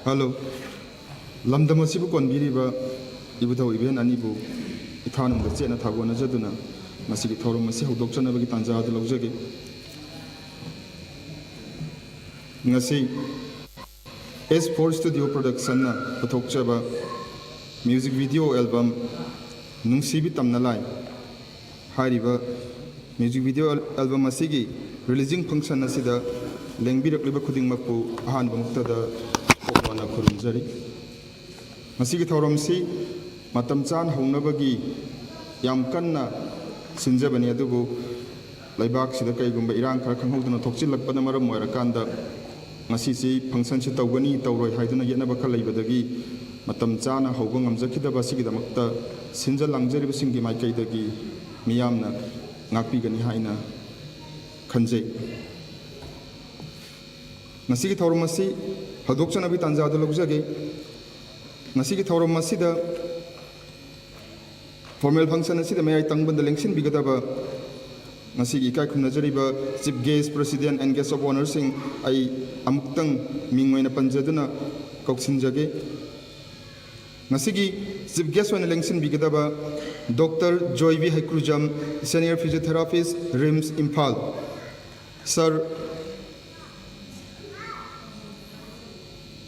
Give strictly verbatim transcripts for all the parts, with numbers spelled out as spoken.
Hello. ꯂꯝꯗꯝ ꯑꯁꯤꯕꯨ ꯀꯣꯟꯕꯤꯔꯤꯕ ꯏꯕꯨꯙꯧ ꯏꯕꯦꯟ ꯑꯅꯤꯕꯨ ꯏꯊꯥꯅꯨꯡꯗ ꯆꯦꯠꯅ ꯊꯥꯒꯣꯟꯅꯖꯗꯨꯅ ꯃꯁꯤꯒꯤ ꯊꯧꯔꯝ ꯑꯁꯤ ꯍꯧꯗꯣꯛꯆꯅꯕꯒꯤ ꯇꯥꯟꯖꯥ ꯑꯗꯨ ꯂꯧꯖꯒꯦ꯫ ꯉꯁꯤ ꯑꯦꯁ ꯐꯣꯔ ꯁ꯭ꯇꯨꯗꯤꯑꯣ ꯄ꯭ꯔꯗꯛꯁꯟꯅ ꯄꯨꯊꯣꯛꯆꯕ ꯃ꯭ꯌꯨꯖꯤꯛ ꯚꯤꯗꯤꯑꯣ ꯑꯦꯜꯕꯝ ꯅꯨꯡꯁꯤꯕꯤ ꯇꯝꯅ ꯂꯥꯏ ꯍꯥꯏꯔꯤꯕ ꯃ꯭ꯌꯨꯖꯤꯛ ꯚꯤꯗꯤꯑꯣ ꯑꯦꯜꯕꯝ ꯑꯁꯤꯒꯤ ꯔꯤꯂꯤꯖꯤꯡ ꯐꯪꯁꯟ ꯑꯁꯤꯗ ꯂꯦꯡꯕꯤꯔꯛꯂꯤꯕ ꯈꯨꯗꯤꯡꯃꯛꯄꯨ ꯑꯍꯥꯟꯕꯃꯛꯇꯗ ꯀꯣꯛ ꯋꯥꯅ ꯈꯨꯔꯨꯝꯖꯔꯤ꯫ ꯃꯁꯤꯒꯤ ꯊꯧꯔꯝꯁꯤ ꯃꯇꯝ ꯆꯥꯅ ꯍꯧꯅꯕꯒꯤ ꯌꯥꯝ ꯀꯟꯅ ꯁꯤꯟꯖꯕꯅꯤ, ꯑꯗꯨꯕꯨ ꯂꯩꯕꯥꯛꯁꯤꯗ ꯀꯩꯒꯨꯝꯕ ꯏꯔꯥꯡ ꯈꯔ ꯈꯪꯍꯧꯗꯅ ꯊꯣꯛꯆꯤꯜꯂꯛꯄꯅ ꯃꯔꯝ ꯑꯣꯏꯔꯀꯥꯟꯗ ꯉꯁꯤꯁꯤ ꯐꯪꯁꯟꯁꯤ ꯇꯧꯒꯅꯤ ꯇꯧꯔꯣꯏ ꯍꯥꯏꯗꯨꯅ ꯌꯦꯠꯅꯕ ꯈꯔ ꯂꯩꯕꯗꯒꯤ ꯃꯇꯝ ꯆꯥꯅ ꯍꯧꯕ ꯉꯝꯖꯈꯤꯗꯕ ꯑꯁꯤꯒꯤꯗꯃꯛꯇ ꯁꯤꯟꯖ ꯂꯥꯡꯖꯔꯤꯕꯁꯤꯡꯒꯤ ꯃꯥꯏꯀꯩꯗꯒꯤ ꯃꯤꯌꯥꯝꯅ ꯉꯥꯛꯄꯤꯒꯅꯤ ꯍꯥꯏꯅ ꯈꯟꯖꯩ꯫ ꯉꯁꯤꯒꯤ ꯊꯧꯔꯝ ꯑꯁꯤ ꯍꯧꯗꯣꯛꯆꯅꯕꯒꯤ ꯇꯥꯟꯖꯥꯗꯨ ꯂꯧꯖꯒꯦ꯫ ꯉꯁꯤꯒꯤ ꯊꯧꯔꯝ ꯑꯁꯤꯗ ꯐꯣꯔꯃꯦꯜ ꯐꯪꯁꯟ ꯑꯁꯤꯗ ꯃꯌꯥꯏ ꯇꯪꯕꯗ ꯂꯦꯡꯁꯤꯟꯕꯤꯒꯗꯕ ꯉꯁꯤꯒꯤ ꯏꯀꯥꯏ ꯈꯨꯝꯅꯖꯔꯤꯕ Chief Guest, President and Guest of Honourꯁꯤꯡ ꯑꯩ ꯑꯃꯨꯛꯇꯪ ꯃꯤꯡ ꯑꯣꯏꯅ ꯄꯟꯖꯗꯨꯅ ꯀꯧꯁꯤꯟꯖꯒꯦ꯫ ꯉꯁꯤꯒꯤ Chief Guest ꯑꯣꯏꯅ ꯂꯦꯡꯁꯤꯟꯕꯤꯒꯗꯕ doctor Joibi Heikrujam, Senior Physiotherapist, RIMS, ꯏꯝꯐꯥꯜ꯫ ꯁꯥꯔ,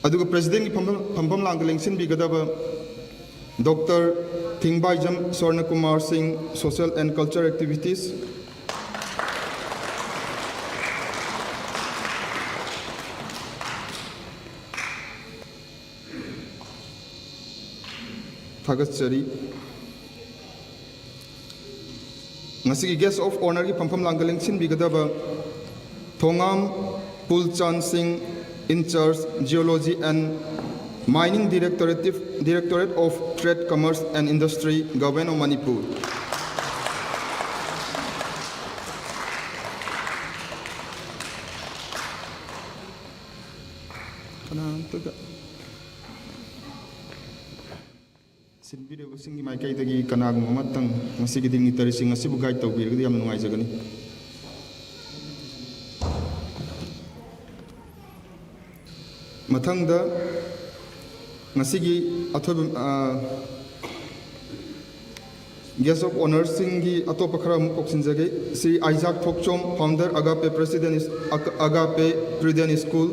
ꯑꯗꯨꯒ ꯄ꯭ꯔꯦꯁꯤꯗꯦꯟꯒꯤ ꯐꯝꯐꯝ, ꯐꯝꯐꯝ ꯂꯥꯡꯗ ꯂꯦꯡꯁꯤꯟꯕꯤꯒꯗꯕ ꯗꯣꯛꯇꯔ ꯊꯤꯡꯕꯥꯏꯖꯝ ꯁ꯭ꯋꯔꯅꯀꯨꯃꯥꯔ ꯁꯤꯡ, Social and Culture Activities꯫ ꯊꯥꯒꯠꯆꯔꯤ꯫ ꯉꯁꯤꯒꯤ Guest of Honourꯒꯤ ꯐꯝꯐꯝ ꯂꯥꯡꯗ ꯂꯦꯡꯁꯤꯟꯕꯤꯒꯗꯕ ꯊꯣꯉꯥꯝ ꯄꯨꯜꯆꯥꯟ ꯁꯤꯡ, In-charge, Geology and Mining, Directorate, Directorate of Trade, Commerce and Industry, Government of Manipur꯫ ꯀꯅꯥꯝꯇꯒ ꯁꯤꯟꯕꯤꯔꯤꯕꯁꯤꯡꯒꯤ ꯃꯥꯏꯀꯩꯗꯒꯤ ꯀꯅꯥꯒꯨꯝꯕ ꯑꯃꯇꯪ ꯉꯁꯤꯒꯤ dignitaryꯁꯤꯡ ꯑꯁꯤꯕꯨ guide ꯇꯧꯕꯤꯔꯒꯗꯤ ꯌꯥꯝꯅ ꯅꯨꯡꯉꯥꯏꯖꯒꯅꯤ꯫ ꯃꯊꯪꯗ ꯉꯁꯤꯒꯤ ꯑꯊꯣꯏꯕ, ꯑ, guest of honourꯁꯤꯡꯒꯤ ꯑꯇꯣꯞꯄ ꯈꯔ ꯑꯃꯨꯛ ꯀꯧꯁꯤꯟꯖꯒꯦ꯫ Shri Isaac Thokchom, founder Agape President is-, Ag-, Agape President School꯫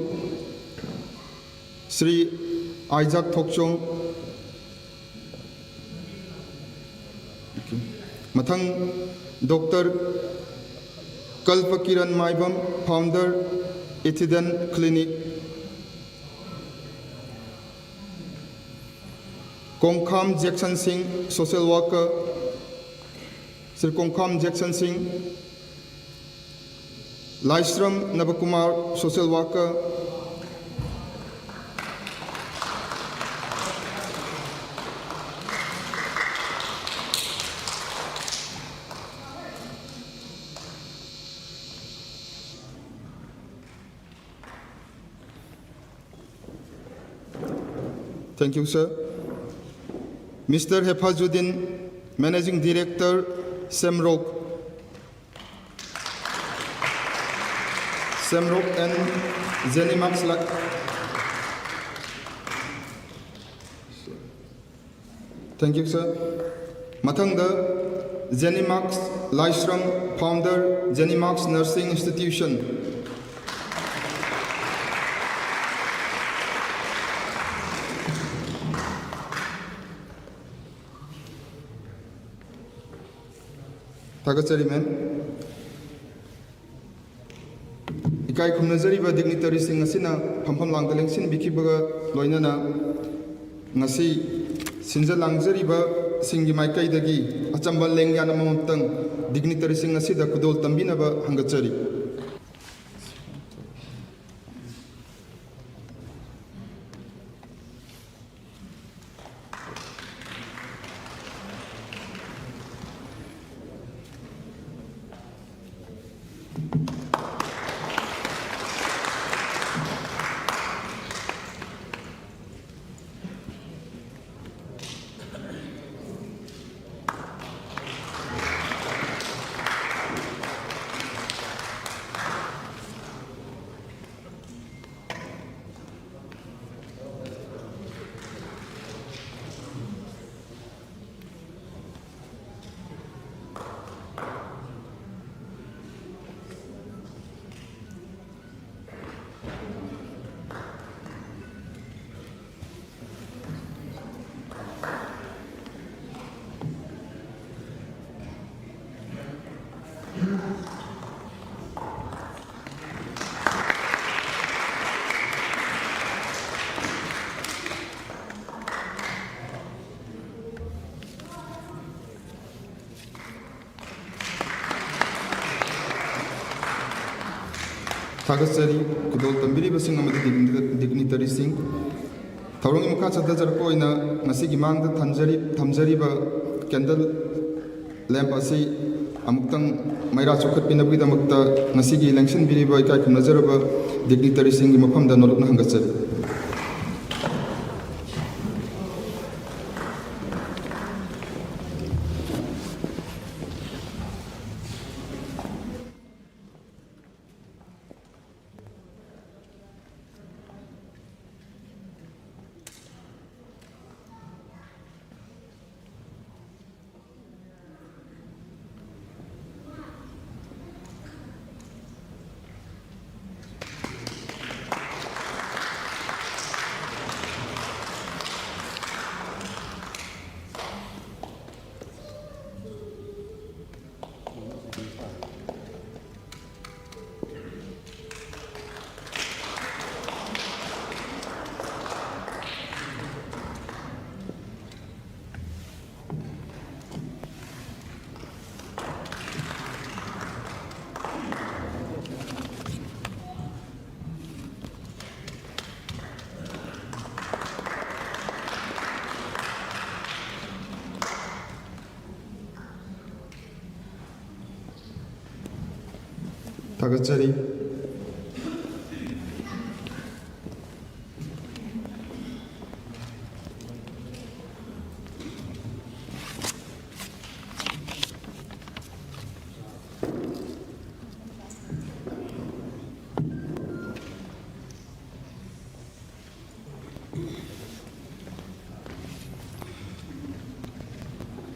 Shri Isaac Thokchom. ꯃꯊꯪ, doctor Kalpa Kiran Maibam, founder Ethident Clinic꯫ Kongkham Jackson Singh, social worker, Shri Kongkham Jackson Singh. Laishram ꯅꯕꯀꯨꯃꯥꯔ, social worker꯫ Thank you, sir. Mister Hefazuddin, Managing Director, Semrok. Semrok and Zenimax Li-, thank you, sir. ꯃꯊꯪꯗ, Zenimax ꯂꯥꯏꯁ꯭ꯔꯝ, founder, Zenimax Nursing Institution꯫ ꯊꯥꯒꯠꯆꯔꯤ, ma'am꯫ ꯏꯀꯥꯏ ꯈꯨꯝꯅꯖꯔꯤꯕ dignitaryꯁꯤꯡ ꯑꯁꯤꯅ ꯐꯝꯐꯝ ꯂꯥꯡꯗ ꯂꯦꯡꯁꯤꯟꯕꯤꯈꯤꯕꯒ ꯂꯣꯏꯅꯅ, ꯉꯁꯤ ꯁꯤꯟꯖ ꯂꯥꯡꯖꯔꯤꯕꯁꯤꯡꯒꯤ ꯃꯥꯏꯀꯩꯗꯒꯤ ꯑꯆꯝꯕ ꯂꯦꯡꯌꯥꯟ ꯑꯃꯃꯝꯇꯪ dignitaryꯁꯤꯡ ꯑꯁꯤꯗ ꯈꯨꯗꯣꯜ ꯇꯝꯕꯤꯅꯕ ꯍꯪꯒꯠꯆꯔꯤ꯫ ꯊꯥꯒꯠꯆꯔꯤ꯫ ꯈꯨꯗꯣꯜ ꯇꯝꯕꯤꯔꯤꯕꯁꯤꯡ ꯑꯃꯗꯤ ꯗꯤꯒꯅꯤꯇꯔꯤꯁꯤꯡ, ꯊꯧꯔꯝꯒꯤ ꯃꯈꯥ ꯆꯠꯊꯖꯔꯛꯄ ꯑꯣꯏꯅ ꯉꯁꯤꯒꯤ ꯃꯥꯡꯗ ꯊꯝꯖꯔꯤ-, ꯊꯝꯖꯔꯤꯕ ꯀꯦꯟꯗꯜ ꯂꯦꯝꯞ ꯑꯁꯤ ꯑꯃꯨꯛꯇꯪ ꯃꯩꯔꯥ ꯆꯨꯈꯠꯄꯤꯅꯕꯒꯤꯗꯃꯛꯇ ꯉꯁꯤꯒꯤ ꯂꯦꯡꯁꯤꯟꯕꯤꯔꯤꯕ ꯏꯀꯥꯏ ꯈꯨꯝꯅꯖꯔꯕ ꯗꯤꯒꯅꯤꯇꯔꯤꯁꯤꯡꯒꯤ ꯃꯐꯝꯗ ꯅꯣꯂꯨꯛꯅ ꯍꯪꯒꯠꯆꯔꯤ꯫ ꯊꯥꯒꯠꯆꯔꯤ꯫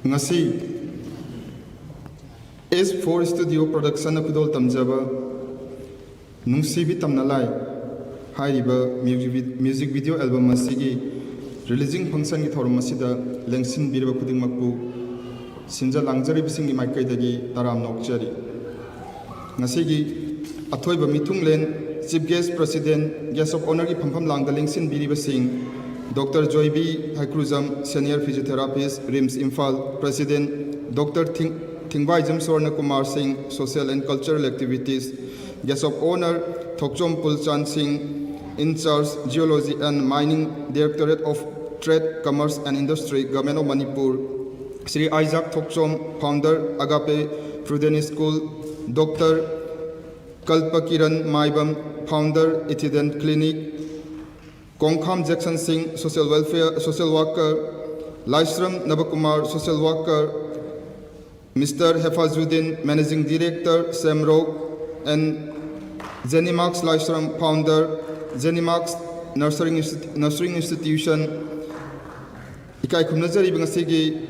ꯉꯁꯤ ꯑꯦꯁ ꯐꯣꯔ ꯁ꯭ꯇꯨꯗꯤꯑꯣ ꯄ꯭ꯔꯣꯗꯛꯁꯟꯅ ꯈꯨꯗꯣꯜ ꯇꯝꯖꯕ ꯅꯨꯡꯁꯤꯕꯤ ꯇꯝꯅ ꯂꯥꯏ ꯍꯥꯏꯔꯤꯕ music V-, music video album ꯑꯁꯤꯒꯤ ꯔꯤꯂꯤꯖꯤꯡ ꯐꯪꯁꯟꯒꯤ ꯊꯧꯔꯝ ꯑꯁꯤꯗ ꯂꯦꯡꯁꯤꯟꯕꯤꯔꯕ ꯈꯨꯗꯤꯡꯃꯛꯄꯨ ꯁꯤꯟꯖ ꯂꯥꯡꯖꯔꯤꯕꯁꯤꯡꯒꯤ ꯃꯥꯏꯀꯩꯗꯒꯤ ꯇꯔꯥꯝꯅ ꯑꯣꯛꯆꯔꯤ꯫ ꯉꯁꯤꯒꯤ ꯑꯊꯣꯏꯕ ꯃꯤꯊꯨꯡꯂꯦꯟ Chief Guest President, Guest of Honourꯒꯤ ꯐꯝꯐꯝ ꯂꯥꯡꯗ ꯂꯦꯡꯁꯤꯟꯕꯤꯔꯤꯕꯁꯤꯡ doctor Joibi Heikrujam, Senior Physiotherapist, RIMS Imphal, President, doctor ꯊꯤꯡ-, Thingbaijam Suwarna Kumar Singh, Social and Cultural Activities, Guest of Honour Thokchom Pulchan Singh, in charge Geology and Mining, Directorate of Trade, Commerce and Industry, Government of Manipur, Shri Isaac Thokchom, founder, Agape Prudence School, Doctor Kalpakiran Maibam, founder, Ethident Clinic, Kongkham Jackson Singh, social welfare, social worker, Laishram Nabakumar, social worker, Mister Hefazuddin, Managing Director, Semrok, and Zenimax Laishram, founder, Zenimax Nurturing Insti-, Nurturing Institution, ꯏꯀꯥꯏ ꯈꯨꯝꯅꯖꯔꯤꯕ ꯉꯁꯤꯒꯤ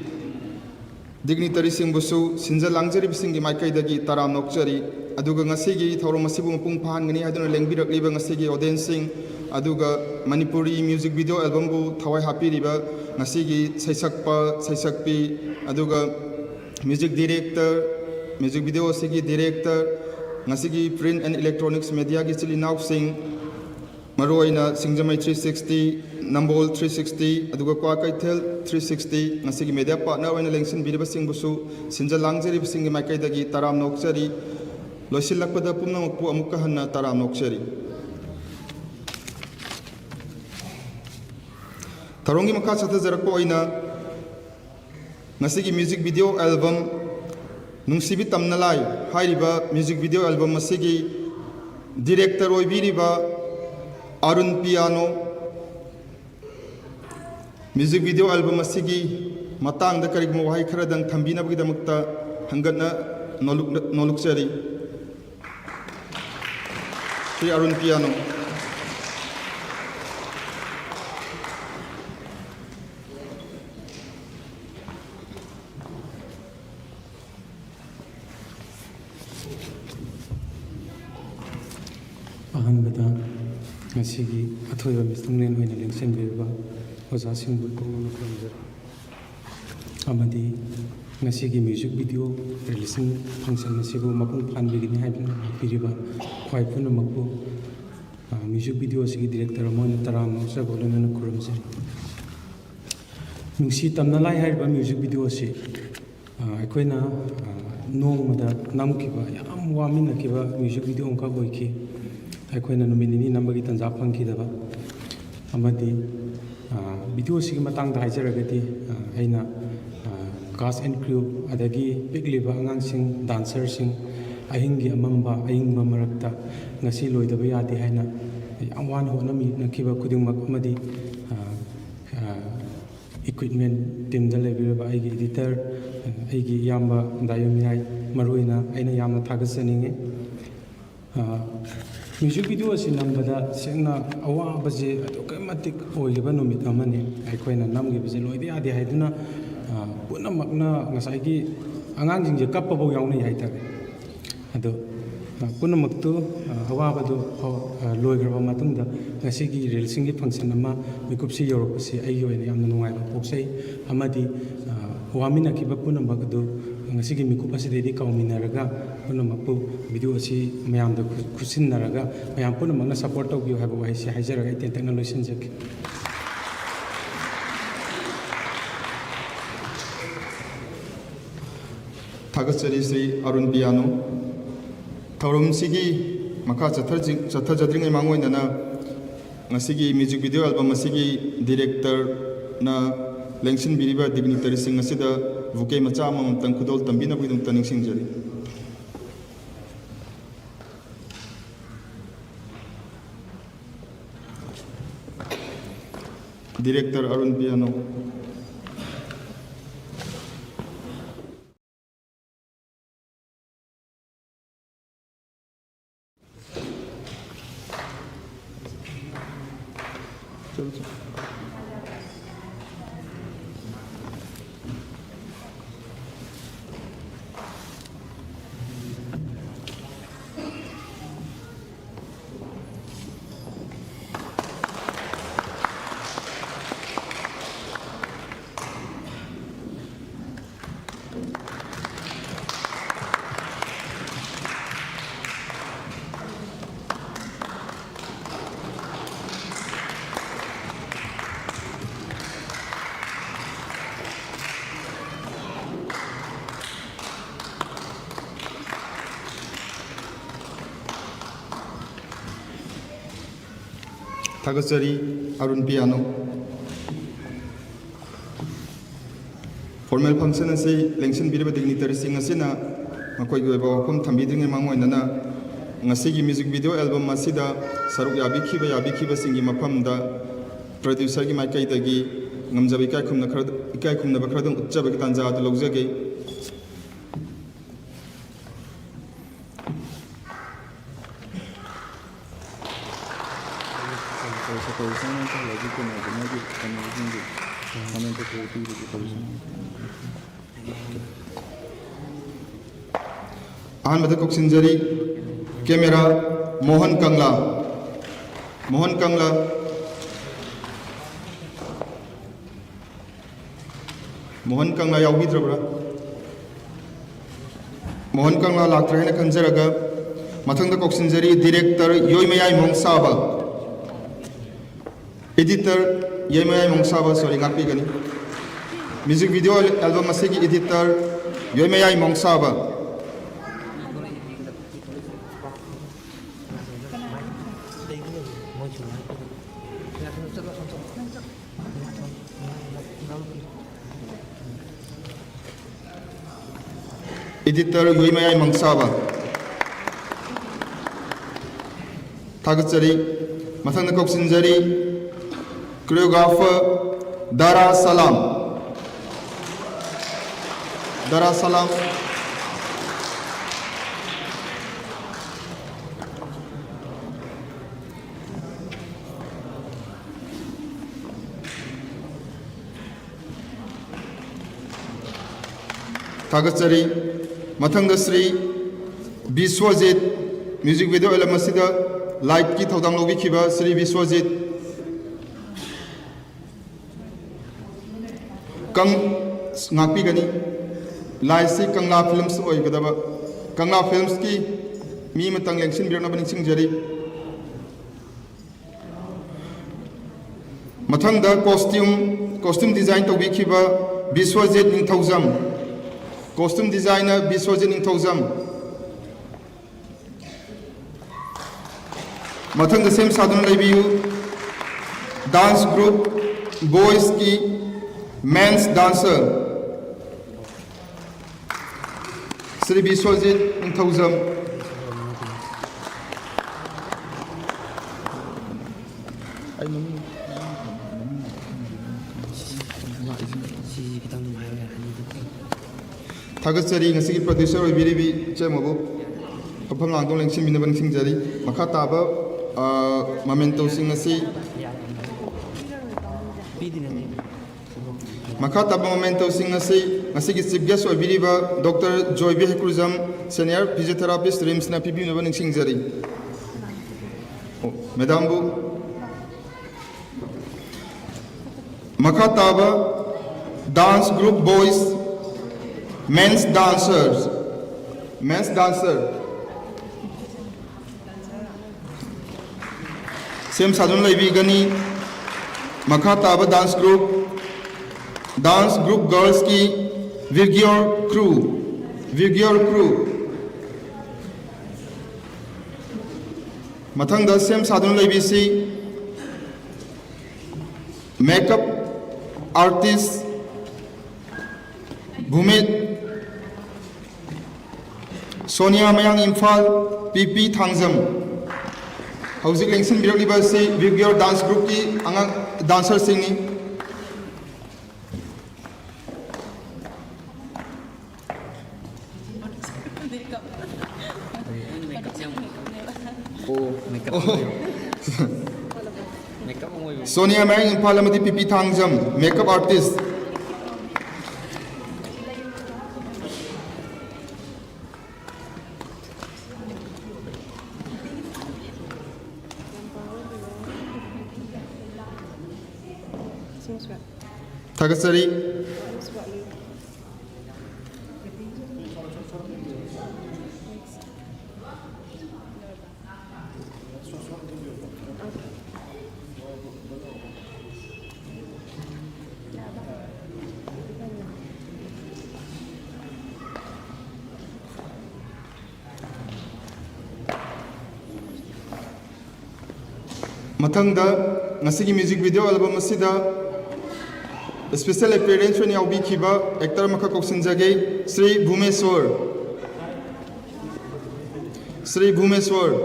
dignitaryꯁꯤꯡꯕꯨꯁꯨ ꯁꯤꯟꯖ ꯂꯥꯡꯖꯔꯤꯕꯁꯤꯡꯒꯤ ꯃꯥꯏꯀꯩꯗꯒꯤ ꯇꯔꯥꯝꯅ ꯑꯣꯛꯆꯔꯤ꯫ ꯑꯗꯨꯒ ꯉꯁꯤꯒꯤ ꯊꯧꯔꯝ ꯑꯁꯤꯕꯨ ꯃꯄꯨꯡ ꯐꯥꯍꯟꯒꯅꯤ ꯍꯥꯏꯗꯨꯅ ꯂꯦꯡꯕꯤꯔꯛꯂꯤꯕ ꯉꯁꯤꯒꯤ audienceꯁꯤꯡ, ꯑꯗꯨꯒ ꯃꯅꯤꯄꯨꯔꯤ music video albumꯕꯨ ꯊꯋꯥꯏ ꯍꯥꯞꯄꯤꯔꯤꯕ ꯉꯁꯤꯒꯤ ꯁꯩꯁꯛꯄ, ꯁꯩꯁꯛꯄꯤ, ꯑꯗꯨꯒ music director, music video ꯑꯁꯤꯒꯤ director, ꯉꯁꯤꯒꯤ print and electronics mediaꯒꯤ ꯏꯆꯤꯜ ꯏꯅꯥꯎꯁꯤꯡ, ꯃꯔꯨꯑꯣꯏꯅ ꯁꯤꯡꯖꯃꯩ three sixty, ꯅꯝꯕꯣꯜ three sixty, ꯑꯗꯨꯒ ꯀ꯭ꯋꯥꯀꯩꯊꯦꯜ three sixty, ꯉꯁꯤꯒꯤ media partner ꯑꯣꯏꯅ ꯂꯦꯡꯁꯤꯟꯕꯤꯔꯤꯕꯁꯤꯡꯕꯨꯁꯨ ꯁꯤꯟꯖ ꯂꯥꯡꯖꯔꯤꯕꯁꯤꯡꯒꯤ ꯃꯥꯏꯀꯩꯗꯒꯤ ꯇꯔꯥꯝꯅ ꯑꯣꯛꯆꯔꯤ꯫ ꯂꯣꯏꯁꯤꯜꯂꯛꯄꯗ ꯄꯨꯝꯅꯃꯛꯄꯨ ꯑꯃꯨꯛꯀ ꯍꯟꯅ ꯇꯔꯥꯝꯅ ꯑꯣꯛꯆꯔꯤ꯫ ꯊꯧꯔꯝꯒꯤ ꯃꯈꯥ ꯆꯠꯊꯖꯔꯛꯄ ꯑꯣꯏꯅ ꯉꯁꯤꯒꯤ music video album ꯅꯨꯡꯁꯤꯕꯤ ꯇꯝꯅ ꯂꯥꯏ ꯍꯥꯏꯔꯤꯕ music video album ꯑꯁꯤꯒꯤ director ꯑꯣꯏꯕꯤꯔꯤꯕ Arun Piano, music video album ꯑꯁꯤꯒꯤ ꯃꯇꯥꯡꯗ ꯀꯔꯤꯒꯨꯝꯕ ꯋꯥꯍꯩ ꯈꯔꯗꯪ ꯊꯝꯕꯤꯅꯕꯒꯤꯗꯃꯛꯇ ꯍꯪꯒꯠꯅ ꯅꯣꯂꯨꯛ-, ꯅꯣꯂꯨꯛꯆꯔꯤ꯫ ꯁ꯭ꯔꯤ ꯑꯔꯨꯟ ꯄꯤꯌꯥꯅꯣ꯫ ꯑꯍꯥꯟꯕꯗ ꯉꯁꯤꯒꯤ ꯑꯊꯣꯏꯕ ꯃꯤꯁ ꯇꯨꯡꯂꯦꯟ ꯑꯣꯏꯅ ꯂꯦꯡꯁꯤꯟꯕꯤꯔꯕ ꯑꯣꯖꯥꯁꯤꯡꯕꯨ ꯏꯀꯣꯛ ꯃꯛꯅ ꯈꯨꯔꯨꯝꯖꯔꯤ꯫ ꯑꯃꯗꯤ ꯉꯁꯤꯒꯤ music video releasing function ꯑꯁꯤꯕꯨ ꯃꯄꯨꯡ ꯐꯥꯍꯟꯕꯤꯒꯅꯤ ꯍꯥꯏꯗꯨꯅ ꯂꯥꯛꯄꯤꯔꯤꯕ ꯈ꯭ꯋꯥꯏ ꯄꯨꯝꯅꯃꯛꯄꯨ, ꯑ, music video ꯑꯁꯤꯒꯤ director ꯑꯃ ꯑꯣꯏꯅ ꯇꯔꯥꯝꯅ ꯑꯣꯛꯆꯕ ꯂꯣꯏꯅꯅ ꯈꯨꯔꯨꯝꯖꯔꯤ꯫ ꯅꯨꯡꯁꯤ ꯇꯝꯅ ꯂꯥꯏ ꯍꯥꯏꯔꯤꯕ music video ꯑꯁꯤ ꯑ, ꯑꯩꯈꯣꯏꯅ, ꯑ, ꯅꯣꯡꯃꯗ ꯅꯝꯈꯤꯕ, ꯌꯥꯝ ꯋꯥꯃꯤꯟꯅꯈꯤꯕ music video ꯑꯃꯈꯛ ꯑꯣꯏꯈꯤ꯫ ꯑꯩꯈꯣꯏꯅ ꯅꯨꯃꯤꯠ ꯅꯤꯅꯤ ꯅꯝꯕꯒꯤ ꯇꯥꯟꯖꯥ ꯐꯪꯈꯤꯗꯕ ꯑꯃꯗꯤ, ꯑ, video ꯑꯁꯤꯒꯤ ꯃꯇꯥꯡꯗ ꯍꯥꯏꯖꯔꯒꯗꯤ, ꯑ, ꯑꯩꯅ, ꯑ, cast and crew ꯑꯗꯒꯤ ꯄꯤꯛꯂꯤꯕ ꯑꯉꯥꯡꯁꯤꯡ, dancerꯁꯤꯡ, ꯑꯍꯤꯡꯒꯤ ꯑꯃꯝꯕ ꯑꯏꯪꯕ ꯃꯔꯛꯇ ꯉꯁꯤ ꯂꯣꯏꯗꯕ ꯌꯥꯗꯦ ꯍꯥꯏꯅ ꯌꯥꯝ ꯋꯥꯅ ꯍꯣꯠꯅꯃꯤꯟꯅꯈꯤꯕ ꯈꯨꯗꯤꯡꯃꯛ ꯑꯃꯗꯤ, ꯑ, ꯑ, equipment teamꯗ ꯂꯩꯕꯤꯔꯤꯕ ꯑꯩꯒꯤ editor, ꯑ, ꯑꯩꯒꯤ ꯏꯌꯥꯝꯕ ꯗꯥꯌꯨ ꯃꯤꯔꯥꯏ, ꯃꯔꯨꯑꯣꯏꯅ ꯑꯩꯅ ꯌꯥꯝꯅ ꯊꯥꯒꯠꯆꯅꯤꯡꯉꯤ꯫ ꯑ, music video ꯑꯁꯤ ꯅꯝꯕꯗ ꯁꯦꯡꯅ ꯑꯋꯥꯕꯁꯦ ꯑꯗꯨꯛꯀꯤ ꯃꯇꯤꯛ ꯑꯣꯏꯈꯤꯕ ꯅꯨꯃꯤꯠ ꯑꯃꯅꯤ꯫ ꯑꯩꯈꯣꯏꯅ ꯅꯝꯈꯤꯕꯁꯦ ꯂꯣꯏꯗ ꯌꯥꯗꯦ ꯍꯥꯏꯗꯨꯅ, ꯑ, ꯄꯨꯝꯅꯃꯛꯅ ꯉꯁꯥꯏꯒꯤ ꯑꯉꯥꯡꯁꯤꯡꯁꯦ ꯀꯞꯄꯐꯥꯎ ꯌꯥꯎꯅꯩ ꯍꯥꯏꯇꯥꯔꯦ꯫ ꯑꯗꯣ, ꯑ, ꯄꯨꯝꯅꯃꯛꯇꯨ, ꯑ, ꯑꯋꯥꯕꯗꯨ ꯐꯥꯎ, ꯑ, ꯂꯣꯏꯈ꯭ꯔꯕ ꯃꯇꯨꯡꯗ ꯉꯁꯤꯒꯤ reelsingꯒꯤ function ꯑꯃ ꯃꯤꯀꯨꯞꯁꯤ ꯌꯧꯔꯛꯄꯁꯤ ꯑꯩꯒꯤ ꯑꯣꯏꯅ ꯌꯥꯝꯅ ꯅꯨꯡꯉꯥꯏꯕ ꯄꯣꯛꯆꯩ꯫ ꯑꯃꯗꯤ, ꯑ, ꯋꯥꯃꯤꯟꯅꯈꯤꯕ ꯄꯨꯝꯅꯃꯛ ꯑꯗꯨ ꯉꯁꯤꯒꯤ ꯃꯤꯀꯨꯞ ꯑꯁꯤꯗꯩꯗꯤ ꯀꯥꯎꯃꯤꯟꯅꯔꯒ ꯄꯨꯝꯅꯃꯛꯄꯨ video ꯑꯁꯤ ꯃꯌꯥꯝꯗ ꯈꯨ-, ꯈꯨꯠꯁꯤꯟꯅꯔꯒ ꯃꯌꯥꯝ ꯄꯨꯝꯅꯃꯛꯅ support ꯇꯧꯕꯤꯌꯨ ꯍꯥꯏꯕ ꯋꯥꯍꯩꯁꯤ ꯍꯥꯏꯖꯔꯒ ꯑꯩ ꯇꯦꯟꯇꯛꯅ ꯂꯣꯏꯁꯤꯟꯖꯒꯦ꯫ ꯊꯥꯒꯠꯆꯔꯤ ꯁ꯭ꯔꯤ ꯑꯔꯨꯟ ꯄꯤꯌꯥꯅꯨ꯫ ꯊꯧꯔꯝꯁꯤꯒꯤ ꯃꯈꯥ ꯆꯠꯊꯖꯤ-, ꯆꯠꯊꯖꯗ꯭ꯔꯤꯉꯩ ꯃꯥꯡꯑꯣꯏꯅꯅ ꯉꯁꯤꯒꯤ music video album ꯑꯁꯤꯒꯤ directorꯅ ꯂꯦꯡꯁꯤꯟꯕꯤꯔꯤꯕ dignitaryꯁꯤꯡ ꯑꯁꯤꯗ bouquet ꯃꯆꯥ ꯑꯃꯃꯝꯇꯪ ꯈꯨꯗꯣꯜ ꯇꯝꯕꯤꯅꯕꯒꯤꯗꯃꯛꯇ ꯅꯤꯡꯁꯤꯡꯖꯔꯤ꯫ Director ꯑꯔꯨꯟ ꯄꯤꯌꯥꯅꯨ꯫ ꯊꯥꯒꯠꯆꯔꯤ꯫ ꯑꯔꯨꯟ ꯄꯤꯌꯥꯅꯣ꯫ Formal function ꯑꯁꯤ ꯂꯦꯡꯁꯤꯟꯕꯤꯔꯤꯕ dignitaryꯁꯤꯡ ꯑꯁꯤꯅ ꯃꯈꯣꯏꯒꯤ ꯑꯣꯏꯕ ꯋꯥꯐꯝ ꯊꯝꯕꯤꯗ꯭ꯔꯤꯉꯩ ꯃꯥꯡꯑꯣꯏꯅꯅ ꯉꯁꯤꯒꯤ music video album ꯑꯁꯤꯗ ꯁꯔꯨꯛ ꯌꯥꯕꯤꯈꯤꯕ ꯌꯥꯕꯤꯈꯤꯕꯁꯤꯡꯒꯤ ꯃꯐꯝꯗ producerꯒꯤ ꯃꯥꯏꯀꯩꯗꯒꯤ ꯉꯝꯖꯕ ꯏꯀꯥꯏ ꯈꯨꯝꯅ ꯈꯔ, ꯏꯀꯥꯏ ꯈꯨꯝꯅꯕ ꯈꯔꯗꯪ ꯎꯠꯆꯕꯒꯤ ꯇꯥꯟꯖꯥ ꯑꯗꯨ ꯂꯧꯖꯒꯦ꯫ ꯑꯍꯥꯟꯕꯗ ꯀꯧꯁꯤꯟꯖꯔꯤ, camera, ꯃꯣꯍꯟ ꯀꯪꯂꯥ꯫ ꯃꯣꯍꯟ ꯀꯪꯂꯥ꯫ ꯃꯣꯍꯟ ꯀꯪꯂꯥ ꯌꯥꯎꯕꯤꯗ꯭ꯔꯕ꯭ꯔꯥ? ꯃꯣꯍꯟ ꯀꯪꯂꯥ ꯂꯥꯛꯇ꯭ꯔꯦ ꯍꯥꯏꯅ ꯈꯟꯖꯔꯒ, ꯃꯊꯪꯗ ꯀꯧꯁꯤꯟꯖꯔꯤ, director ꯌꯣꯏꯃꯌꯥꯏ ꯃꯣꯡꯁꯥꯕ꯫ Editor ꯌꯣꯏꯃꯌꯥꯏ ꯃꯣꯡꯁꯥꯕ, sorry, ꯉꯥꯛꯄꯤꯒꯅꯤ꯫ Music video album ꯑꯁꯤꯒꯤ editor ꯌꯣꯏꯃꯌꯥꯏ ꯃꯣꯡꯁꯥꯕ꯫ Editor ꯌꯣꯏꯃꯌꯥꯏ ꯃꯣꯡꯁꯥꯕ꯫ ꯊꯥꯒꯠꯆꯔꯤ꯫ ꯃꯊꯪꯗ ꯀꯧꯁꯤꯟꯖꯔꯤ, choreographer ꯗꯥꯔꯥ ꯁꯂꯥꯝ꯫ ꯗꯥꯔꯥ ꯁꯂꯥꯝ꯫ ꯊꯥꯒꯠꯆꯔꯤ꯫ ꯃꯊꯪꯗ Shri Biswajit, music video album ꯑꯁꯤꯗ lightꯀꯤ ꯊꯧꯗꯥꯡ ꯂꯧꯕꯤꯈꯤꯕ ꯁ꯭ꯔꯤ ꯕꯤꯁ꯭ꯋꯖꯤꯠ꯫ ꯀꯪ-, ꯉꯥꯛꯄꯤꯒꯅꯤ꯫ ꯂꯥꯏꯁꯤ ꯀꯪꯂꯥ Films ꯑꯣꯏꯒꯗꯕ꯫ ꯀꯪꯂꯥ Filmsꯀꯤ ꯃꯤ ꯑꯃꯇꯪ ꯂꯦꯡꯁꯤꯟꯕꯤꯔꯛꯅꯕ ꯅꯤꯡꯁꯤꯡꯖꯔꯤ꯫ ꯃꯊꯪꯗ costume, costume design ꯇꯧꯕꯤꯈꯤꯕ ꯕꯤꯁ꯭ꯋꯖꯤꯠ ꯅꯤꯡꯊꯧꯖꯝ꯫ Costume designer ꯕꯤꯁ꯭ꯋꯖꯤꯠ ꯅꯤꯡꯊꯧꯖꯝ꯫ ꯃꯊꯪꯗ ꯁꯦꯝ ꯁꯥꯗꯨꯅ ꯂꯩꯕꯤꯌꯨ, Dance group, boys ꯀꯤ men's dancer, ꯁ꯭ꯔꯤ ꯕꯤꯁ꯭ꯋꯖꯤꯠ ꯅꯤꯡꯊꯧꯖꯝ꯫ ꯊꯥꯒꯠꯆꯔꯤ ꯉꯁꯤꯒꯤ producer ꯑꯣꯏꯕꯤꯔꯤꯕꯤ ꯏꯆꯦꯃꯕꯨ꯫ ꯐꯝꯐꯝ ꯂꯥꯡꯗꯣ ꯂꯦꯡꯁꯤꯟꯕꯤꯅꯕ ꯅꯤꯡꯁꯤꯡꯖꯔꯤ꯫ ꯃꯈꯥ ꯇꯥꯕ, ꯑ, mementoꯁꯤꯡ ꯑꯁꯤ, ꯃꯈꯥ ꯇꯥꯕ mementoꯁꯤꯡ ꯑꯁꯤ ꯉꯁꯤꯒꯤ chief guest ꯑꯣꯏꯕꯤꯔꯤꯕ Doctor ꯖꯣꯏꯕꯤ Heikrujam, senior physiotherapist, RIMSꯅ ꯄꯤꯕꯤꯅꯕ ꯅꯤꯡꯁꯤꯡꯖꯔꯤ꯫ ꯑꯣ, madamꯕꯨ꯫ ꯃꯈꯥ ꯇꯥꯕ dance group, boys, men's dancers, men's dancer ꯁꯦꯝ ꯁꯥꯗꯨꯅ ꯂꯩꯕꯤꯒꯅꯤ꯫ ꯃꯈꯥ ꯇꯥꯕ dance group, dance group girlsꯀꯤ Vigor Crew, Vigor Crew꯫ ꯃꯊꯪꯗ ꯁꯦꯝ ꯁꯥꯗꯨꯅ ꯂꯩꯕꯤꯁꯤ makeup artist ꯚꯨꯃꯤꯠ, ꯁꯣꯅꯤꯌꯥ ꯃꯌꯥꯡ ꯏꯝꯐꯥꯜ, ꯄꯤ ꯄꯤ ꯊꯥꯡꯖꯝ꯫ ꯍꯧꯖꯤꯛ ꯂꯦꯡꯁꯤꯟꯕꯤꯔꯛꯂꯤꯕ ꯑꯁꯤ Vigor dance groupꯀꯤ ꯑꯉꯥꯡ dancerꯁꯤꯡꯅꯤ꯫ ꯑꯣ꯫ ꯁꯣꯅꯤꯌꯥ ꯃꯌꯥꯡ ꯏꯝꯐꯥꯜ ꯑꯃꯗꯤ ꯄꯤ ꯄꯤ ꯊꯥꯡꯖꯝ, makeup artist꯫ ꯊꯥꯒꯠꯆꯔꯤ꯫ ꯃꯊꯪꯗ ꯉꯁꯤꯒꯤ music video album ꯑꯁꯤꯗ special appearance ꯑꯣꯏꯅ ꯌꯥꯎꯕꯤꯈꯤꯕ actor ꯑꯃꯈꯛ ꯀꯧꯁꯤꯟꯖꯒꯦ, ꯁ꯭ꯔꯤ ꯚꯨꯃꯦꯁꯣꯔ꯫ ꯁ꯭ꯔꯤ ꯚꯨꯃꯦꯁꯣꯔ꯫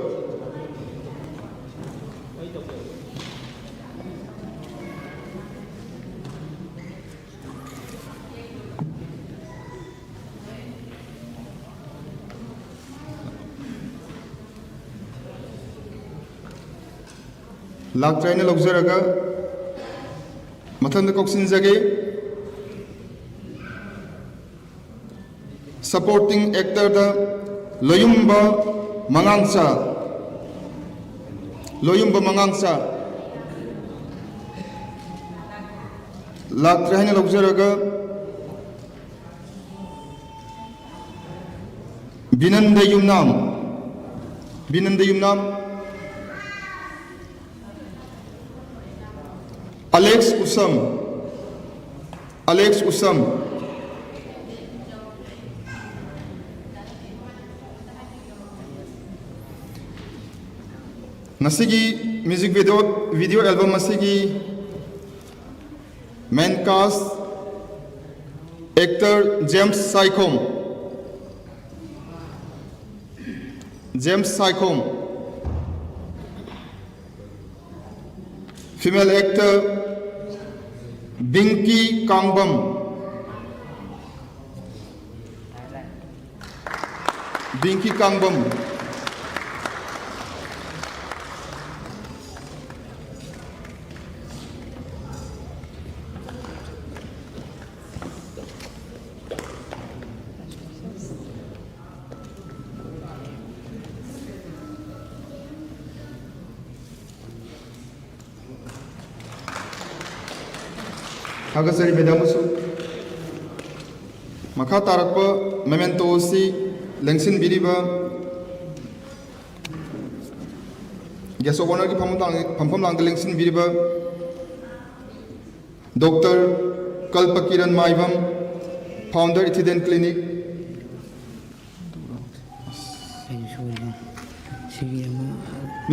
ꯂꯥꯛꯇ꯭ꯔꯦ ꯍꯥꯏꯅ ꯂꯧꯖꯔꯒ ꯃꯊꯪꯗ ꯀꯧꯁꯤꯟꯖꯒꯦ꯫ Supporting actorꯗ ꯂꯣꯌꯨꯝꯕ ꯃꯉꯥꯡꯆꯥ, ꯂꯣꯌꯨꯝꯕ ꯃꯉꯥꯡꯆꯥ꯫ ꯂꯥꯛꯇ꯭ꯔꯦ ꯍꯥꯏꯅ ꯂꯧꯖꯔꯒ ꯕꯤꯅꯟꯗ ꯌꯨꯝꯅꯥꯝ, ꯕꯤꯅꯟꯗ ꯌꯨꯝꯅꯥꯝ꯫ ꯑꯂꯦꯛꯁ ꯎꯁꯝ, ꯑꯂꯦꯛꯁ ꯎꯁꯝ꯫ ꯉꯁꯤꯒꯤ music video, video album ꯑꯁꯤꯒꯤ main cast actor James Saikhom, James Saikhom. Female actor ꯕꯤꯡꯀꯤ Kangbam, ꯕꯤꯡꯀꯤ Kangbam. ꯊꯥꯒꯠꯆꯔꯤ ꯃꯦꯗꯥꯝꯕꯨꯁꯨ꯫ ꯃꯈꯥ ꯇꯥꯔꯛꯄ memento ꯑꯁꯤ ꯂꯦꯡꯁꯤꯟꯕꯤꯔꯤꯕ guest of honourꯒꯤ ꯐꯝꯐꯝ ꯂꯥꯡ-, ꯐꯝꯐꯝ ꯂꯥꯡꯗ ꯂꯦꯡꯁꯤꯟꯕꯤꯔꯤꯕ Doctor ꯀꯜꯄꯀꯤꯔꯟ ꯃꯥꯏꯕꯝ, founder Ethident Clinic꯫ ꯑꯩꯁꯨ ꯁꯣꯏꯔꯦ꯫ ꯁꯤꯒꯤ ꯑꯃ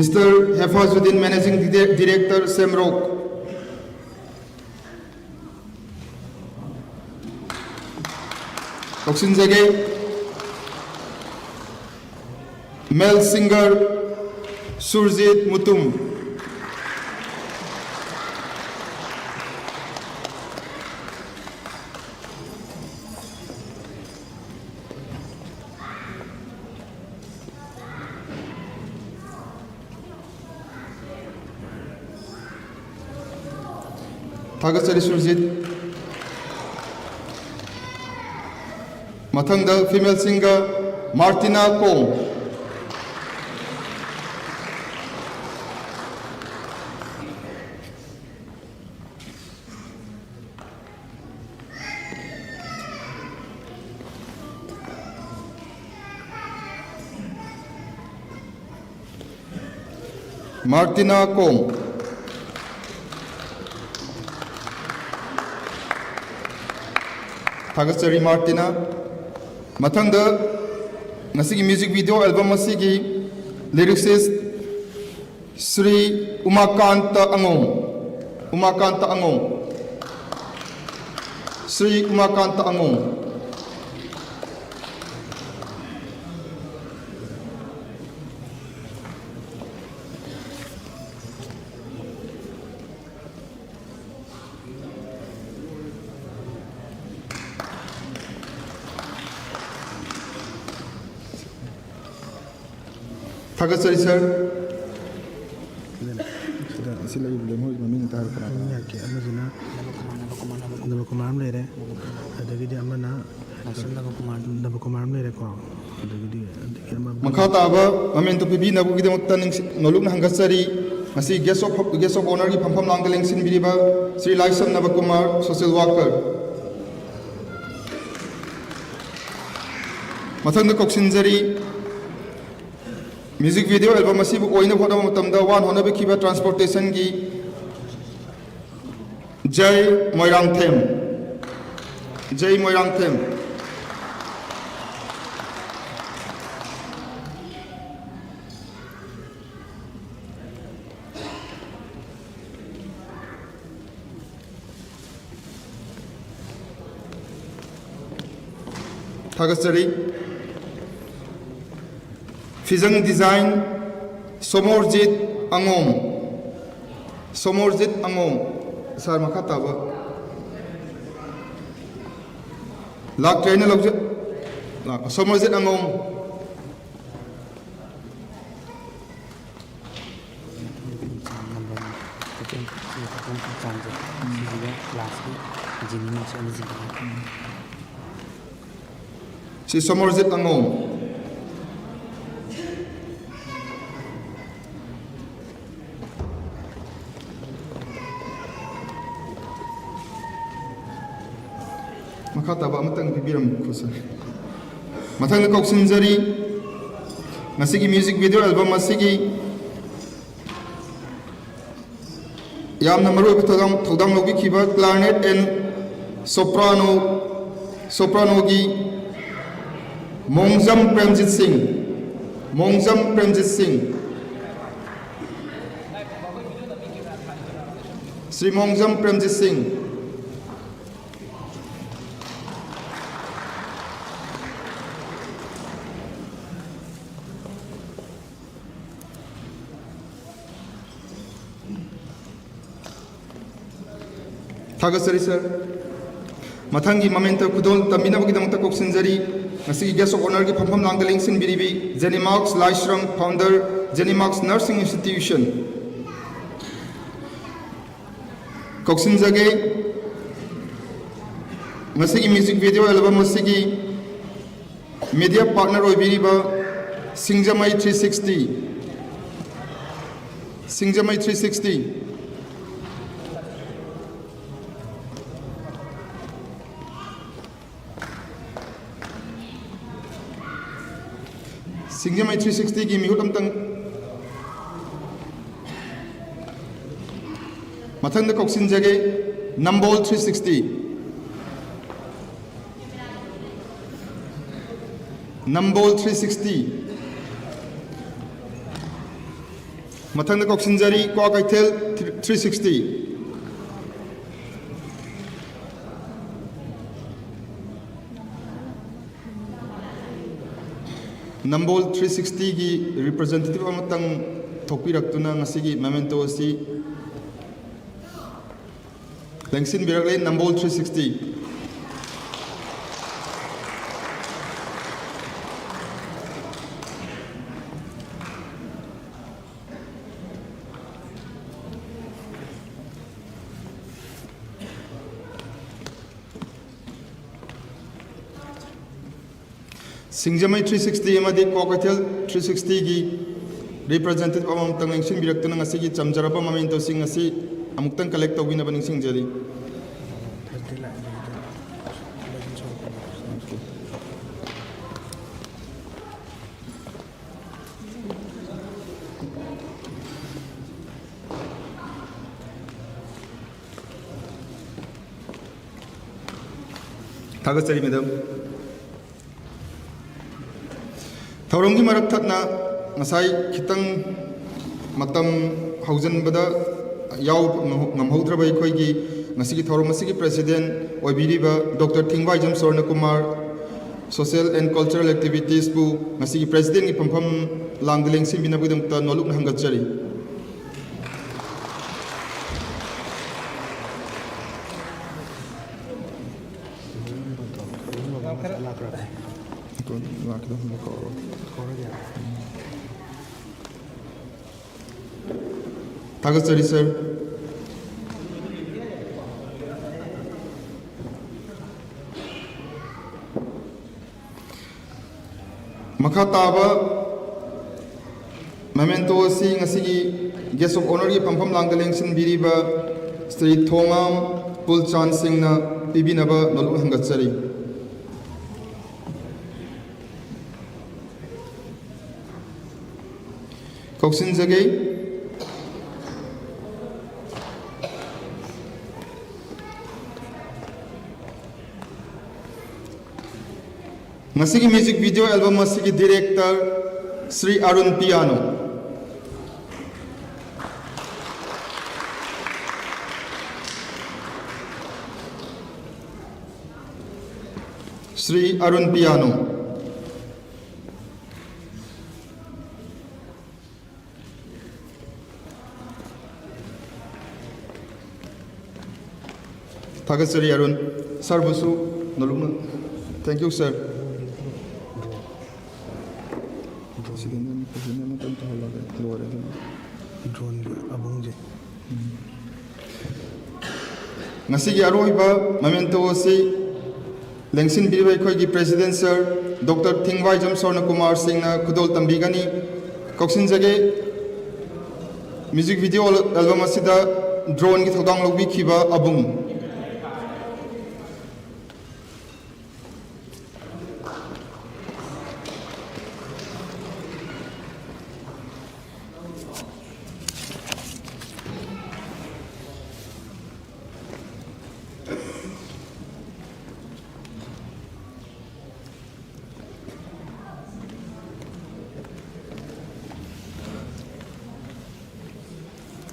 Mister Hefazuddin, Managing Dire-, Director, Semrok. ꯂꯧꯁꯤꯟꯖꯒꯦ꯫ Male singer Surjit Mutum. ꯊꯥꯒꯠꯆꯔꯤ ꯁꯨꯔꯖꯤꯠ꯫ ꯃꯊꯪꯗ female singer ꯃꯥꯔꯇꯤꯅꯥ ꯀꯣꯡ꯫ ꯃꯥꯔꯇꯤꯅꯥ ꯀꯣꯡ꯫ ꯊꯥꯒꯠꯆꯔꯤ ꯃꯥꯔꯇꯤꯅꯥ꯫ ꯃꯊꯪꯗ ꯉꯁꯤꯒꯤ music video album ꯑꯁꯤꯒꯤ lyricist ꯁ꯭ꯔꯤ ꯎꯃꯥꯀꯥꯟꯇ ꯑꯉꯣꯝ, ꯎꯃꯥꯀꯥꯟꯇ ꯑꯉꯣꯝ, ꯁ꯭ꯔꯤ ꯎꯃꯥꯀꯥꯟꯇ ꯑꯉꯣꯝ꯫ ꯊꯥꯒꯠꯆꯔꯤ ꯁꯥꯔ꯫ ꯁꯤꯗ, ꯁꯤꯗ ꯑꯁꯤ ꯂꯩꯔꯤꯕ ꯂꯦꯝꯍꯧꯔꯤꯕ ꯃꯃꯤꯡ ꯑꯝꯇ ꯍꯥꯏꯔꯛꯑꯣ, ꯀꯅꯥ ꯀꯅꯥ? ꯃꯃꯤꯡ ꯍꯥꯏꯔꯛꯀꯦ꯫ ꯑꯃꯁꯤꯅ ꯅꯕꯀꯨꯃꯥꯔ, ꯅꯕꯀꯨꯃꯥꯔ, ꯅꯕꯀꯨꯃꯥꯔ꯫ ꯅꯕꯀꯨꯃꯥꯔ ꯑꯃ ꯂꯩꯔꯦ꯫ ꯅꯕꯀꯨꯃꯥꯔ꯫ ꯑꯗꯒꯤꯗꯤ ꯑꯃꯅ ꯂꯥꯏꯁ꯭ꯔꯝ ꯅꯕꯀꯨꯃꯥꯔ꯫ ꯅꯕꯀꯨꯃꯥꯔ ꯑꯃ ꯂꯩꯔꯦꯀꯣ꯫ ꯑꯗꯒꯤꯗꯤ, ꯑꯗꯒꯤ ꯑꯃ ꯃꯈꯥ ꯇꯥꯕ ꯃꯃꯦꯟꯇꯣ ꯄꯤꯕꯤꯅꯕꯒꯤꯗꯃꯛꯇ ꯅꯤꯡꯁꯤ-, ꯅꯣꯂꯨꯛꯅ ꯍꯪꯒꯠꯆꯔꯤ꯫ ꯉꯁꯤ guest of, guest of honourꯒꯤ ꯐꯝꯐꯝ ꯂꯥꯡꯗ ꯂꯦꯡꯁꯤꯟꯕꯤꯔꯤꯕ ꯁ꯭ꯔꯤ ꯂꯥꯏꯁ꯭ꯔꯝ ꯅꯕꯀꯨꯃꯥꯔ, social worker꯫ ꯃꯊꯪꯗ ꯀꯧꯁꯤꯟꯖꯔꯤ꯫ Music video album ꯑꯁꯤꯕꯨ ꯑꯣꯏꯅꯕ ꯍꯣꯠꯅꯕ ꯃꯇꯝꯗ ꯋꯥꯅ ꯍꯣꯠꯅꯕꯤꯈꯤꯕ transportationꯒꯤ ꯖꯩ ꯃꯣꯏꯔꯥꯡꯊꯦꯝ, ꯖꯩ ꯃꯣꯏꯔꯥꯡꯊꯦꯝ꯫ ꯊꯥꯒꯠꯆꯔꯤ꯫ ꯐꯤꯖꯪ design, ꯁꯣꯃꯣꯔꯖꯤꯠ ꯑꯉꯣꯝ꯫ ꯁꯣꯃꯣꯔꯖꯤꯠ ꯑꯉꯣꯝ꯫ ꯁꯥꯔ, ꯃꯈꯥ ꯇꯥꯕ꯫ ꯂꯥꯛꯇ꯭ꯔꯦ ꯍꯥꯏꯅ ꯂꯧꯖ-, ꯂꯥꯛ-, ꯁꯣꯃꯣꯔꯖꯤꯠ ꯑꯉꯣꯝ꯫ ꯅꯝꯕꯔ ꯇꯣꯇꯦꯜ ꯁꯤꯒꯤ ꯇꯣꯇꯦꯜ ꯆꯥꯡꯁꯦ ꯁꯤꯁꯤꯒ ꯀ꯭ꯂꯥꯁꯀꯤ ꯖꯦꯅꯤꯝꯁ ꯑꯅꯤꯁꯤꯒ꯫ ꯁꯤ ꯁꯣꯃꯣꯔꯖꯤꯠ ꯑꯉꯣꯝ꯫ ꯃꯈꯥ ꯇꯥꯕ ꯑꯃꯇꯪ ꯄꯤꯕꯤꯔꯝꯈꯣ, ꯁꯥꯔ꯫ ꯃꯊꯪꯗ ꯀꯧꯁꯤꯟꯖꯔꯤ, ꯉꯁꯤꯒꯤ music video album ꯑꯁꯤꯒꯤ ꯌꯥꯝꯅ ꯃꯔꯨꯑꯣꯏꯕ ꯊꯧꯗꯥꯡ, ꯊꯧꯗꯥꯡ ꯂꯧꯕꯤꯈꯤꯕ clarinet and soprano, sopranoꯒꯤ ꯃꯣꯡꯖꯝ ꯄ꯭ꯔꯦꯝꯖꯤꯠ ꯁꯤꯡ, ꯃꯣꯡꯖꯝ ꯄ꯭ꯔꯦꯝꯖꯤꯠ ꯁꯤꯡ, ꯁ꯭ꯔꯤ ꯃꯣꯡꯖꯝ ꯄ꯭ꯔꯦꯝꯖꯤꯠ ꯁꯤꯡ꯫ ꯊꯥꯒꯠꯆꯔꯤ, ꯁꯥꯔ꯫ ꯃꯊꯪꯒꯤ memento ꯈꯨꯗꯣꯜ ꯇꯝꯕꯤꯅꯕꯒꯤꯗꯃꯛꯇ ꯀꯧꯁꯤꯟꯖꯔꯤ, ꯉꯁꯤꯒꯤ guest of honourꯒꯤ ꯐꯝꯐꯝ ꯂꯥꯡꯗ ꯂꯦꯡꯁꯤꯟꯕꯤꯔꯤꯕꯤ Zenimax ꯂꯥꯏꯁ꯭ꯔꯝ, founder, Zenimax Nursing Institution꯫ ꯀꯧꯁꯤꯟꯖꯒꯦ꯫ ꯉꯁꯤꯒꯤ music video album ꯑꯁꯤꯒꯤ media partner ꯑꯣꯏꯕꯤꯔꯤꯕ ꯁꯤꯡꯖꯃꯩ three sixty, ꯁꯤꯡꯖꯃꯩ three sixty꯫ ꯁꯤꯡꯖꯃꯩ three sixtyꯒꯤ ꯃꯤꯍꯨꯠ ꯑꯝꯇꯪ ꯃꯊꯪꯗ ꯀꯧꯁꯤꯟꯖꯒꯦ꯫ ꯅꯝꯕꯣꯜ three sixty, ꯅꯝꯕꯣꯜ three sixty꯫ ꯃꯊꯪꯗ ꯀꯧꯁꯤꯟꯖꯔꯤ ꯀ꯭ꯋꯥꯀꯩꯊꯦꯜ three sixty꯫ ꯅꯝꯕꯣꯜ ꯊ꯭ꯔꯤ ꯁꯤꯛꯁꯇꯤꯒꯤ representative ꯑꯃꯇꯪ ꯊꯣꯛꯄꯤꯔꯛꯇꯨꯅ ꯉꯁꯤꯒꯤ memento ꯑꯁꯤ ꯂꯦꯡꯁꯤꯟꯕꯤꯔꯛꯂꯦ꯫ ꯅꯝꯕꯣꯜ ꯊ꯭ꯔꯤ ꯁꯤꯛꯁꯇꯤ꯫ ꯁꯤꯡꯖꯃꯩ ꯊ꯭ꯔꯤ ꯁꯤꯛꯁꯇꯤ ꯑꯃꯗꯤ ꯀ꯭ꯋꯥꯀꯩꯊꯦꯜ ꯊ꯭ꯔꯤ ꯁꯤꯛꯁꯇꯤꯒꯤ representative ꯑꯃꯃꯝꯇꯪ ꯂꯦꯡꯁꯤꯟꯕꯤꯔꯛꯇꯨꯅ ꯉꯁꯤꯒꯤ ꯆꯝꯖꯔꯕ mementoꯁꯤꯡ ꯑꯁꯤ ꯑꯃꯨꯛꯇꯪ collect ꯇꯧꯕꯤꯅꯕ ꯅꯤꯡꯁꯤꯡꯖꯔꯤ꯫ ꯊꯥꯒꯠꯆꯔꯤ, madam꯫ ꯊꯧꯔꯝꯒꯤ ꯃꯔꯛ ꯊꯠꯅ ꯉꯁꯥꯏ ꯈꯤꯇꯪ ꯃꯇꯝ ꯍꯧꯖꯤꯟꯕꯗ ꯌꯥꯎꯕ ꯉꯝꯍꯧꯗ꯭ꯔꯕ ꯑꯩꯈꯣꯏꯒꯤ ꯉꯁꯤꯒꯤ ꯊꯧꯔꯝ ꯑꯁꯤꯒꯤ president ꯑꯣꯏꯕꯤꯔꯤꯕ Doctor ꯊꯤꯡꯕꯥꯏꯖꯝ ꯁꯣꯔꯅ Kumar social and cultural activitiesꯕꯨ ꯉꯁꯤꯒꯤ presidentꯀꯤ ꯐꯝꯐꯝ ꯂꯥꯡꯗ ꯂꯦꯡꯁꯤꯟꯕꯤꯅꯕꯒꯤꯗꯃꯛꯇ ꯅꯣꯂꯨꯛꯅ ꯍꯪꯒꯠꯆꯔꯤ꯫ ꯊꯥꯒꯠꯆꯔꯤ, sir꯫ ꯃꯈꯥ ꯇꯥꯕ memento ꯑꯁꯤ ꯉꯁꯤꯒꯤ guest of honourꯒꯤ ꯐꯝꯐꯝ ꯂꯥꯡꯗ ꯂꯦꯡꯁꯤꯟꯕꯤꯔꯤꯕ ꯁ꯭ꯔꯤ ꯊꯣꯉꯥꯝ ꯄꯨꯜꯆꯥꯟ ꯁꯤꯡꯅ ꯄꯤꯕꯤꯅꯕ ꯅꯣꯂꯨꯛ ꯍꯪꯒꯠꯆꯔꯤ꯫ ꯀꯧꯁꯤꯟꯖꯒꯦ꯫ ꯉꯁꯤꯒꯤ music video album ꯑꯁꯤꯒꯤ director Shri Arun Piano. Shri Arun Piano. ꯊꯥꯒꯠꯆꯔꯤ ꯑꯔꯨꯟ꯫ ꯁꯥꯔꯕꯨꯁꯨ ꯅꯣꯂꯨꯛꯅ, thank you, sir꯫ ꯁꯤꯗ ꯅꯪ ꯐꯖꯅ ꯑꯃꯇꯪ ꯇꯧꯍꯜꯂꯒꯦ, ꯂꯣꯏꯔꯦ ꯑꯗꯨꯝ꯫ ꯗ꯭ꯔꯣꯟꯒꯤ ꯑꯕꯨꯡꯁꯦ꯫ ꯉꯁꯤꯒꯤ ꯑꯔꯣꯏꯕ memento ꯑꯁꯤ ꯂꯦꯡꯁꯤꯟꯕꯤꯔꯤꯕ ꯑꯩꯈꯣꯏꯒꯤ president sir ꯗꯣꯛꯇꯔ ꯊꯤꯡꯕꯥꯏꯖꯝ ꯁꯣꯔꯅ ꯀꯨꯃꯥꯔ ꯁꯤꯡꯅ ꯈꯨꯗꯣꯜ ꯇꯝꯕꯤꯒꯅꯤ꯫ ꯀꯧꯁꯤꯟꯖꯒꯦ꯫ Music video album ꯑꯁꯤꯗ ꯗ꯭ꯔꯣꯟꯒꯤ ꯊꯧꯗꯥꯡ ꯂꯧꯕꯤꯈꯤꯕ ꯑꯕꯨꯡ꯫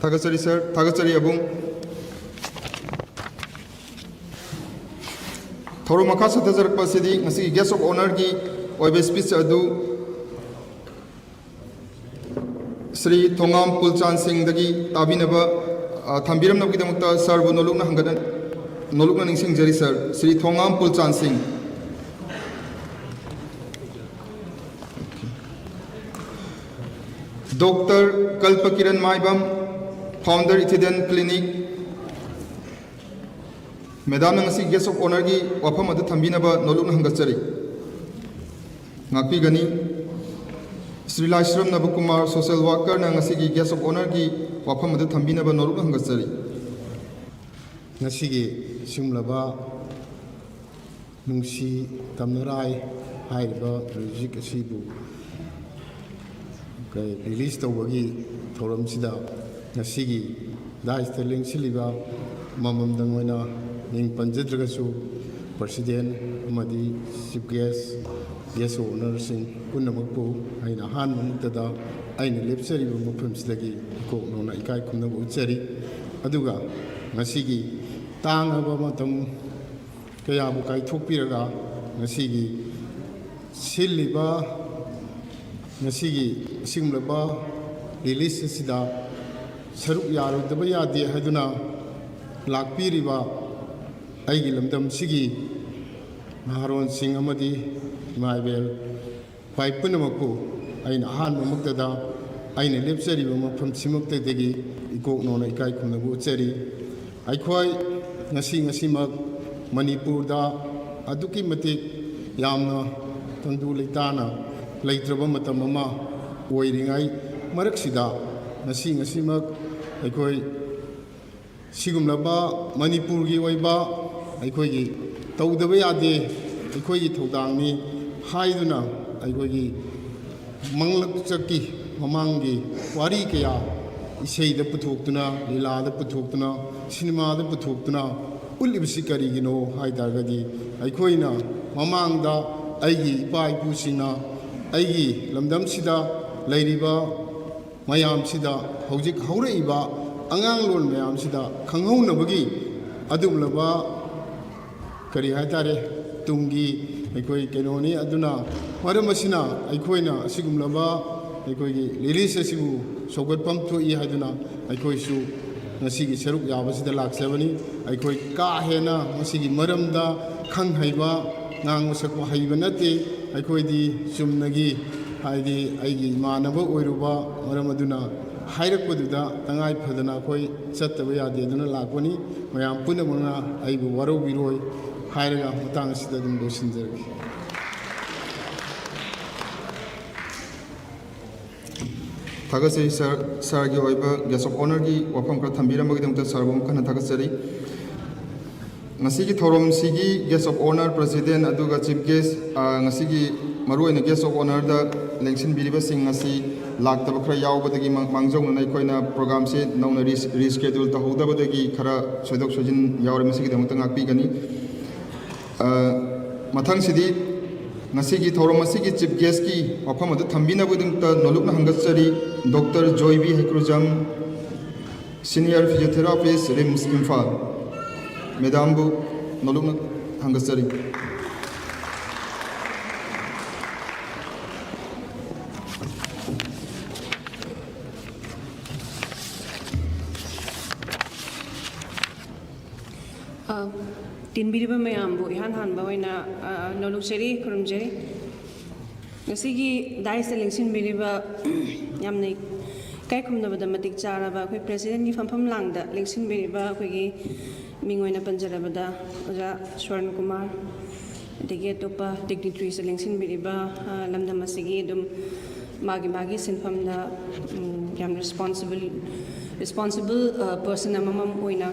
ꯊꯥꯒꯠꯆꯔꯤ sir, ꯊꯥꯒꯠꯆꯔꯤ ꯑꯕꯨꯡ꯫ ꯊꯧꯔꯝ ꯃꯈꯥ ꯆꯠꯊꯖꯔꯛꯄ ꯑꯁꯤꯗꯤ ꯉꯁꯤꯒꯤ guest of honourꯒꯤ ꯑꯣꯏꯕ speech ꯑꯗꯨ ꯁ꯭ꯔꯤ ꯊꯣꯉꯥꯝ ꯄꯨꯜꯆꯥꯟ ꯁꯤꯡꯗꯒꯤ ꯇꯥꯕꯤꯅꯕ, ꯑ, ꯊꯝꯕꯤꯔꯝꯅꯕꯒꯤꯗꯃꯛꯇ sirꯕꯨ ꯅꯣꯂꯨꯛꯅ ꯍꯪꯒꯠ-, ꯅꯣꯂꯨꯛꯅ ꯅꯤꯡꯁꯤꯡꯖꯔꯤ sir꯫ Shri Thongam Pulchan Singh. Doctor Kalpa Kiran Maibam, founder Ethident Clinic꯫ Madamꯅ ꯉꯁꯤ guest of honourꯒꯤ ꯋꯥꯐꯝ ꯑꯗꯨ ꯊꯝꯕꯤꯅꯕ ꯅꯣꯂꯨꯛꯅ ꯍꯪꯒꯠꯆꯔꯤ꯫ ꯉꯥꯛꯄꯤꯒꯅꯤ꯫ ꯁ꯭ꯔꯤ ꯂꯥꯏꯁ꯭ꯔꯝ ꯅꯕꯀꯨꯃꯥꯔ, social workerꯅ ꯉꯁꯤꯒꯤ guest of honourꯒꯤ ꯋꯥꯐꯝ ꯑꯗꯨ ꯊꯝꯕꯤꯅꯕ ꯅꯣꯂꯨꯛꯅ ꯍꯪꯒꯠꯆꯔꯤ꯫ ꯉꯁꯤꯒꯤ ꯁꯤꯒꯨꯝꯂꯕ ꯅꯨꯡꯁꯤ ꯇꯝꯅꯔꯥꯏ ꯍꯥꯏꯔꯤꯕ music ꯑꯁꯤꯕꯨ release ꯇꯧꯕꯒꯤ ꯊꯧꯔꯝꯁꯤꯗ ꯉꯁꯤꯒꯤ dais ꯇ ꯂꯦꯡꯁꯤꯜꯂꯤꯕ ꯑꯃꯃꯝꯗꯪ ꯑꯣꯏꯅ ꯃꯤꯡ ꯄꯟꯖꯗ꯭ꯔꯒꯁꯨ, president ꯑꯃꯗꯤ chief guest, guest of honourꯁꯤꯡ ꯄꯨꯝꯅꯃꯛꯄꯨ ꯑꯩꯅ ꯑꯍꯥꯟꯕꯃꯛꯇꯗ ꯑꯩꯅ ꯂꯦꯞꯆꯔꯤꯕ ꯃꯐꯝꯁꯤꯗꯒꯤ ꯏꯀꯣꯛ ꯅꯧꯅ ꯏꯀꯥꯏ ꯈꯨꯝꯅꯕ ꯎꯠꯆꯔꯤ꯫ ꯑꯗꯨꯒ ꯉꯁꯤꯒꯤ ꯇꯥꯡꯂꯕ ꯃꯇꯝ ꯀꯌꯥꯕꯨ ꯀꯥꯏꯊꯣꯛꯄꯤꯔꯒ ꯉꯁꯤꯒꯤ ꯁꯤꯜꯂꯤꯕ, ꯉꯁꯤꯒꯤ ꯑꯁꯤꯒꯨꯝꯂꯕ release ꯑꯁꯤꯗ ꯁꯔꯨꯛ ꯌꯥꯔꯣꯏꯗꯕ ꯌꯥꯗꯦ ꯍꯥꯏꯗꯨꯅ ꯂꯥꯛꯄꯤꯔꯤꯕ ꯑꯩꯒꯤ ꯂꯝꯗꯝꯁꯤꯒꯤ ꯅꯍꯥꯔꯣꯟꯁꯤꯡ ꯑꯃꯗꯤ ꯏꯃꯥ ꯏꯕꯦꯜ ꯈ꯭ꯋꯥꯏ ꯄꯨꯝꯅꯃꯛꯄꯨ ꯑꯩꯅ ꯑꯍꯥꯟꯕꯃꯛꯇꯗ ꯑꯩꯅ ꯂꯦꯞꯆꯔꯤꯕ ꯃꯐꯝꯁꯤꯃꯛꯇꯗꯒꯤ ꯏꯀꯣꯛ ꯅꯧꯅ ꯏꯀꯥꯏ ꯈꯨꯝꯅꯕ ꯎꯠꯆꯔꯤ꯫ ꯑꯩꯈꯣꯏ ꯉꯁꯤ ꯉꯁꯤꯃꯛ ꯃꯅꯤꯄꯨꯔꯗ ꯑꯗꯨꯛꯀꯤ ꯃꯇꯤꯛ ꯌꯥꯝꯅ ꯇꯪꯗꯨ ꯂꯩꯇꯥꯅ ꯂꯩꯇ꯭ꯔꯕ ꯃꯇꯝ ꯑꯃ ꯑꯣꯏꯔꯤꯉꯩ ꯃꯔꯛꯁꯤꯗ, ꯉꯁꯤ ꯉꯁꯤꯃꯛ ꯑꯩꯈꯣꯏ ꯁꯤꯒꯨꯝꯂꯕ ꯃꯅꯤꯄꯨꯔꯒꯤ ꯑꯣꯏꯕ ꯑꯩꯈꯣꯏꯒꯤ ꯇꯧꯗꯕ ꯌꯥꯗꯦ, ꯑꯩꯈꯣꯏꯒꯤ ꯊꯧꯗꯥꯡꯅꯤ ꯍꯥꯏꯗꯨꯅ ꯑꯩꯈꯣꯏꯒꯤ ꯃꯪꯂꯛꯆꯛꯀꯤ ꯃꯃꯥꯡꯒꯤ ꯋꯥꯔꯤ ꯀꯌꯥ ꯏꯁꯩꯗ ꯄꯨꯊꯣꯛꯇꯨꯅ, ꯂꯤꯂꯥꯗ ꯄꯨꯊꯣꯛꯇꯨꯅ, ꯁꯤꯅꯦꯃꯥꯗ ꯄꯨꯊꯣꯛꯇꯨꯅ ꯎꯠꯂꯤꯕꯁꯤ ꯀꯔꯤꯒꯤꯅꯣ ꯍꯥꯏ ꯇꯥꯔꯒꯗꯤ, ꯑꯩꯈꯣꯏꯅ ꯃꯃꯥꯡꯗ ꯑꯩꯒꯤ ꯏꯄꯥ ꯏꯄꯨꯁꯤꯡꯅ ꯑꯩꯒꯤ ꯂꯝꯗꯝꯁꯤꯗ ꯂꯩꯔꯤꯕ ꯃꯌꯥꯝꯁꯤꯗ, ꯍꯧꯖꯤꯛ ꯍꯧꯔꯛꯏꯕ ꯑꯉꯥꯡꯂꯣꯟ ꯃꯌꯥꯝꯁꯤꯗ ꯈꯪꯍꯧꯅꯕꯒꯤ ꯑꯗꯨꯒꯨꯝꯂꯕ, ꯀꯔꯤ ꯍꯥꯏꯇꯥꯔꯦ, ꯇꯨꯡꯒꯤ ꯑꯩꯈꯣꯏ ꯀꯩꯅꯣꯅꯤ꯫ ꯑꯗꯨꯅ ꯃꯔꯝ ꯑꯁꯤꯅ ꯑꯩꯈꯣꯏꯅ ꯑꯁꯤꯒꯨꯝꯂꯕ ꯑꯩꯈꯣꯏꯒꯤ ꯂꯤꯔꯤꯛꯁ ꯑꯁꯤꯕꯨ ꯁꯧꯒꯠꯐꯝ ꯊꯣꯛꯏ ꯍꯥꯏꯗꯨꯅ ꯑꯩꯈꯣꯏꯁꯨ ꯉꯁꯤꯒꯤ ꯁꯔꯨꯛ ꯌꯥꯕꯁꯤꯗ ꯂꯥꯛꯆꯕꯅꯤ꯫ ꯑꯩꯈꯣꯏ ꯀꯥ ꯍꯦꯟꯅ ꯃꯁꯤꯒꯤ ꯃꯔꯝꯗ ꯈꯪ ꯍꯩꯕ, ꯉꯥꯡꯕ ꯁꯛꯄ ꯍꯩꯕ ꯅꯠꯇꯦ꯫ ꯑꯩꯈꯣꯏꯗꯤ ꯆꯨꯝꯅꯒꯤ, ꯍꯥꯏꯗꯤ ꯑꯩꯒꯤ ꯏꯃꯥꯟꯅꯕ ꯑꯣꯏꯔꯨꯕ ꯃꯔꯝ ꯑꯗꯨꯅ ꯍꯥꯏꯔꯛꯄꯗꯨꯗ ꯇꯉꯥꯏ ꯐꯗꯅ ꯑꯩꯈꯣꯏ ꯆꯠꯇꯕ ꯌꯥꯗꯦ ꯑꯗꯨꯅ ꯂꯥꯛꯄꯅꯤ꯫ ꯃꯌꯥꯝ ꯄꯨꯝꯅꯃꯛꯅ ꯑꯩꯕꯨ ꯋꯥꯔꯧꯕꯤꯔꯣꯏ ꯍꯥꯏꯔꯒ ꯃꯇꯥꯡ ꯑꯁꯤꯗ ꯑꯗꯨꯝ ꯂꯣꯏꯁꯤꯟꯖꯔꯒꯦ꯫ ꯊꯥꯒꯠꯆꯔꯤ ꯁꯥꯔ꯫ ꯁꯥꯔꯒꯤ ꯑꯣꯏꯕ guest of honourꯒꯤ ꯋꯥꯐꯝ ꯈꯔ ꯊꯝꯕꯤꯔꯝꯕꯒꯤꯗꯃꯛꯇ ꯁꯥꯔꯕꯨ ꯑꯃꯨꯛ ꯍꯟꯅ ꯊꯥꯒꯠꯆꯔꯤ꯫ ꯉꯁꯤꯒꯤ ꯊꯧꯔꯝꯁꯤꯒꯤ guest of honour, president ꯑꯗꯨꯒ chief guest, ꯑ, ꯉꯁꯤꯒꯤ ꯃꯔꯨꯑꯣꯏꯅ guest of honourꯗ ꯂꯦꯡꯁꯤꯟꯕꯤꯔꯤꯕꯁꯤꯡ ꯑꯁꯤ ꯂꯥꯛꯇꯕ ꯈꯔ ꯌꯥꯎꯕꯗꯒꯤ ꯃꯥꯡ-, ꯃꯥꯡꯖꯧꯅꯅ ꯑꯩꯈꯣꯏꯅ programꯁꯦ ꯅꯧꯅ ꯔꯤꯁ-, reschedule ꯇꯧꯍꯧꯗꯕꯗꯒꯤ ꯈꯔ ꯁꯣꯏꯗꯣꯛ ꯁꯣꯏꯖꯤꯟ ꯌꯥꯎꯔꯦ꯫ ꯃꯁꯤꯒꯤꯗꯃꯛꯇ ꯉꯥꯛꯄꯤꯒꯅꯤ꯫ ꯑ, ꯃꯊꯪꯁꯤꯗꯤ ꯉꯁꯤꯒꯤ ꯊꯧꯔꯝ ꯑꯁꯤꯒꯤ chief guestꯀꯤ ꯋꯥꯐꯝ ꯑꯗꯨ ꯊꯝꯕꯤꯅꯕꯒꯤꯗꯃꯛꯇ ꯅꯣꯂꯨꯛꯅ ꯍꯪꯒꯠꯆꯔꯤ, Doctor ꯖꯣꯏꯕꯤ Heikrujam, Senior Physiotherapist, RIMS, Imphal. ꯃꯦꯗꯥꯝꯕꯨ ꯅꯣꯂꯨꯛꯅ ꯍꯪꯒꯠꯆꯔꯤ꯫ ꯑ, ꯇꯤꯟꯕꯤꯔꯤꯕ ꯃꯌꯥꯝꯕꯨ ꯏꯍꯥꯟ ꯍꯥꯟꯕ ꯑꯣꯏꯅ, ꯑ, ꯅꯣꯂꯨꯛꯆꯔꯤ, ꯈꯨꯔꯨꯝꯖꯔꯤ꯫ ꯉꯁꯤꯒꯤ ꯗꯥꯏꯁꯇ ꯂꯦꯡꯁꯤꯟꯕꯤꯔꯤꯕ, ꯌꯥꯝꯅ ꯏꯀꯥꯏ ꯈꯨꯝꯅꯕꯗ ꯃꯇꯤꯛ ꯆꯥꯔꯕ ꯑꯩꯈꯣꯏ ꯄ꯭ꯔꯦꯁꯤꯗꯦꯟꯒꯤ ꯐꯝꯐꯝ ꯂꯥꯡꯗ ꯂꯦꯡꯁꯤꯟꯕꯤꯔꯤꯕ ꯑꯩꯈꯣꯏꯒꯤ ꯃꯤꯡ ꯑꯣꯏꯅ ꯄꯟꯖꯔꯕꯗ ꯑꯣꯖꯥ ꯁ꯭ꯋꯔꯟ ꯀꯨꯃꯥꯔ, ꯑꯗꯒꯤ ꯑꯇꯣꯞꯄ ꯗꯤꯒꯅꯤꯇ꯭ꯔꯤꯁ ꯂꯦꯡꯁꯤꯟꯕꯤꯔꯤꯕ, ꯑ, ꯂꯝꯗꯝ ꯑꯁꯤꯒꯤ ꯑꯗꯨꯝ ꯃꯥꯒꯤ ꯃꯥꯒꯤ ꯁꯤꯟꯐꯝꯗ, ꯎꯝ, ꯌꯥꯝ ꯔꯦꯁꯄꯣꯟꯁꯤꯕꯜ, ꯔꯦꯁꯄꯣꯟꯁꯤꯕꯜ, ꯑ, ꯄꯔꯁꯟ ꯑꯃꯃꯝ ꯑꯣꯏꯅ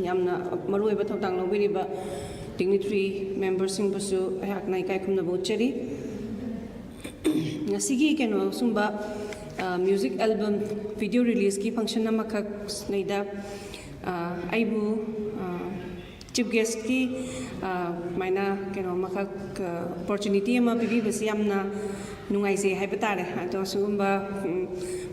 ꯌꯥꯝꯅ ꯃꯔꯨꯑꯣꯏꯕ ꯊꯧꯗꯥꯡ ꯂꯧꯕꯤꯔꯤꯕ ꯗꯤꯒꯅꯤꯇ꯭ꯔꯤ ꯃꯦꯝꯕꯔꯁꯤꯡꯕꯨꯁꯨ ꯑꯩꯍꯥꯛꯅ ꯏꯀꯥꯏ ꯈꯨꯝꯅꯕ ꯎꯠꯆꯔꯤ꯫ ꯉꯁꯤꯒꯤ ꯀꯩꯅꯣ ꯁꯨꯝꯕ, ꯑ, ꯃ꯭ꯌꯨꯖꯤꯛ ꯑꯦꯜꯕꯝ ꯚꯤꯗꯤꯑꯣ ꯔꯤꯂꯤꯁꯀꯤ ꯐꯪꯁꯟ ꯑꯃꯈꯛ ꯁꯤꯗꯩꯗ, ꯑ, ꯑꯩꯕꯨ, ꯑ, ꯆꯤꯐ ꯒꯦꯁꯀꯤ, ꯑ, ꯁꯨꯃꯥꯏꯅ ꯀꯩꯅꯣ ꯑꯃꯈꯛ, ꯑ, ꯑꯣꯄꯣꯔꯆꯨꯅꯤꯇꯤ ꯑꯃ ꯄꯤꯕꯤꯕꯁꯤ ꯌꯥꯝꯅ ꯅꯨꯡꯉꯥꯏꯖꯩ ꯍꯥꯏꯕ ꯇꯥꯔꯦ꯫ ꯑꯗꯣ ꯁꯤꯒꯨꯝꯕ, ꯎꯝ,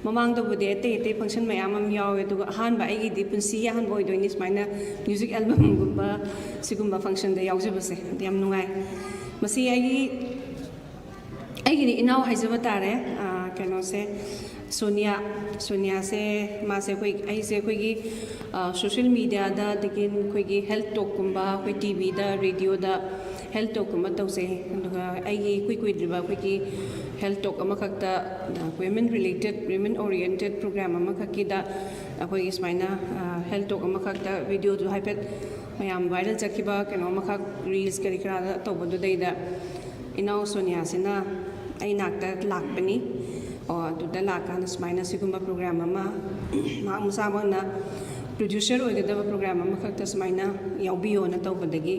ꯃꯃꯥꯡꯗꯕꯨꯗꯤ ꯑꯇꯩ ꯑꯇꯩ ꯐꯪꯁꯟ ꯃꯌꯥꯝ ꯑꯃ ꯌꯥꯎꯋꯦ, ꯑꯗꯨꯒ ꯑꯍꯥꯟꯕ ꯑꯩꯒꯤꯗꯤ ꯄꯨꯟꯁꯤꯒꯤ ꯑꯍꯥꯟꯕ ꯑꯣꯏꯗꯣꯏꯅꯤ ꯁꯨꯃꯥꯏꯅ ꯃ꯭ꯌꯨꯖꯤꯛ ꯑꯦꯜꯕꯝꯒꯨꯝꯕ ꯁꯤꯒꯨꯝꯕ ꯐꯪꯁꯟꯗ ꯌꯥꯎꯖꯕꯁꯦ꯫ ꯑꯗꯨ ꯌꯥꯝ ꯅꯨꯡꯉꯥꯏ꯫ ꯃꯁꯤ ꯑꯩꯒꯤ, ꯑꯩꯒꯤꯗꯤ ꯏꯅꯥꯎ ꯍꯥꯏꯖꯕ ꯇꯥꯔꯦ꯫ ꯑ, ꯀꯩꯅꯣꯁꯦ, ꯁꯣꯅꯤꯌꯥ, ꯁꯣꯅꯤꯌꯥꯁꯦ, ꯃꯥꯁꯦ ꯑꯩꯈꯣꯏ, ꯑꯩꯁꯦ ꯑꯩꯈꯣꯏꯒꯤ, ꯑ, ꯁꯣꯁꯤꯌꯦꯜ ꯃꯤꯗꯤꯌꯥꯗ, ꯑꯗꯒꯤ ꯑꯩꯈꯣꯏꯒꯤ ꯍꯦꯜꯠ ꯇꯣꯛꯀꯨꯝꯕ, ꯑꯩꯈꯣꯏ ꯇꯤ ꯚꯤꯗ, ꯔꯦꯗꯤꯑꯣꯗ ꯍꯦꯜꯠ ꯇꯣꯛꯀꯨꯝꯕ ꯇꯧꯖꯩ꯫ ꯑꯗꯨꯒ ꯑꯩꯒꯤ ꯏꯀꯨꯏ ꯀꯨꯏꯗ꯭ꯔꯤꯕ ꯑꯩꯈꯣꯏꯒꯤ ꯍꯦꯜꯠ ꯇꯣꯛ ꯑꯃꯈꯛꯇ, ꯑ, women related, women oriented programme ꯑꯃꯈꯛꯀꯤꯗ ꯑꯩꯈꯣꯏꯒꯤ ꯁꯨꯃꯥꯏꯅ, ꯑ, ꯍꯦꯜꯠ ꯇꯣꯛ ꯑꯃꯈꯛꯇ ꯚꯤꯗꯤꯑꯣꯗꯨ ꯍꯥꯏꯐꯦꯠ ꯃꯌꯥꯝ ꯚꯥꯏꯔꯦꯜ ꯆꯠꯈꯤꯕ ꯀꯩꯅꯣ ꯑꯃꯈꯛ ꯔꯤꯜꯁ ꯀꯔꯤ ꯀꯔꯥꯗ ꯇꯧꯕꯗꯨꯗꯩꯗ ꯏꯅꯥꯎ ꯁꯣꯅꯤꯌꯥꯁꯤꯅ ꯑꯩ ꯅꯥꯛꯇ ꯂꯥꯛꯄꯅꯤ꯫ ꯑꯣ, ꯑꯗꯨꯗ ꯂꯥꯛꯀꯥꯟꯗ ꯁꯨꯃꯥꯏꯅ ꯁꯤꯒꯨꯝꯕ ꯄ꯭ꯔꯣꯒ꯭ꯔꯥꯝ ꯑꯃ, ꯃꯍꯥꯛ ꯃꯁꯥꯃꯛꯅ ꯄ꯭ꯔꯣꯗ꯭ꯌꯨꯁꯔ ꯑꯣꯏꯒꯗꯕ ꯄ꯭ꯔꯣꯒ꯭ꯔꯥꯝ ꯑꯃꯈꯛꯇ ꯁꯨꯃꯥꯏꯅ ꯌꯥꯎꯕꯤꯌꯣꯅ ꯇꯧꯕꯗꯒꯤ,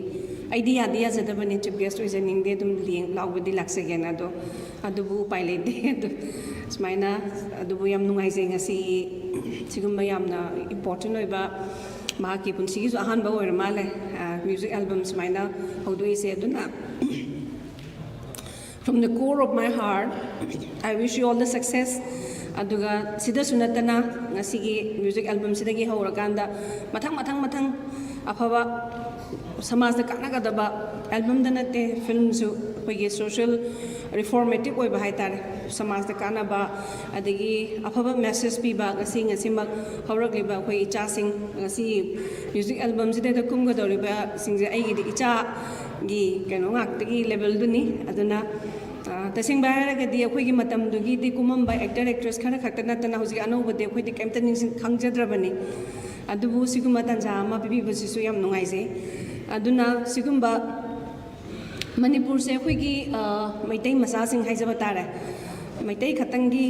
ꯑꯩꯗꯤ ꯌꯥꯗꯤ ꯌꯥꯖꯗꯕꯅꯤ, ꯆꯤꯐ ꯒꯦꯁ ꯑꯣꯏꯖꯅꯤꯡꯗꯦ, ꯑꯗꯨꯝ ꯂꯦꯡ ꯂꯥꯎꯕꯗꯤ ꯂꯥꯛꯆꯒꯦꯅ, ꯑꯗꯣ ꯑꯗꯨꯕꯨ ꯎꯄꯥꯏ ꯂꯩꯇꯦ꯫ ꯑꯗꯨ ꯁꯨꯃꯥꯏꯅ, ꯑꯗꯨꯕꯨ ꯌꯥꯝ ꯅꯨꯡꯉꯥꯏꯖꯩ ꯉꯁꯤ ꯁꯤꯒꯨꯝꯕ ꯌꯥꯝꯅ ꯏꯝꯄꯣꯔꯇꯦꯟ ꯑꯣꯏꯕ, ꯃꯍꯥꯛꯀꯤ ꯄꯨꯟꯁꯤꯒꯤꯁꯨ ꯑꯍꯥꯟꯕ ꯑꯣꯏꯔ ꯃꯥꯜꯂꯦ, ꯑ, ꯃ꯭ꯌꯨꯖꯤꯛ ꯑꯦꯜꯕꯝ ꯁꯨꯃꯥꯏꯅ ꯍꯧꯗꯣꯛꯏꯁꯦ꯫ ꯑꯗꯨꯅ, from the core of my heart, I wish you all the success. ꯑꯗꯨꯒ ꯁꯤꯗꯁꯨ ꯅꯠꯇꯅ ꯉꯁꯤꯒꯤ ꯃ꯭ꯌꯨꯖꯤꯛ ꯑꯦꯜꯕꯝꯁꯤꯗꯒꯤ ꯍꯧꯔꯀꯥꯟꯗ ꯃꯊꯪ, ꯃꯊꯪ, ꯃꯊꯪ ꯑꯐꯕ ꯁꯃꯥꯖꯇ ꯀꯥꯟꯅꯒꯗꯕ ꯑꯦꯜꯕꯝꯗ ꯅꯠꯇꯦ, ꯐꯤꯂꯝꯁꯨ ꯑꯩꯈꯣꯏꯒꯤ ꯁꯣꯁꯤꯌꯦꯜ ꯔꯤꯐꯣꯔꯃꯦꯇꯤꯞ ꯑꯣꯏꯕ ꯍꯥꯏꯇꯥꯔꯦ, ꯁꯃꯥꯖꯇ ꯀꯥꯟꯅꯕ, ꯑꯗꯒꯤ ꯑꯐꯕ ꯃꯦꯁꯦꯖ ꯄꯤꯕ꯫ ꯉꯁꯤ ꯉꯁꯤꯃꯛ ꯍꯧꯔꯛꯂꯤꯕ ꯑꯩꯈꯣꯏ ꯏꯆꯥꯁꯤꯡ, ꯉꯁꯤ ꯃ꯭ꯌꯨꯖꯤꯛ ꯑꯦꯜꯕꯝꯁꯤꯗꯩꯗ ꯀꯨꯝꯒꯗꯧꯔꯤꯕꯁꯤꯡꯁꯦ ꯑꯩꯒꯤꯗꯤ ꯏꯆꯥꯒꯤ ꯀꯩꯅꯣ ꯉꯥꯛꯇꯒꯤ ꯂꯦꯕꯦꯜꯗꯨꯅꯤ꯫ ꯑꯗꯨꯅ ꯇꯁꯦꯡꯕ ꯍꯥꯏꯔꯒꯗꯤ ꯑꯩꯈꯣꯏꯒꯤ ꯃꯇꯝꯗꯨꯒꯤꯗꯤ ꯀꯨꯝꯃꯝꯕ ꯑꯦꯛꯇꯔ ꯑꯦꯛꯇ꯭ꯔꯦꯁ ꯈꯔ ꯈꯛꯇ ꯅꯠꯇꯅ ꯍꯧꯖꯤꯛ ꯑꯅꯧꯕꯗꯤ ꯑꯩꯈꯣꯏꯗꯤ ꯀꯩꯝꯇ ꯅꯤꯡꯁꯤꯡ ꯈꯪꯖꯗ꯭ꯔꯕꯅꯤ꯫ ꯑꯗꯨꯕꯨ ꯁꯤꯒꯨꯝꯕ ꯇꯥꯟꯖꯥ ꯑꯃ ꯄꯤꯕꯤꯕꯁꯤꯁꯨ ꯌꯥꯝ ꯅꯨꯡꯉꯥꯏꯖꯩ꯫ ꯑꯗꯨꯅ ꯁꯤꯒꯨꯝꯕ ꯃꯅꯤꯄꯨꯔꯁꯦ ꯑꯩꯈꯣꯏꯒꯤ ꯃꯩꯇꯩ ꯃꯆꯥꯁꯤꯡ ꯍꯥꯏꯖꯕ ꯇꯥꯔꯦ, ꯃꯩꯇꯩ ꯈꯛꯇꯪꯒꯤ,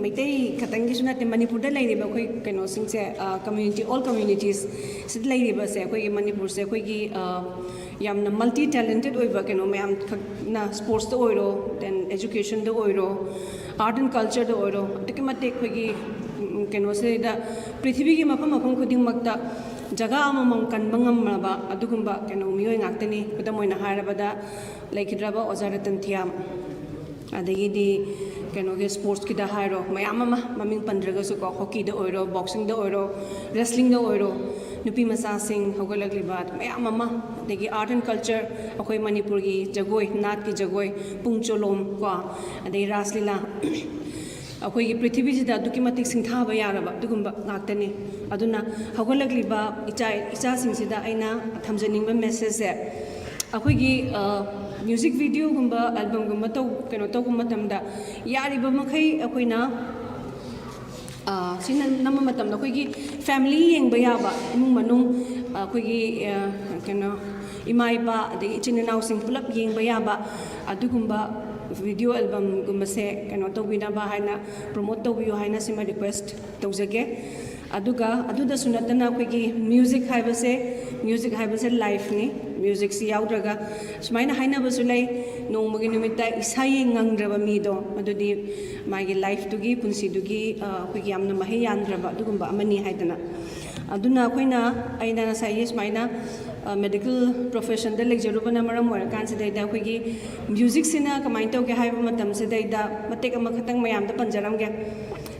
ꯃꯩꯇꯩ ꯈꯛꯇꯪꯒꯤꯁꯨ ꯅꯠꯇꯦ, ꯃꯅꯤꯄꯨꯔꯗ ꯂꯩꯔꯤꯕ ꯑꯩꯈꯣꯏ ꯀꯩꯅꯣꯁꯤꯡꯁꯦ, ꯀꯝꯃ꯭ꯌꯨꯅꯤꯇꯤ, ꯑꯣꯜ ꯀꯝꯃ꯭ꯌꯨꯅꯤꯇꯤꯁ ꯁꯤꯗ ꯂꯩꯔꯤꯕꯁꯦ ꯑꯩꯈꯣꯏꯒꯤ ꯃꯅꯤꯄꯨꯔꯁꯦ ꯑꯩꯈꯣꯏꯒꯤ ꯌꯥꯝꯅ ꯃꯜꯇꯤ ꯇꯦꯂꯦꯟꯇꯦꯠ ꯑꯣꯏꯕ ꯀꯩꯅꯣ ꯃꯌꯥꯝ ꯈꯛꯅ, ꯁ꯭ꯄꯣꯔꯠꯁꯇ ꯑꯣꯏꯔꯣ, ꯗꯦꯟ ꯑꯦꯖꯨꯀꯦꯁꯟꯗ ꯑꯣꯏꯔꯣ, ꯑꯥꯔꯠ ꯑꯦꯟ ꯀꯜꯆꯔꯗ ꯑꯣꯏꯔꯣ, ꯑꯗꯨꯛꯀꯤ ꯃꯇꯤꯛ ꯑꯩꯈꯣꯏꯒꯤ ꯀꯩꯅꯣꯁꯤꯗ ꯄ꯭ꯔꯤꯊꯤꯕꯤꯒꯤ ꯃꯐꯝ ꯃꯐꯝ ꯈꯨꯗꯤꯡꯃꯛꯇ ꯖꯒꯥ ꯑꯃꯃꯝ ꯀꯟꯕ ꯉꯝꯂꯕ ꯑꯗꯨꯒꯨꯝꯕ ꯀꯩꯅꯣ ꯃꯤꯑꯣꯏ ꯉꯥꯛꯇꯅꯤ꯫ ꯈꯨꯗꯝ ꯑꯣꯏꯅ ꯍꯥꯏꯔꯕꯗ ꯂꯩꯈꯤꯗ꯭ꯔꯕ ꯑꯣꯖꯥ ꯔꯇꯟ ꯊꯤꯌꯥꯝ, ꯑꯗꯒꯤꯗꯤ ꯀꯩꯅꯣꯒꯤ ꯁ꯭ꯄꯣꯔꯠꯁꯀꯤꯗ ꯍꯥꯏꯔꯣ, ꯃꯌꯥꯝ ꯑꯃ ꯃꯃꯤꯡ ꯄꯟꯗ꯭ꯔꯒꯁꯨꯀꯣ, ꯍꯣꯀꯤꯗ ꯑꯣꯏꯔꯣ, ꯕꯣꯛꯁꯤꯡꯗ ꯑꯣꯏꯔꯣ, ꯔꯦꯁꯂꯤꯡꯗ ꯑꯣꯏꯔꯣ, ꯅꯨꯄꯤ ꯃꯆꯥꯁꯤꯡ ꯍꯧꯒꯠꯂꯛꯂꯤꯕ ꯃꯌꯥꯝ ꯑꯃ, ꯑꯗꯒꯤ ꯑꯥꯔꯠ ꯑꯦꯟ ꯀꯜꯆꯔ, ꯑꯩꯈꯣꯏ ꯃꯅꯤꯄꯨꯔꯒꯤ ꯖꯒꯣꯏ, ꯅꯥꯠꯀꯤ ꯖꯒꯣꯏ, ꯄꯨꯡ ꯆꯣꯂꯣꯝ ꯀꯣ, ꯑꯗꯩ ꯔꯥꯁ ꯂꯤꯂꯥ, ꯑꯩꯈꯣꯏꯒꯤ ꯄ꯭ꯔꯤꯊꯤꯕꯤꯁꯤꯗ ꯑꯗꯨꯛꯀꯤ ꯃꯇꯤꯛ ꯁꯤꯡꯊꯥꯕ ꯌꯥꯔꯕ ꯑꯗꯨꯒꯨꯝꯕ ꯉꯥꯛꯇꯅꯤ꯫ ꯑꯗꯨꯅ ꯍꯧꯒꯠꯂꯛꯂꯤꯕ ꯏꯆꯥ ꯏꯆꯥꯁꯤꯡꯁꯤꯗ ꯑꯩꯅ ꯊꯝꯖꯅꯤꯡꯕ ꯃꯦꯁꯦꯖꯁꯦ, ꯑꯩꯈꯣꯏꯒꯤ ꯃ꯭ꯌꯨꯖꯤꯛ ꯚꯤꯗꯤꯑꯣꯒꯨꯝꯕ, ꯑꯦꯜꯕꯝꯒꯨꯝꯕ ꯇꯧ ꯀꯩꯅꯣ ꯇꯧꯕ ꯃꯇꯝꯗ ꯌꯥꯔꯤꯕ ꯃꯈꯩ ꯑꯩꯈꯣꯏꯅ ꯁꯤꯅ ꯅꯝꯕ ꯃꯇꯝꯗ ꯑꯩꯈꯣꯏꯒꯤ ꯐꯦꯃꯤꯂꯤ ꯌꯦꯡꯕ ꯌꯥꯕ, ꯏꯃꯨꯡ ꯃꯅꯨꯡ, ꯑꯩꯈꯣꯏꯒꯤ ꯀꯩꯅꯣ, ꯏꯃꯥ ꯏꯄꯥ, ꯑꯗꯒꯤ ꯏꯆꯤꯟ ꯏꯅꯥꯎꯁꯤꯡ ꯄꯨꯂꯞ ꯌꯦꯡꯕ ꯌꯥꯕ ꯑꯗꯨꯒꯨꯝꯕ ꯚꯤꯗꯤꯑꯣ ꯑꯦꯜꯕꯝꯒꯨꯝꯕꯁꯦ ꯀꯩꯅꯣ ꯇꯧꯕꯤꯅꯕ ꯍꯥꯏꯅ, ꯄ꯭ꯔꯣꯃꯣꯠ ꯇꯧꯕꯤꯌꯨ ꯍꯥꯏꯅ ꯁꯤꯃ ꯔꯤꯀ꯭ꯋꯦꯁ ꯇꯧꯖꯒꯦ꯫ ꯑꯗꯨꯒ ꯑꯗꯨꯗꯁꯨ ꯅꯠꯇꯅ ꯑꯩꯈꯣꯏꯒꯤ ꯃ꯭ꯌꯨꯖꯤꯛ ꯍꯥꯏꯕꯁꯦ, ꯃ꯭ꯌꯨꯖꯤꯛ ꯍꯥꯏꯕꯁꯦ ꯂꯥꯏꯐꯅꯤ꯫ ꯃ꯭ꯌꯨꯖꯤꯛꯁꯤ ꯌꯥꯎꯗ꯭ꯔꯒ, ꯁꯨꯃꯥꯏꯅ ꯍꯥꯏꯅꯕꯁꯨ ꯂꯩ, ꯅꯣꯡꯃꯒꯤ ꯅꯨꯃꯤꯠꯇ ꯏꯁꯩ ꯉꯪꯗ꯭ꯔꯕ ꯃꯤꯗꯣ, ꯑꯗꯨꯗꯤ ꯃꯥꯒꯤ ꯂꯥꯏꯐꯇꯨꯒꯤ, ꯄꯨꯟꯁꯤꯗꯨꯒꯤ ꯑꯩꯈꯣꯏꯒꯤ ꯌꯥꯝꯅ ꯃꯍꯩ ꯌꯥꯟꯗ꯭ꯔꯕ ꯑꯗꯨꯒꯨꯝꯕ ꯑꯃꯅꯤ ꯍꯥꯏꯗꯅ꯫ ꯑꯗꯨꯅ ꯑꯩꯈꯣꯏꯅ, ꯑꯩꯅ ꯉꯁꯥꯏꯒꯤ ꯁꯨꯃꯥꯏꯅ ꯃꯦꯗꯤꯀꯦꯜ ꯄ꯭ꯔꯣꯐꯦꯁꯟꯗ ꯂꯩꯖꯔꯨꯕꯅ ꯃꯔꯝ ꯑꯣꯏꯔꯀꯥꯟꯁꯤꯗꯩꯗ ꯑꯩꯈꯣꯏꯒꯤ ꯃ꯭ꯌꯨꯖꯤꯛꯁꯤꯅ ꯀꯃꯥꯏꯅ ꯇꯧꯒꯦ ꯍꯥꯏꯕ ꯃꯇꯝꯁꯤꯗꯩꯗ ꯃꯇꯦꯛ ꯑꯃꯈꯛꯇꯪ ꯃꯌꯥꯝꯗ ꯄꯟꯖꯔꯝꯒꯦ꯫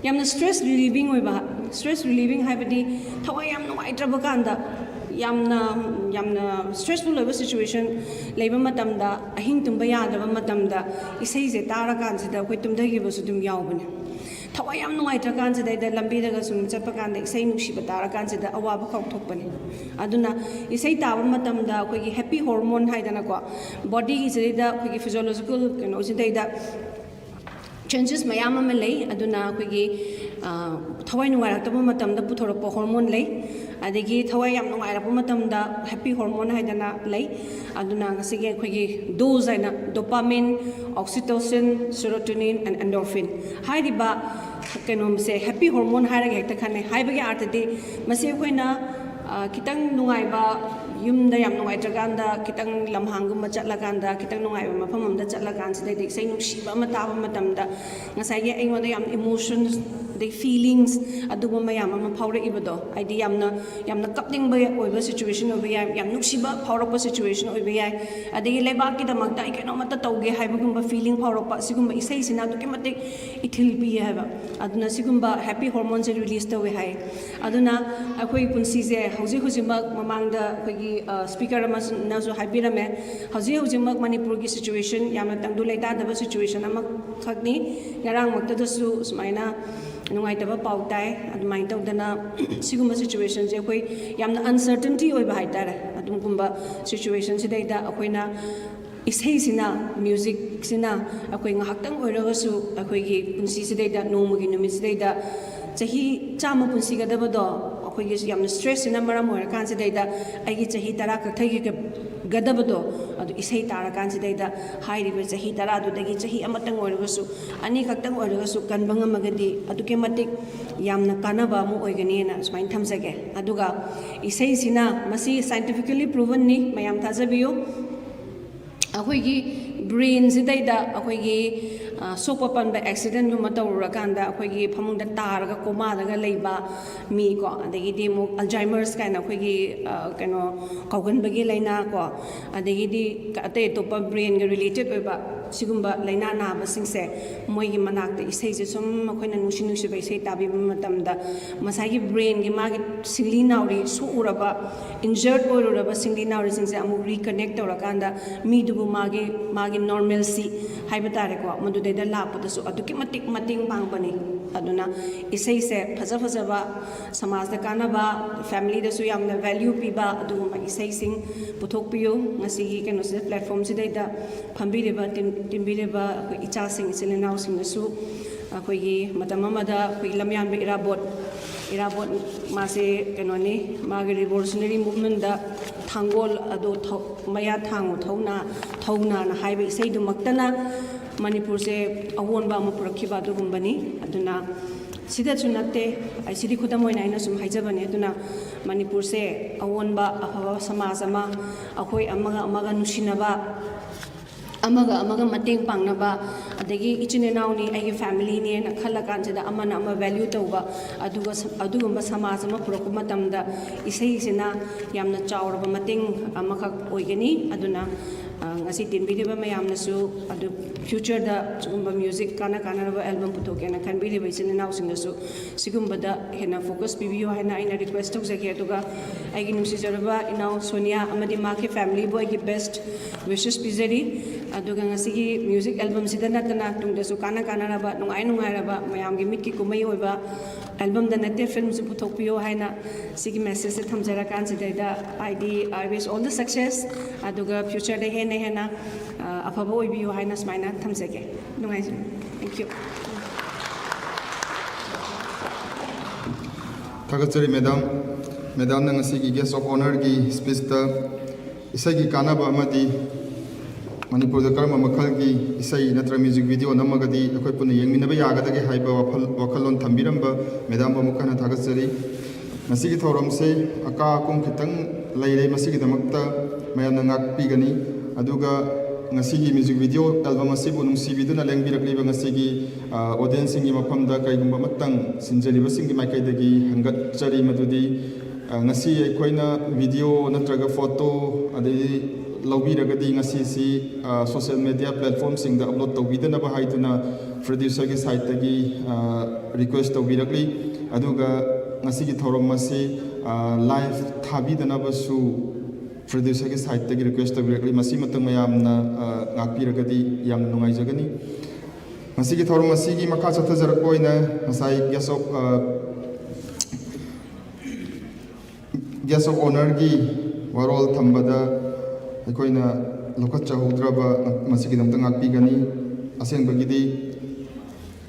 ꯌꯥꯝꯅ ꯁ꯭ꯇ꯭ꯔꯦꯁ ꯔꯤꯂꯤꯚꯤꯡ ꯑꯣꯏꯕ, ꯁ꯭ꯇ꯭ꯔꯦꯁ ꯔꯤꯂꯤꯚꯤꯡ ꯍꯥꯏꯕꯗꯤ ꯊꯋꯥꯏ ꯌꯥꯝ ꯅꯨꯡꯉꯥꯏꯇ꯭ꯔꯕ ꯀꯥꯟꯗ, ꯌꯥꯝꯅ ꯌꯥꯝꯅ stressful ꯑꯣꯏꯕ situation ꯂꯩꯕ ꯃꯇꯝꯗ, ꯑꯍꯤꯡ ꯇꯨꯝꯕ ꯌꯥꯗꯕ ꯃꯇꯝꯗ ꯏꯁꯩꯁꯦ ꯇꯥꯔꯀꯥꯟꯁꯤꯗ ꯑꯩꯈꯣꯏ ꯇꯨꯝꯊꯈꯤꯕꯁꯨ ꯑꯗꯨꯝ ꯌꯥꯎꯕꯅꯦ꯫ ꯊꯋꯥꯏ ꯌꯥꯝ ꯅꯨꯡꯉꯥꯏꯇ꯭ꯔꯀꯥꯟꯁꯤꯗꯩꯗ ꯂꯝꯕꯤꯗꯒ ꯁꯨꯝ ꯆꯠꯄ ꯀꯥꯟꯗ ꯏꯁꯩ ꯅꯨꯡꯁꯤꯕ ꯇꯥꯔꯀꯥꯟꯁꯤꯗ ꯑꯋꯥꯕ ꯀꯥꯎꯊꯣꯛꯄꯅꯦ꯫ ꯑꯗꯨꯅ ꯏꯁꯩ ꯇꯥꯕ ꯃꯇꯝꯗ ꯑꯩꯈꯣꯏꯒꯤ happy hormone ꯍꯥꯏꯗꯅꯀꯣ, ꯕꯣꯗꯤꯒꯤꯁꯤꯗꯩꯗ ꯑꯩꯈꯣꯏꯒꯤ physiological ꯀꯩꯅꯣꯁꯤꯗꯩꯗ changes ꯃꯌꯥꯝ ꯑꯃ ꯂꯩ꯫ ꯑꯗꯨꯅ ꯑꯩꯈꯣꯏꯒꯤ ꯊꯋꯥꯏ ꯅꯨꯡꯉꯥꯏꯔꯛꯇꯕ ꯃꯇꯝꯗ ꯄꯨꯊꯣꯔꯛꯄ hormone ꯂꯩ, ꯑꯗꯒꯤ ꯊꯋꯥꯏ ꯌꯥꯝ ꯅꯨꯡꯉꯥꯏꯔꯛꯄ ꯃꯇꯝꯗ happy hormone ꯍꯥꯏꯗꯅ ꯂꯩ꯫ ꯑꯗꯨꯅ ꯉꯁꯤꯒꯤ ꯑꯩꯈꯣꯏꯒꯤ dose ꯍꯥꯏꯅ dopamine, oxytocin, serotonin and endorphin ꯍꯥꯏꯔꯤꯕ ꯀꯩꯅꯣꯁꯦ happy hormone ꯍꯥꯏꯔꯒ ꯍꯦꯛꯇ ꯈꯟꯅꯩ꯫ ꯍꯥꯏꯕꯒꯤ ꯑꯥꯔꯊꯗꯤ ꯃꯁꯤ ꯑꯩꯈꯣꯏꯅ ꯈꯤꯇꯪ ꯅꯨꯡꯉꯥꯏꯕ, ꯌꯨꯝꯗ ꯌꯥꯝ ꯅꯨꯡꯉꯥꯏꯇ꯭ꯔꯀꯥꯟꯗ ꯈꯤꯇꯪ ꯂꯝꯍꯥꯡꯒꯨꯝꯕ ꯆꯠꯂꯀꯥꯟꯗ, ꯈꯤꯇꯪ ꯅꯨꯡꯉꯥꯏꯕ ꯃꯐꯝ ꯑꯃꯗ ꯆꯠꯂꯀꯥꯟꯁꯤꯗꯩꯗ ꯏꯁꯩ ꯅꯨꯡꯁꯤꯕ ꯑꯃ ꯇꯥꯕ ꯃꯇꯝꯗ ꯉꯁꯥꯏꯒꯤ ꯑꯩꯉꯣꯟꯗ ꯌꯥꯝ emotions, ꯑꯗꯩ feelings, ꯑꯗꯨꯒꯨꯝꯕ ꯃꯌꯥꯝ ꯑꯃ ꯐꯥꯎꯔꯛꯏꯕꯗꯣ, ꯍꯥꯏꯗꯤ ꯌꯥꯝꯅ ꯌꯥꯝꯅ ꯀꯞꯅꯤꯡꯕ ꯑꯣꯏꯕ situation ꯑꯣꯏꯕ ꯌꯥꯏ, ꯌꯥꯝ ꯅꯨꯡꯁꯤꯕ ꯐꯥꯎꯔꯛꯄ situation ꯑꯣꯏꯕ ꯌꯥꯏ, ꯑꯗꯒꯤ ꯂꯩꯕꯥꯛꯀꯤꯗꯃꯛꯇ ꯑꯩ ꯀꯩꯅꯣꯃꯠꯇ ꯇꯧꯒꯦ ꯍꯥꯏꯕꯒꯨꯝꯕ feeling ꯐꯥꯎꯔꯛꯄ, ꯁꯤꯒꯨꯝꯕ ꯏꯁꯩꯁꯤꯅ ꯑꯗꯨꯛꯀꯤ ꯃꯇꯤꯛ ꯏꯊꯤꯜ ꯄꯤ ꯍꯥꯏꯕ꯫ ꯑꯗꯨꯅ ꯁꯤꯒꯨꯝꯕ happy hormoneꯁꯦ release ꯇꯧꯋꯦ ꯍꯥꯏ꯫ ꯑꯗꯨꯅ ꯑꯩꯈꯣꯏ ꯄꯨꯟꯁꯤꯁꯦ ꯍꯧꯖꯤꯛ ꯍꯧꯖꯤꯛꯃꯛ, ꯃꯃꯥꯡꯗ ꯑꯩꯈꯣꯏꯒꯤ speaker ꯑꯃꯅꯁꯨ ꯍꯥꯏꯕꯤꯔꯝꯃꯦ, ꯍꯧꯖꯤꯛ ꯍꯧꯖꯤꯛꯃꯛ ꯃꯅꯤꯄꯨꯔꯒꯤ situation ꯌꯥꯝꯅ ꯇꯪꯗꯨ ꯂꯩꯇꯥꯗꯕ situation ꯑꯃꯈꯛꯅꯤ꯫ ꯉꯔꯥꯡꯃꯛꯇꯗꯁꯨ ꯁꯨꯃꯥꯏꯅ ꯅꯨꯡꯉꯥꯏꯇꯕ ꯄꯥꯎ ꯇꯥꯏ꯫ ꯑꯗꯨꯃꯥꯏꯅ ꯇꯧꯗꯅ ꯁꯤꯒꯨꯝꯕ situationꯁꯦ ꯑꯩꯈꯣꯏ ꯌꯥꯝꯅ uncertainty ꯑꯣꯏꯕ ꯍꯥꯏꯇꯥꯔꯦ꯫ ꯑꯗꯨꯒꯨꯝꯕ situationꯁꯤꯗꯩꯗ ꯑꯩꯈꯣꯏꯅ ꯏꯁꯩꯁꯤꯅ, musicꯁꯤꯅ ꯑꯩꯈꯣꯏ ꯉꯥꯏꯍꯥꯛꯇꯪ ꯑꯣꯏꯔꯒꯁꯨ ꯑꯩꯈꯣꯏꯒꯤ ꯄꯨꯟꯁꯤꯁꯤꯗꯩꯗ, ꯅꯣꯡꯃꯒꯤ ꯅꯨꯃꯤꯠꯁꯤꯗꯩꯗ ꯆꯍꯤ ꯆꯥꯝꯃ ꯄꯨꯟꯁꯤꯒꯗꯕꯗꯣ, ꯑꯩꯈꯣꯏꯒꯤ ꯌꯥꯝꯅ stressꯁꯤꯅ ꯃꯔꯝ ꯑꯣꯏꯔꯀꯥꯟꯁꯤꯗꯩꯗ ꯑꯩꯒꯤ ꯆꯍꯤ ꯇꯔꯥ ꯀꯛꯊꯈꯤꯒꯗꯕꯗꯣ, ꯑꯗꯨ ꯏꯁꯩ ꯇꯥꯔꯀꯥꯟꯁꯤꯗꯩꯗ ꯍꯥꯏꯔꯤꯕ ꯆꯍꯤ ꯇꯔꯥꯗꯨꯗꯒꯤ ꯆꯍꯤ ꯑꯃꯇꯪ ꯑꯣꯏꯔꯒꯁꯨ, ꯑꯅꯤꯈꯛꯇꯪ ꯑꯣꯏꯔꯒꯁꯨ ꯀꯟꯕ ꯉꯝꯃꯒꯗꯤ ꯑꯗꯨꯛꯀꯤ ꯃꯇꯤꯛ ꯌꯥꯝꯅ ꯀꯥꯟꯅꯕ ꯑꯃ ꯑꯣꯏꯒꯅꯤꯅ ꯁꯨꯃꯥꯏꯅ ꯊꯝꯖꯒꯦ꯫ ꯑꯗꯨꯒ ꯏꯁꯩꯁꯤꯅ, ꯃꯁꯤ scientifically provenꯅꯤ, ꯃꯌꯥꯝ ꯊꯥꯖꯕꯤꯌꯨ꯫ ꯑꯩꯈꯣꯏꯒꯤ brainꯁꯤꯗꯩꯗ ꯑꯩꯈꯣꯏꯒꯤ ꯁꯣꯛꯄ ꯄꯟꯕ accidentꯒꯨꯝꯕ ꯇꯧꯔꯨꯔꯀꯥꯟꯗ ꯑꯩꯈꯣꯏꯒꯤ ꯐꯃꯨꯡꯗ ꯇꯥꯔꯒ ꯀꯣꯃꯥꯗꯒ ꯂꯩꯕ ꯃꯤ ꯀꯣ, ꯑꯗꯒꯤꯗꯤ ꯑꯃꯨꯛ Alzheimer's ꯀꯥꯏꯅ ꯑꯩꯈꯣꯏꯒꯤ ꯀꯩꯅꯣ ꯀꯥꯎꯒꯟꯕꯒꯤ ꯂꯥꯏꯅꯥ ꯀꯣ, ꯑꯗꯒꯤꯗꯤ ꯑꯇꯩ ꯑꯇꯣꯞꯄ brainꯒ related ꯑꯣꯏꯕ ꯁꯤꯒꯨꯝꯕ ꯂꯥꯏꯅꯥ ꯅꯥꯕꯁꯤꯡꯁꯦ ꯃꯣꯏꯒꯤ ꯃꯅꯥꯛꯇ ꯏꯁꯩꯁꯦ ꯁꯨꯝ ꯑꯩꯈꯣꯏꯅ ꯅꯨꯡꯁꯤ ꯅꯨꯡꯁꯤꯕ ꯏꯁꯩ ꯇꯥꯕꯤꯕ ꯃꯇꯝꯗ ꯉꯁꯥꯏꯒꯤ ꯕ꯭ꯔꯦꯟꯒꯤ ꯃꯥꯒꯤ ꯁꯤꯡꯂꯤ ꯅꯥꯎꯔꯤ ꯁꯣꯛꯎꯔꯕ, ꯏꯟꯖꯔ ꯑꯣꯏꯔꯨꯔꯕ ꯁꯤꯡꯂꯤ ꯅꯥꯎꯔꯤꯁꯤꯡꯁꯦ ꯑꯃꯨꯛ ꯔꯤꯀꯅꯦꯛ ꯇꯧꯔꯀꯥꯟꯗ ꯃꯤꯗꯨꯕꯨ ꯃꯥꯒꯤ ꯃꯥꯒꯤ ꯅꯣꯔꯃꯦꯜꯁꯤ ꯍꯥꯏꯕ ꯇꯥꯔꯦꯀꯣ, ꯃꯗꯨꯗꯩꯗ ꯂꯥꯛꯄꯗꯁꯨ ꯑꯗꯨꯛꯀꯤ ꯃꯇꯤꯛ ꯃꯇꯦꯡ ꯄꯥꯡꯕꯅꯤ꯫ ꯑꯗꯨꯅ ꯏꯁꯩꯁꯦ ꯐꯖ ꯐꯖꯕ, ꯁꯃꯥꯖꯇ ꯀꯥꯟꯅꯕ, ꯐꯦꯃꯤꯂꯤꯗꯁꯨ ꯌꯥꯝꯅ ꯚꯦꯂ꯭ꯌꯨ ꯄꯤꯕ ꯑꯗꯨꯒꯨꯝꯕ ꯏꯁꯩꯁꯤꯡ ꯄꯨꯊꯣꯛꯄꯤꯌꯨ꯫ ꯉꯁꯤꯒꯤ ꯀꯩꯅꯣꯁꯤꯗ, ꯄ꯭ꯂꯦꯠꯐꯣꯝꯁꯤꯗꯩꯗ ꯐꯝꯕꯤꯔꯤꯕ, ꯇꯤꯟ-, ꯇꯤꯟꯕꯤꯔꯤꯕ ꯑꯩꯈꯣꯏ ꯏꯆꯥꯁꯤꯡ, ꯏꯆꯤꯜ ꯏꯅꯥꯎꯁꯤꯡꯅꯁꯨ ꯑꯩꯈꯣꯏꯒꯤ ꯃꯇꯝ ꯑꯃꯗ ꯑꯩꯈꯣꯏꯒꯤ ꯂꯝꯌꯥꯟꯕ ꯏꯔꯥꯕꯣꯠ, ꯏꯔꯥꯕꯣꯠ ꯃꯥꯁꯦ ꯀꯩꯅꯣꯅꯤ, ꯃꯥꯒꯤ ꯔꯤꯚꯣꯂꯨꯁꯅꯔꯤ ꯃꯨꯚꯃꯦꯟꯗ ꯊꯥꯡꯒꯣꯜ ꯑꯗꯣ ꯊꯧ-, ꯃꯌꯥ ꯊꯥꯡꯉꯨ ꯊꯧꯅ, ꯊꯧꯅꯥꯅ ꯍꯥꯏꯕ ꯏꯁꯩꯗꯨꯃꯛꯇꯅ ꯃꯅꯤꯄꯨꯔꯁꯦ ꯑꯑꯣꯟꯕ ꯑꯃ ꯄꯨꯔꯛꯈꯤꯕ ꯑꯗꯨꯒꯨꯝꯕꯅꯤ꯫ ꯑꯗꯨꯅ ꯁꯤꯗꯁꯨ ꯅꯠꯇꯦ, ꯑꯩ ꯁꯤꯗꯤ ꯈꯨꯗꯝ ꯑꯣꯏꯅ ꯑꯩꯅ ꯁꯨꯝ ꯍꯥꯏꯖꯕꯅꯤ꯫ ꯑꯗꯨꯅ ꯃꯅꯤꯄꯨꯔꯁꯦ ꯑꯑꯣꯟꯕ ꯑꯐꯕ ꯁꯃꯥꯖ ꯑꯃ, ꯑꯩꯈꯣꯏ ꯑꯃꯒ ꯑꯃꯒ ꯅꯨꯡꯁꯤꯅꯕ, ꯑꯃꯒ ꯑꯃꯒ ꯃꯇꯦꯡ ꯄꯥꯡꯅꯕ, ꯑꯗꯒꯤ ꯏꯆꯤꯟ ꯏꯅꯥꯎꯅꯤ, ꯑꯩꯒꯤ ꯐꯦꯃꯤꯂꯤꯅꯦꯅ ꯈꯜꯂ ꯀꯥꯟꯁꯤꯗ ꯑꯃꯅ ꯑꯃ ꯚꯦꯂ꯭ꯌꯨ ꯇꯧꯕ, ꯑꯗꯨꯒ ꯁ-, ꯑꯗꯨꯒꯨꯝꯕ ꯁꯃꯥꯖ ꯑꯃ ꯄꯨꯔꯛꯄ ꯃꯇꯝꯗ ꯏꯁꯩꯁꯤꯅ ꯌꯥꯝꯅ ꯆꯥꯎꯔꯕ ꯃꯇꯦꯡ ꯑꯃꯈꯛ ꯑꯣꯏꯒꯅꯤ꯫ ꯑꯗꯨꯅ, ꯑ, ꯉꯁꯤ ꯇꯤꯟꯕꯤꯔꯤꯕ ꯃꯌꯥꯝꯅꯁꯨ, ꯑꯗꯨ ꯐ꯭ꯌꯨꯆꯔꯗ ꯁꯤꯒꯨꯝꯕ ꯃ꯭ꯌꯨꯖꯤꯛ ꯀꯥꯟꯅ ꯀꯥꯟꯅꯔꯕ ꯑꯦꯜꯕꯝ ꯄꯨꯊꯣꯛꯀꯦꯅ ꯈꯟꯕꯤꯔꯤꯕ ꯏꯆꯤꯟ ꯏꯅꯥꯎꯁꯤꯡꯅꯁꯨ ꯁꯤꯒꯨꯝꯕꯗ ꯍꯦꯟꯅ ꯐꯣꯀꯁ ꯄꯤꯕꯤꯌꯨ ꯍꯥꯏꯅ ꯑꯩꯅ ꯔꯤꯀ꯭ꯋꯦꯁ ꯇꯧꯖꯒꯦ꯫ ꯑꯗꯨꯒ ꯑꯩꯒꯤ ꯅꯨꯡꯁꯤꯖꯔꯕ ꯏꯅꯥꯎ ꯁꯣꯅꯤꯌꯥ ꯑꯃꯗꯤ ꯃꯍꯥꯛꯀꯤ ꯐꯦꯃꯤꯂꯤꯕꯨ ꯑꯩꯒꯤ ꯕꯦꯁ ꯋꯤꯁꯦꯁ ꯄꯤꯖꯔꯤ꯫ ꯑꯗꯨꯒ ꯉꯁꯤꯒꯤ ꯃ꯭ꯌꯨꯖꯤꯛ ꯑꯦꯜꯕꯝꯁꯤꯗ ꯅꯠꯇꯅ ꯇꯨꯡꯗꯁꯨ ꯀꯥꯟꯅ ꯀꯥꯟꯅꯔꯕ, ꯅꯨꯡꯉꯥꯏ ꯅꯨꯡꯉꯥꯏꯔꯕ, ꯃꯌꯥꯝꯒꯤ ꯃꯤꯠꯀꯤ ꯀꯨꯝꯍꯩ ꯑꯣꯏꯕ ꯑꯦꯜꯕꯝꯗ ꯅꯠꯇꯦ, ꯐꯤꯂꯝꯁꯨ ꯄꯨꯊꯣꯛꯄꯤꯌꯣ ꯍꯥꯏꯅ ꯁꯤꯒꯤ ꯃꯦꯁꯦꯖꯁꯦ ꯊꯝꯖꯔꯀꯥꯟꯁꯤꯗꯩꯗ, I wish all the success, ꯑꯗꯨꯒ ꯐ꯭ꯌꯨꯆꯔꯗ ꯍꯦꯟꯅ ꯍꯦꯟꯅ, ꯑ, ꯑꯐꯕ ꯑꯣꯏꯕꯤꯌꯨ ꯍꯥꯏꯅ ꯁꯨꯃꯥꯏꯅ ꯊꯝꯖꯒꯦ꯫ ꯅꯨꯡꯉꯥꯏꯖꯔꯦ꯫ Thank you. ꯊꯥꯒꯠꯆꯔꯤ ꯃꯦꯗꯥꯝ꯫ ꯃꯦꯗꯥꯝꯅ ꯉꯁꯤꯒꯤ Guest of Honourꯒꯤ speechꯇ ꯏꯁꯩꯒꯤ ꯀꯥꯟꯅꯕ ꯑꯃꯗꯤ ꯃꯅꯤꯄꯨꯔꯗ ꯀꯔꯝꯕ ꯃꯈꯜꯒꯤ ꯏꯁꯩ ꯅꯠꯇ꯭ꯔꯒ music video ꯅꯝꯃꯒꯗꯤ ꯑꯩꯈꯣꯏ ꯄꯨꯟꯅ ꯌꯦꯡꯃꯤꯟꯅꯕ ꯌꯥꯒꯗꯒꯦ ꯍꯥꯏꯕ ꯋꯥꯐꯜ-, ꯋꯥꯈꯜꯂꯣꯟ ꯊꯝꯕꯤꯔꯝꯕ ꯃꯦꯗꯥꯝꯕꯨ ꯑꯃꯨꯛ ꯍꯟꯅ ꯊꯥꯒꯠꯆꯔꯤ꯫ ꯉꯁꯤꯒꯤ ꯊꯧꯔꯝꯁꯦ ꯑꯀꯥ ꯑꯀꯨꯝ ꯈꯤꯇꯪ ꯂꯩꯔꯦ, ꯃꯁꯤꯒꯤꯗꯃꯛꯇ ꯃꯌꯥꯝꯅ ꯉꯥꯛꯄꯤꯒꯅꯤ꯫ ꯑꯗꯨꯒ ꯉꯁꯤꯒꯤ music video album ꯑꯁꯤꯕꯨ ꯅꯨꯡꯁꯤꯕꯤꯗꯨꯅ ꯂꯦꯡꯕꯤꯔꯛꯂꯤꯕ ꯉꯁꯤꯒꯤ, ꯑ, audienceꯁꯤꯡꯒꯤ ꯃꯐꯝꯗ ꯀꯔꯤꯒꯨꯝꯕ ꯑꯃꯇꯪ ꯁꯤꯟꯖꯔꯤꯕꯁꯤꯡꯒꯤ ꯃꯥꯏꯀꯩꯗꯒꯤ ꯍꯪꯒꯠꯆꯔꯤ, ꯃꯗꯨꯗꯤ ꯑ, ꯉꯁꯤ ꯑꯩꯈꯣꯏꯅ video ꯅꯠꯇ꯭ꯔꯒ photo ꯑꯗꯩ ꯂꯧꯕꯤꯔꯒꯗꯤ ꯉꯁꯤꯁꯤ, ꯑ, social media platformꯁꯤꯡꯗ upload ꯇꯧꯕꯤꯗꯅꯕ ꯍꯥꯏꯗꯨꯅ producerꯒꯤ sideꯇꯒꯤ, ꯑ, request ꯇꯧꯕꯤꯔꯛꯂꯤ꯫ ꯑꯗꯨꯒ ꯉꯁꯤꯒꯤ ꯊꯧꯔꯝ ꯑꯁꯤ, ꯑ, live ꯊꯥꯕꯤꯗꯅꯕꯁꯨ producerꯒꯤ sideꯇꯒꯤ request ꯇꯧꯕꯤꯔꯛꯂꯤ꯫ ꯃꯁꯤꯃꯇꯪ ꯃꯌꯥꯝꯅ, ꯑ, ꯉꯥꯛꯄꯤꯔꯒꯗꯤ ꯌꯥꯝꯅ ꯅꯨꯡꯉꯥꯏꯖꯒꯅꯤ꯫ ꯉꯁꯤꯒꯤ ꯊꯧꯔꯝ ꯑꯁꯤꯒꯤ ꯃꯈꯥ ꯆꯠꯊꯖꯔꯛꯄ ꯑꯣꯏꯅ ꯉꯁꯥꯏ guest of, ꯑ, guest of honourꯒꯤ ꯋꯥꯔꯣꯜ ꯊꯝꯕꯗ ꯑꯩꯈꯣꯏꯅ ꯂꯧꯈꯠꯆꯍꯧꯗ꯭ꯔꯕ ꯃꯁꯤꯒꯤꯗꯃꯛꯇ ꯉꯥꯛꯄꯤꯒꯅꯤ꯫ ꯑꯁꯦꯡꯕꯒꯤꯗꯤ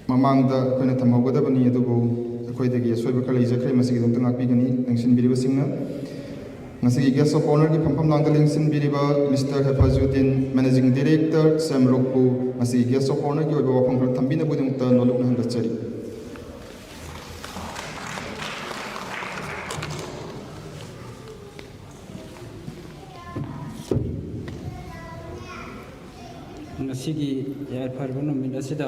ꯃꯃꯥꯡꯗ ꯑꯩꯈꯣꯏꯅ ꯊꯝꯍꯧꯒꯗꯕꯅꯤ, ꯑꯗꯨꯕꯨ ꯑꯩꯈꯣꯏꯗꯒꯤ ꯑꯁꯣꯏꯕ ꯈꯔ ꯂꯩꯖꯈ꯭ꯔꯦ, ꯃꯁꯤꯒꯤꯗꯃꯛꯇ ꯉꯥꯛꯄꯤꯒꯅꯤ ꯂꯦꯡꯁꯤꯟꯕꯤꯔꯤꯕꯁꯤꯡꯅ꯫ ꯉꯁꯤꯒꯤ guest of honourꯒꯤ ꯐꯝꯐꯝ ꯂꯥꯡꯗ ꯂꯦꯡꯁꯤꯟꯕꯤꯔꯤꯕ Mister ꯍꯦꯐꯥꯖꯨꯗꯤꯟ, Managing Director, ꯁꯦꯝꯔꯣꯛꯄꯨ ꯉꯁꯤꯒꯤ guest of honourꯒꯤ ꯑꯣꯏꯕ ꯋꯥꯐꯝ ꯈꯔ ꯊꯝꯕꯤꯅꯕꯒꯤꯗꯃꯛꯇ ꯅꯣꯂꯨꯛꯅ ꯍꯪꯒꯠꯆꯔꯤ꯫ ꯉꯁꯤꯒꯤ ꯌꯥꯏꯐꯔꯕ ꯅꯨꯃꯤꯠ ꯑꯁꯤꯗ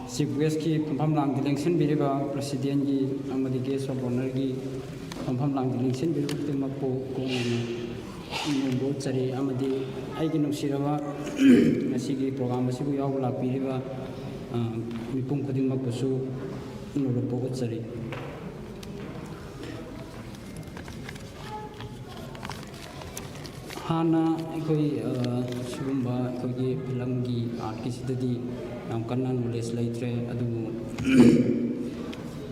Chief Guestꯀꯤ ꯐꯝꯐꯝ ꯂꯥꯡꯗ ꯂꯦꯡꯁꯤꯟꯕꯤꯔꯤꯕ Presidentꯀꯤ ꯑꯃꯗꯤ Guest of Honourꯒꯤ ꯐꯝꯐꯝ ꯂꯥꯡꯗ ꯂꯦꯡꯁꯤꯟꯕꯤꯔꯤꯕ ꯈꯨꯗꯤꯡꯃꯛꯄꯨ ꯏꯀꯣꯛꯅꯅ ꯅꯤꯡꯕ ꯎꯠꯆꯔꯤ, ꯑꯃꯗꯤ ꯑꯩꯒꯤ ꯅꯨꯡꯁꯤꯔꯕ ꯉꯁꯤꯒꯤ program ꯑꯁꯤꯕꯨ ꯌꯥꯎꯕ ꯂꯥꯛꯄꯤꯔꯤꯕ, ꯑ, ꯃꯤꯄꯨꯝ ꯈꯨꯗꯤꯡꯃꯛꯄꯨꯁꯨ ꯅꯣꯂꯨꯛꯄ ꯎꯠꯆꯔꯤ꯫ ꯍꯥꯟꯅ ꯑꯩꯈꯣꯏ, ꯑ, ꯁꯤꯒꯨꯝꯕ ꯑꯩꯈꯣꯏꯒꯤ ꯐꯤꯂꯝꯒꯤ artꯀꯤꯁꯤꯗꯗꯤ ꯌꯥꯝ ꯀꯟꯅ knowledge ꯂꯩꯇ꯭ꯔꯦ, ꯑꯗꯨꯕꯨ,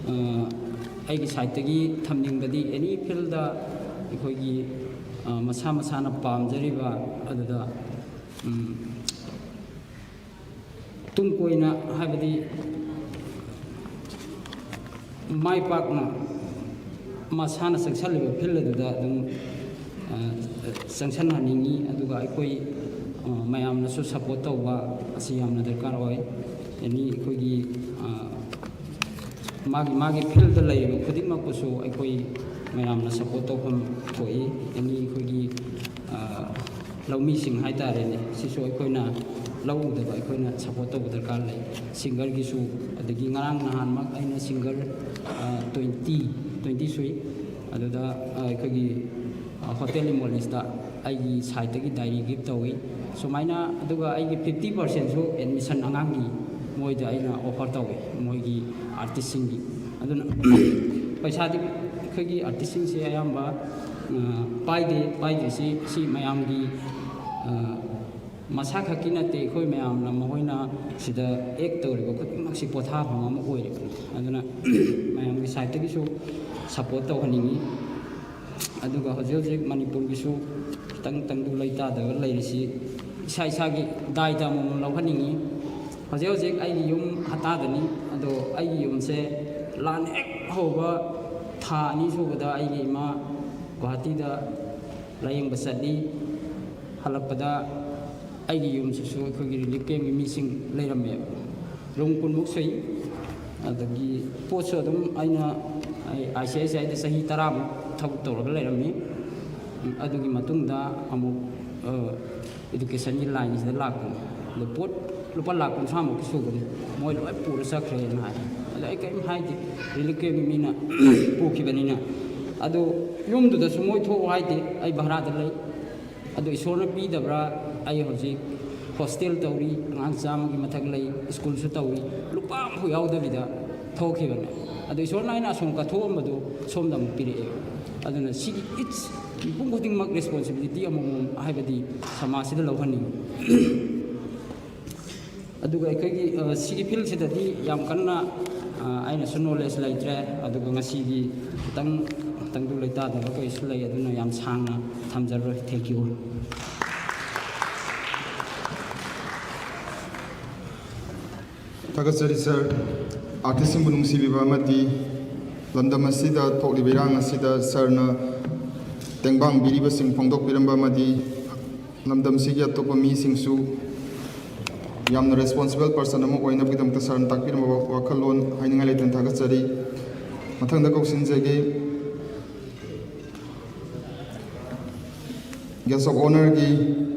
ꯑ, ꯑꯩꯒꯤ sideꯇꯒꯤ ꯊꯝꯅꯤꯡꯕꯗꯤ any fieldꯇ ꯑꯩꯈꯣꯏꯒꯤ, ꯑ, ꯃꯁꯥ ꯃꯁꯥꯅ ꯄꯥꯝꯖꯔꯤꯕ ꯑꯗꯨꯗ, ꯎꯝ, ꯇꯨꯡ ꯀꯣꯏꯅ, ꯍꯥꯏꯕꯗꯤ ꯃꯥꯏ ꯄꯥꯛꯅ ꯃꯁꯥꯅ ꯆꯪꯁꯜꯂꯤꯕ field ꯑꯗꯨꯗ ꯑꯗꯨꯝ, ꯑ, ꯆꯪꯁꯟꯍꯟꯅꯤꯡꯉꯤ꯫ ꯑꯗꯨꯒ ꯑꯩꯈꯣꯏ, ꯑ, ꯃꯌꯥꯝꯅꯁꯨ support ꯇꯧꯕ ꯑꯁꯤ ꯌꯥꯝꯅ ꯗꯔꯀꯥꯔ ꯑꯣꯏ꯫ Any ꯑꯩꯈꯣꯏꯒꯤ, ꯑ, ꯃꯥꯒꯤ, ꯃꯥꯒꯤ fieldꯇ ꯂꯩꯔꯤꯕ ꯈꯨꯗꯤꯡꯃꯛꯄꯨꯁꯨ ꯑꯩꯈꯣꯏ ꯃꯌꯥꯝꯅ support ꯇꯧꯐꯝ ꯊꯣꯛꯏ꯫ Any ꯑꯩꯈꯣꯏꯒꯤ, ꯑ, ꯂꯧꯃꯤꯁꯤꯡ ꯍꯥꯏꯇꯥꯔꯦꯅꯦ, ꯁꯤꯁꯨ ꯑꯩꯈꯣꯏꯅ ꯂꯧ ꯎꯗꯕ ꯑꯩꯈꯣꯏꯅ support ꯇꯧꯕ ꯗꯔꯀꯥꯔ ꯂꯩ꯫ Singerꯒꯤꯁꯨ, ꯑꯗꯒꯤ ꯉꯔꯥꯡ ꯅꯍꯥꯟꯃꯛ ꯑꯩꯅ singer, ꯑ, twenty, ꯇ꯭ꯋꯦꯟꯇꯤ ꯁꯨꯏ꯫ ꯑꯗꯨꯗ ꯑꯩꯈꯣꯏꯒꯤ ꯍꯣꯇꯦꯜ ꯏꯃꯣꯂꯤꯁꯇ ꯑꯩꯒꯤ ꯁꯥꯏꯠꯇꯒꯤ ꯗꯥꯏꯔꯤ ꯒꯤꯐ ꯇꯧꯏ꯫ ꯁꯨꯃꯥꯏꯅ ꯑꯗꯨꯒ ꯑꯩꯒꯤ ꯐꯤꯐꯇꯤ ꯄꯥꯔꯁꯦꯟꯁꯨ ꯑꯦꯗꯃꯤꯁꯟ ꯑꯉꯥꯡꯒꯤ ꯃꯣꯏꯗ ꯑꯩꯅ ꯑꯣꯐꯔ ꯇꯧꯏ, ꯃꯣꯏꯒꯤ ꯑꯥꯔꯇꯤꯁꯁꯤꯡꯒꯤ꯫ ꯑꯗꯨꯅ ꯄꯩꯁꯥꯗꯤ ꯑꯩꯈꯣꯏꯒꯤ ꯑꯥꯔꯇꯤꯁꯁꯤꯡꯁꯦ ꯑꯌꯥꯝꯕ ꯄꯥꯏꯗꯦ꯫ ꯄꯥꯏꯗ꯭ꯔꯤꯁꯤ ꯁꯤ ꯃꯌꯥꯝꯒꯤ ꯃꯁꯥ ꯈꯛꯀꯤ ꯅꯠꯇꯦ, ꯑꯩꯈꯣꯏ ꯃꯌꯥꯝꯅ ꯃꯈꯣꯏꯅ ꯁꯤꯗ ꯑꯦꯛ ꯇꯧꯔꯤꯕ ꯈꯨꯗꯤꯡꯃꯛꯁꯤ ꯄꯣꯊꯥꯐꯝ ꯑꯃ ꯑꯣꯏꯔꯤꯕꯅꯤ꯫ ꯑꯗꯨꯅ ꯃꯌꯥꯝꯒꯤ ꯁꯥꯏꯠꯇꯒꯤꯁꯨ ꯁꯄꯣꯔꯠ ꯇꯧꯍꯟꯅꯤꯡꯉꯤ꯫ ꯑꯗꯨꯒ ꯍꯧꯖꯤꯛ ꯍꯧꯖꯤꯛ ꯃꯅꯤꯄꯨꯔꯒꯤꯁꯨ ꯈꯤꯇꯪ ꯇꯪꯗꯨ ꯂꯩꯇꯥꯗꯕ ꯂꯩꯔꯤꯁꯤ ꯏꯁꯥ ꯏꯁꯥꯒꯤ ꯗꯥꯏꯇ ꯑꯃꯃꯝ ꯂꯧꯍꯟꯅꯤꯡꯉꯤ꯫ ꯍꯧꯖꯤꯛ ꯍꯧꯖꯤꯛ ꯑꯩꯒꯤ ꯌꯨꯝ ꯍꯇꯥꯗꯅꯤ꯫ ꯑꯗꯣ ꯑꯩꯒꯤ ꯌꯨꯝꯁꯦ ꯂꯥꯟ ꯍꯦꯛ ꯍꯧꯕ ꯊꯥ ꯑꯅꯤ ꯁꯨꯕꯗ ꯑꯩꯒꯤ ꯏꯃꯥ ꯒꯨꯋꯥꯍꯥꯇꯤꯗ ꯂꯥꯌꯦꯡꯕ ꯆꯠꯂꯤ꯫ ꯍꯜꯂꯛꯄꯗ ꯑꯩꯒꯤ ꯌꯨꯝꯁꯤꯁꯨ ꯑꯩꯈꯣꯏꯒꯤ ꯔꯤꯂꯤꯐ ꯀꯦꯝꯒꯤ ꯃꯤꯁꯤꯡ ꯂꯩꯔꯝꯃꯦꯕ꯫ ꯔꯨꯝ ꯀꯨꯟꯃꯨꯛ ꯁꯨꯏ꯫ ꯑꯗꯒꯤ ꯄꯣꯠꯁꯨ ꯑꯗꯨꯝ ꯑꯩꯅ, ꯑꯩ ꯑꯥꯏ ꯁꯤ ꯑꯥꯏ ꯁꯤ ꯑꯥꯏꯗ ꯆꯍꯤ ꯇꯔꯥꯃꯨꯛ ꯊꯕꯛ ꯇꯧꯔꯒ ꯂꯩꯔꯝꯃꯤ꯫ ꯑꯗꯨꯒꯤ ꯃꯇꯨꯡꯗ ꯑꯃꯨꯛ, ꯑ, ꯏꯗꯨꯀꯦꯁꯟꯒꯤ ꯂꯥꯏꯟꯁꯤꯗ ꯂꯥꯛꯄꯅꯤ꯫ ꯑꯗꯣ ꯄꯣꯠ ꯂꯨꯄꯥ ꯂꯥꯈ ꯀꯨꯟꯊ꯭ꯔꯥꯃꯨꯛꯀꯤ ꯁꯨꯕꯅꯤ, ꯃꯣꯏ ꯂꯣꯏ ꯄꯨꯔ ꯆꯠꯈ꯭ꯔꯦꯅ ꯍꯥꯏ꯫ ꯑꯗꯣ ꯑꯩ ꯀꯔꯤꯝ ꯍꯥꯏꯗꯦ, ꯔꯤꯂꯤꯐ ꯀꯦꯝꯒꯤ ꯃꯤꯅ ꯄꯨꯈꯤꯕꯅꯤꯅ꯫ ꯑꯗꯣ ꯌꯨꯝꯗꯨꯗꯁꯨ ꯃꯣꯏ ꯊꯣꯛꯑꯣ ꯍꯥꯏꯗꯦ, ꯑꯩ ꯚꯔꯥꯗ ꯂꯩ꯫ ꯑꯗꯣ ꯏꯁꯣꯔꯅ ꯄꯤꯗꯕ꯭ꯔꯥ? ꯑꯩ ꯍꯧꯖꯤꯛ ꯍꯣꯁꯇꯦꯜ ꯇꯧꯔꯤ, ꯑꯉꯥꯡ ꯆꯥꯝꯃꯒꯤ ꯃꯊꯛ ꯂꯩ, ꯁ꯭ꯀꯨꯜꯁꯨ ꯇꯧꯔꯤ, ꯂꯨꯄꯥ ꯑꯃꯐꯥꯎ ꯌꯥꯎꯗꯕꯤꯗ ꯊꯣꯛꯈꯤꯕꯅꯦ꯫ ꯑꯗꯣ ꯏꯁꯣꯔꯅ ꯑꯩꯅ ꯑꯁꯣꯝ ꯀꯠꯊꯣꯛꯑꯝꯕꯗꯣ ꯁꯣꯝꯗ ꯑꯃꯨꯛ ꯄꯤꯔꯛꯑꯦ꯫ ꯑꯗꯨꯅ ꯁꯤꯒꯤ ꯏꯠꯁ ꯃꯤꯄꯨꯝ ꯈꯨꯗꯤꯡꯃꯛ ꯔꯦꯁꯄꯣꯟꯁꯤꯕꯤꯂꯤꯇꯤ ꯑꯃꯃꯝ ꯍꯥꯏꯕꯗꯤ ꯁꯃꯥꯖꯁꯤꯗ ꯂꯧꯍꯟꯅꯤꯡꯉꯤ꯫ ꯑꯗꯨꯒ ꯑꯩꯈꯣꯏꯒꯤ, ꯑ, ꯁꯤꯒꯤ ꯐꯤꯜꯁꯤꯗꯗꯤ ꯌꯥꯝ ꯀꯟꯅ, ꯑ, ꯑꯩꯅꯁꯨ ꯅꯣꯂꯦꯖ ꯂꯩꯇ꯭ꯔꯦ꯫ ꯑꯗꯨꯒ ꯉꯁꯤꯒꯤ ꯈꯤꯇꯪ, ꯈꯤꯇꯪꯗꯨ ꯂꯩꯇꯥꯗꯕ ꯀꯩꯁꯨ ꯂꯩ, ꯑꯗꯨꯅ ꯌꯥꯝ ꯁꯥꯡꯅ ꯊꯝꯖꯔꯔꯣꯏ꯫ Thank you꯫ ꯊꯥꯒꯠꯆꯔꯤ ꯁꯥꯔ꯫ ꯑꯥꯔꯇꯤꯁꯁꯤꯡꯕꯨ ꯅꯨꯡꯁꯤꯕꯤꯕ ꯑꯃꯗꯤ ꯂꯝꯗꯝ ꯑꯁꯤꯗ ꯊꯣꯛꯂꯤꯕ ꯏꯔꯥꯡ ꯑꯁꯤꯗ ꯁꯥꯔꯅ ꯇꯦꯡꯕꯥꯡꯕꯤꯔꯤꯕꯁꯤꯡ ꯐꯣꯡꯗꯣꯛꯄꯤꯔꯝꯕ ꯑꯃꯗꯤ ꯂꯝꯗꯝꯁꯤꯒꯤ ꯑꯇꯣꯞꯄ ꯃꯤꯁꯤꯡꯁꯨ ꯌꯥꯝꯅ ꯔꯦꯁꯄꯣꯟꯁꯤꯕꯜ ꯄꯔꯁꯟ ꯑꯃ ꯑꯣꯏꯅꯕꯒꯤꯗꯃꯛꯇ ꯁꯥꯔꯅ ꯇꯥꯛꯄꯤꯔꯝꯕ ꯋꯥꯈꯜꯂꯣꯟ ꯍꯥꯏꯅꯤꯡꯉꯥꯏ ꯂꯩꯇꯅ ꯊꯥꯒꯠꯆꯔꯤ꯫ ꯃꯊꯪꯗ ꯀꯧꯁꯤꯟꯖꯒꯦ꯫ ꯒꯦꯁ ꯑꯣꯐ ꯑꯣꯅꯔꯒꯤ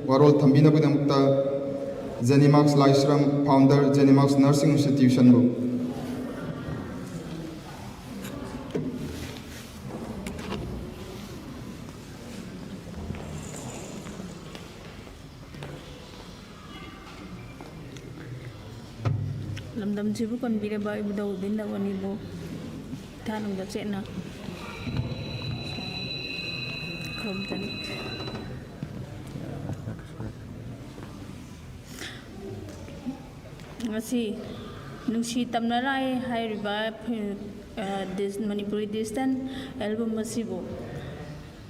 ꯋꯥꯔꯣꯜ ꯊꯝꯕꯤꯅꯕꯒꯤꯗꯃꯛꯇ ꯖꯦꯅꯤꯃꯥꯛꯁ ꯂꯥꯏꯁ꯭ꯔꯝ, ꯐꯥꯎꯟꯗꯔ, ꯖꯦꯅꯤꯃꯥꯛꯁ ꯅꯔꯁꯤꯡ ꯏꯟꯁꯇꯤꯇ꯭ꯌꯨꯁꯟꯕꯨ꯫ ꯂꯝꯗꯝꯁꯤꯕꯨ ꯀꯟꯕꯤꯔꯕ ꯏꯕꯨꯙꯧ ꯏꯕꯦꯟꯗꯧ ꯑꯅꯤꯕꯨ ꯏꯊꯥꯅꯨꯡꯗ ꯆꯦꯠꯅ ꯈꯨꯔꯨꯝꯖꯔꯤ꯫ ꯉꯁꯤ ꯅꯨꯡꯁꯤ ꯇꯝꯅ ꯂꯥꯛꯑꯦ ꯍꯥꯏꯔꯤꯕ ꯐꯤ-, ꯑ, ꯗꯤꯁ-, ꯃꯅꯤꯄꯨꯔꯤ ꯗꯤꯁꯇꯦꯟ ꯑꯦꯜꯕꯝ ꯑꯁꯤꯕꯨ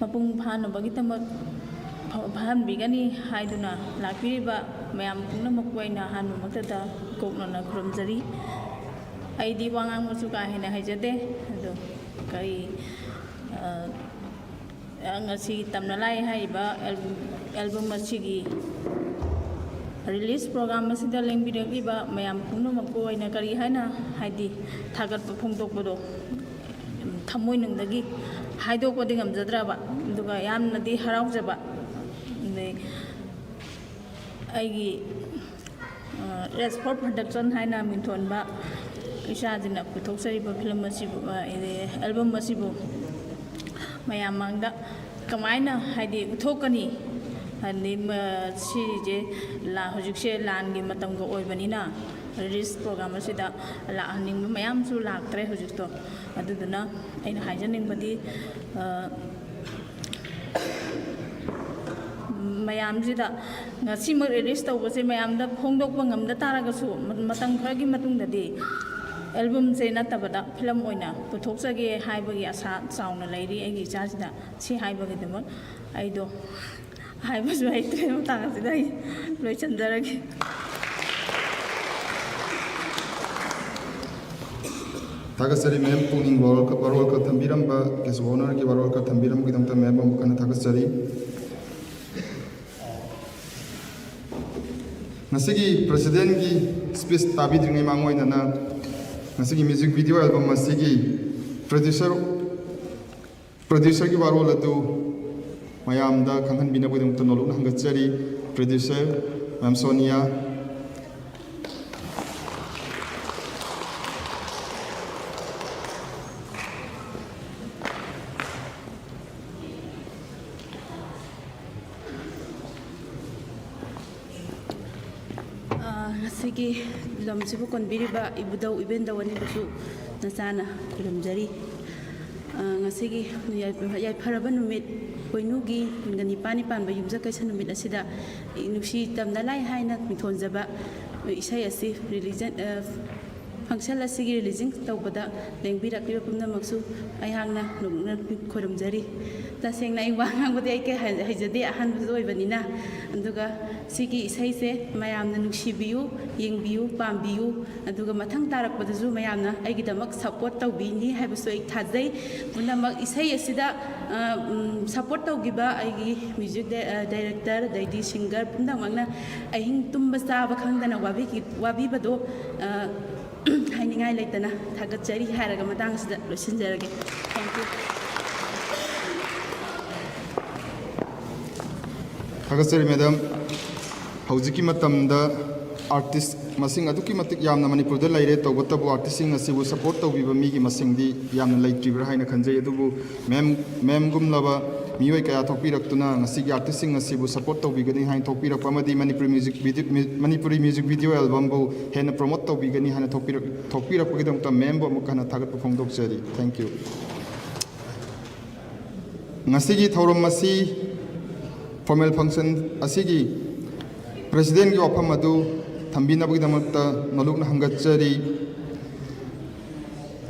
ꯃꯄꯨꯡ ꯐꯥꯅꯕꯒꯤꯗꯃꯛ ꯐ-, ꯐꯥꯍꯟꯕꯤꯒꯅꯤ ꯍꯥꯏꯗꯨꯅ ꯂꯥꯛꯄꯤꯔꯤꯕ ꯃꯌꯥꯝ ꯄꯨꯝꯅꯃꯛꯄꯨ ꯑꯩꯅ ꯑꯍꯥꯟꯕꯃꯛꯇꯗ ꯏꯀꯣꯛꯅꯅ ꯈꯨꯔꯨꯝꯖꯔꯤ꯫ ꯑꯩꯗꯤ ꯋꯥ ꯉꯥꯡꯕꯁꯨ ꯀꯥ ꯍꯦꯟꯅ ꯍꯩꯖꯗꯦ, ꯑꯗꯣ ꯀꯔꯤ, ꯑ, ꯉꯁꯤ ꯇꯝꯅ ꯂꯥꯛꯑꯦ ꯍꯥꯏꯔꯤꯕ ꯑꯦꯜꯕꯝ, ꯑꯦꯜꯕꯝ ꯑꯁꯤꯒꯤ ꯔꯤꯂꯤꯁ ꯄ꯭ꯔꯣꯒ꯭ꯔꯥꯝ ꯑꯁꯤꯗ ꯂꯦꯡꯕꯤꯔꯛꯂꯤꯕ ꯃꯌꯥꯝ ꯄꯨꯝꯅꯃꯛꯄꯨ ꯑꯩꯅ ꯀꯔꯤ ꯍꯥꯏꯅ, ꯍꯥꯏꯗꯤ, ꯊꯥꯒꯠꯄ ꯐꯣꯡꯗꯣꯛꯄꯗꯣ ꯊꯃꯣꯏꯅꯨꯡꯗꯒꯤ ꯍꯥꯏꯗꯣꯛꯄꯗꯤ ꯉꯝꯖꯗ꯭ꯔꯕ, ꯑꯗꯨꯒ ꯌꯥꯝꯅꯗꯤ ꯍꯔꯥꯎꯖꯕ꯫ ꯑꯗꯩ ꯑꯩꯒꯤ, ꯑ, ꯔꯦꯁ ꯐꯣꯔ ꯄ꯭ꯔꯗꯛꯁꯟ ꯍꯥꯏꯅ ꯃꯤꯡꯊꯣꯟꯕ ꯏꯆꯥꯁꯤꯅ ꯄꯨꯊꯣꯛꯆꯔꯤꯕ ꯐꯤꯂꯝ ꯑꯁꯤꯕꯨ, ꯑ, ꯑꯦꯜꯕꯝ ꯑꯁꯤꯕꯨ ꯃꯌꯥꯝ ꯃꯥꯡꯗ ꯀꯃꯥꯏꯅ, ꯍꯥꯏꯗꯤ, ꯎꯠꯊꯣꯛꯀꯅꯤ? ꯍꯥꯏꯗꯤ, ꯃ-, ꯁꯤꯁꯦ ꯂꯥ-, ꯍꯧꯖꯤꯛꯁꯦ ꯂꯥꯟꯒꯤ ꯃꯇꯝꯒ ꯑꯣꯏꯕꯅꯤꯅ ꯔꯤꯂꯤꯁ ꯄ꯭ꯔꯣꯒ꯭ꯔꯥꯝ ꯑꯁꯤꯗ ꯂꯥꯛꯍꯟꯅꯤꯡꯕ ꯃꯌꯥꯝꯁꯨ ꯂꯥꯛꯇ꯭ꯔꯦ ꯍꯧꯖꯤꯛꯇꯣ꯫ ꯑꯗꯨꯗꯨꯅ ꯑꯩꯅ ꯍꯥꯏꯖꯅꯤꯡꯕꯗꯤ, ꯑ, ꯃꯌꯥꯝꯁꯤꯗ ꯉꯁꯤꯃꯛ ꯔꯤꯂꯤꯁ ꯇꯧꯕꯁꯦ ꯃꯌꯥꯝꯗ ꯐꯣꯡꯗꯣꯛꯄ ꯉꯝꯗ ꯇꯥꯔꯒꯁꯨ, ꯃ-, ꯃꯇꯝ ꯈꯔꯒꯤ ꯃꯇꯨꯡꯗꯗꯤ ꯑꯦꯜꯕꯝꯁꯦ ꯅꯠꯇꯕꯗ ꯐꯤꯂꯝ ꯑꯣꯏꯅ ꯄꯨꯊꯣꯛꯆꯒꯦ ꯍꯥꯏꯕꯒꯤ ꯑꯁꯥ ꯆꯥꯎꯅ ꯂꯩꯔꯤ ꯑꯩꯒꯤ ꯏꯆꯥꯁꯤꯗ꯫ ꯁꯤ ꯍꯥꯏꯕꯒꯤꯗꯃꯛ ꯑꯩꯗꯣ ꯍꯥꯏꯕꯁꯨ ꯍꯩꯇ꯭ꯔꯦ, ꯃꯇꯥꯡ ꯑꯁꯤꯗ ꯑꯩ ꯂꯣꯏꯁꯤꯟꯖꯔꯒꯦ꯫ ꯊꯥꯒꯠꯆꯔꯤ ꯃꯦꯝ, ꯄꯨꯛꯅꯤꯡ ꯋꯥꯔꯣꯜ-, ꯋꯥꯔꯣꯜ ꯈꯔ ꯊꯝꯕꯤꯔꯝꯕ, ꯒꯦꯁ ꯑꯣꯅꯔꯒꯤ ꯋꯥꯔꯣꯜ ꯈꯔ ꯊꯝꯕꯤꯔꯝꯕꯒꯤꯗꯃꯛꯇ ꯃꯦꯝ ꯑꯃꯨꯛ ꯍꯟꯅ ꯊꯥꯒꯠꯆꯔꯤ꯫ ꯉꯁꯤꯒꯤ ꯄ꯭ꯔꯦꯁꯤꯗꯦꯟꯒꯤ ꯁ꯭ꯄꯤꯆ ꯇꯥꯕꯤꯗ꯭ꯔꯤꯉꯩ ꯃꯥꯡꯑꯣꯏꯅꯅ ꯉꯁꯤꯒꯤ ꯃ꯭ꯌꯨꯖꯤꯛ ꯚꯤꯗꯤꯑꯣ ꯑꯦꯜꯕꯝ ꯑꯁꯤꯒꯤ ꯄ꯭ꯔꯗ꯭ꯌꯨꯁꯔ, ꯄ꯭ꯔꯗ꯭ꯌꯨꯁꯔꯒꯤ ꯋꯥꯔꯣꯜ ꯑꯗꯨ ꯃꯌꯥꯝꯗ ꯈꯪꯍꯟꯕꯤꯅꯕꯒꯤꯗꯃꯛꯇ ꯅꯣꯂꯨꯛꯅ ꯍꯪꯒꯠꯆꯔꯤ꯫ ꯄ꯭ꯔꯗ꯭ꯌꯨꯁꯔ ꯃꯦꯝ ꯁꯣꯅꯤꯌꯥ꯫ ꯑ, ꯉꯁꯤ ꯁꯤꯒꯤ ꯂꯝꯁꯤꯕꯨ ꯀꯣꯟꯕꯤꯔꯤꯕ ꯏꯕꯨꯙꯧ ꯏꯕꯦꯟꯗꯧ ꯑꯅꯤꯕꯨꯁꯨ ꯅꯆꯥꯅ ꯈꯨꯔꯨꯝꯖꯔꯤ꯫ ꯑ, ꯉꯁꯤꯒꯤ ꯌꯥꯏꯐ-, ꯌꯥꯏꯐꯔꯕ ꯅꯨꯃꯤꯠ, ꯄꯣꯏꯅꯨꯒꯤ ꯀꯨꯟꯒ ꯅꯤꯄꯥꯟꯅꯤ ꯄꯥꯟꯕ ꯌꯨꯝꯁꯀꯩꯁ ꯅꯨꯃꯤꯠ ꯑꯁꯤꯗ ꯅꯨꯡꯁꯤ ꯇꯝꯅ ꯂꯥꯏ ꯍꯥꯏꯅ ꯃꯤꯡꯊꯣꯟꯖꯕ ꯏꯁꯩ ꯑꯁꯤ religion, ꯑ, function ꯑꯁꯤꯒꯤ releasing ꯇꯧꯕꯗ ꯂꯦꯡꯕꯤꯔꯛꯂꯤꯕ ꯄꯨꯝꯅꯃꯛꯁꯨ ꯑꯩꯍꯥꯛꯅ ꯅꯣꯛꯅ ꯈꯨꯔꯨꯝꯖꯔꯤ꯫ ꯇꯁꯦꯡꯅ ꯑꯩ ꯋꯥ ꯉꯥꯡꯕꯗꯤ ꯑꯩ ꯀꯌꯥ ꯍꯩ-, ꯍꯩꯖꯗꯦ, ꯑꯍꯥꯟꯕꯁꯨ ꯑꯣꯏꯕꯅꯤꯅ꯫ ꯑꯗꯨꯒ ꯁꯤꯒꯤ ꯏꯁꯩꯁꯦ ꯃꯌꯥꯝꯅ ꯅꯨꯡꯁꯤꯕꯤꯌꯨ, ꯌꯦꯡꯕꯤꯌꯨ, ꯄꯥꯝꯕꯤꯌꯨ꯫ ꯑꯗꯨꯒ ꯃꯊꯪ ꯇꯥꯔꯛꯄꯗꯁꯨ ꯃꯌꯥꯝꯅ ꯑꯩꯒꯤꯗꯃꯛ support ꯇꯧꯕꯤꯅꯤ ꯍꯥꯏꯕꯁꯨ ꯑꯩ ꯊꯥꯖꯩ꯫ ꯄꯨꯝꯅꯃꯛ ꯏꯁꯩ ꯑꯁꯤꯗ, ꯑ, ꯎꯝ, support ꯇꯧꯈꯤꯕ ꯑꯩꯒꯤ music di-, ꯑ, director, ꯑꯗꯩꯗꯤ singer ꯄꯨꯝꯅꯃꯛꯅ ꯑꯍꯤꯡ ꯇꯨꯝꯕ ꯆꯥꯕ ꯈꯪꯗꯅ ꯋꯥꯕꯤꯈꯤ-, ꯋꯥꯕꯤꯕꯗꯣ, ꯑ, ꯍꯥꯏꯅꯤꯡꯉꯥꯏ ꯂꯩꯇꯅ ꯊꯥꯒꯠꯆꯔꯤ ꯍꯥꯏꯔꯒ ꯃꯇꯥꯡ ꯑꯁꯤꯗ ꯂꯣꯏꯁꯤꯟꯖꯔꯒꯦ꯫ Thank you. ꯊꯥꯒꯠꯆꯔꯤ madam꯫ ꯍꯧꯖꯤꯛꯀꯤ ꯃꯇꯝꯗ artist ꯃꯁꯤꯡ ꯑꯗꯨꯛꯀꯤ ꯃꯇꯤꯛ ꯌꯥꯝꯅ ꯃꯅꯤꯄꯨꯔꯗ ꯂꯩꯔꯦ꯫ ꯇꯧꯕꯇꯕꯨ artistꯁꯤꯡ ꯑꯁꯤꯕꯨ support ꯇꯧꯕꯤꯕ ꯃꯤꯒꯤ ꯃꯁꯤꯡꯗꯤ ꯌꯥꯝꯅ ꯂꯩꯇ꯭ꯔꯤꯕ꯭ꯔꯥ ꯍꯥꯏꯅ ꯈꯟꯖꯩ꯫ ꯑꯗꯨꯕꯨ madam, madamꯒꯨꯝꯂꯕ ꯃꯤꯑꯣꯏ ꯀꯌꯥ ꯊꯣꯛꯄꯤꯔꯛꯇꯨꯅ ꯉꯁꯤꯒꯤ artistꯁꯤꯡ ꯑꯁꯤꯕꯨ support ꯇꯧꯕꯤꯒꯅꯤ ꯍꯥꯏꯅ ꯊꯣꯛꯄꯤꯔꯛꯄ ꯑꯃꯗꯤ Manipuri music video, Manipuri music video albumꯕꯨ ꯍꯦꯟꯅ promote ꯇꯧꯕꯤꯒꯅꯤ ꯍꯥꯏꯅ ꯊꯣꯛꯄꯤꯔꯛ-, ꯊꯣꯛꯄꯤꯔꯛꯄꯒꯤꯗꯃꯛꯇ madamꯕꯨ ꯑꯃꯨꯛ ꯍꯟꯅ ꯊꯥꯒꯠꯄ ꯐꯣꯡꯗꯣꯛꯆꯔꯤ꯫ Thank you꯫ ꯉꯁꯤꯒꯤ ꯊꯧꯔꯝ ꯑꯁꯤ, formal function ꯑꯁꯤꯒꯤ presidentꯀꯤ ꯋꯥꯐꯝ ꯑꯗꯨ ꯊꯝꯕꯤꯅꯕꯒꯤꯗꯃꯛꯇ ꯅꯣꯂꯨꯛꯅ ꯍꯪꯒꯠꯆꯔꯤ꯫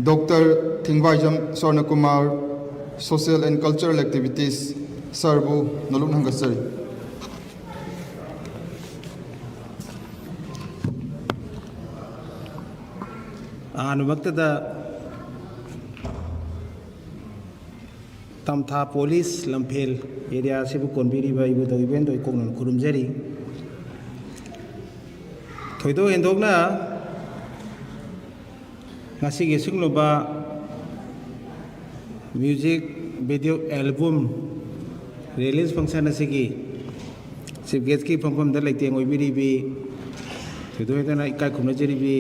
Doctor ꯊꯤꯡꯕꯥꯏꯖꯝ ꯁ꯭ꯋꯔꯅꯀꯨꯃꯥꯔ, Social and Cultural Activities, sirꯕꯨ ꯅꯣꯂꯨꯛꯅ ꯍꯪꯒꯠꯆꯔꯤ꯫ ꯑꯍꯥꯟꯕꯃꯛꯇꯗ ꯇꯝꯊꯥ police ꯂꯝꯐꯦꯜ area ꯑꯁꯤꯕꯨ ꯀꯣꯟꯕꯤꯔꯤꯕ ꯏꯕꯨꯙꯧ ꯏꯕꯦꯟꯗꯧ ꯏꯀꯣꯛꯅꯅ ꯈꯨꯔꯨꯝꯖꯔꯤ꯫ ꯊꯣꯏꯗꯣꯛ ꯍꯦꯟꯗꯣꯛꯅ ꯉꯁꯤꯒꯤ ꯑꯁꯤꯒꯨꯝꯂꯕ music video album release function ꯑꯁꯤꯒꯤ chief guestꯀꯤ ꯐꯝꯐꯝꯗ ꯂꯩꯇꯦꯡ ꯑꯣꯏꯕꯤꯔꯤꯕꯤ, ꯊꯣꯏꯗꯣꯛ ꯍꯦꯟꯗꯣꯛꯅ ꯏꯀꯥꯏ ꯈꯨꯝꯅꯖꯔꯤꯕꯤ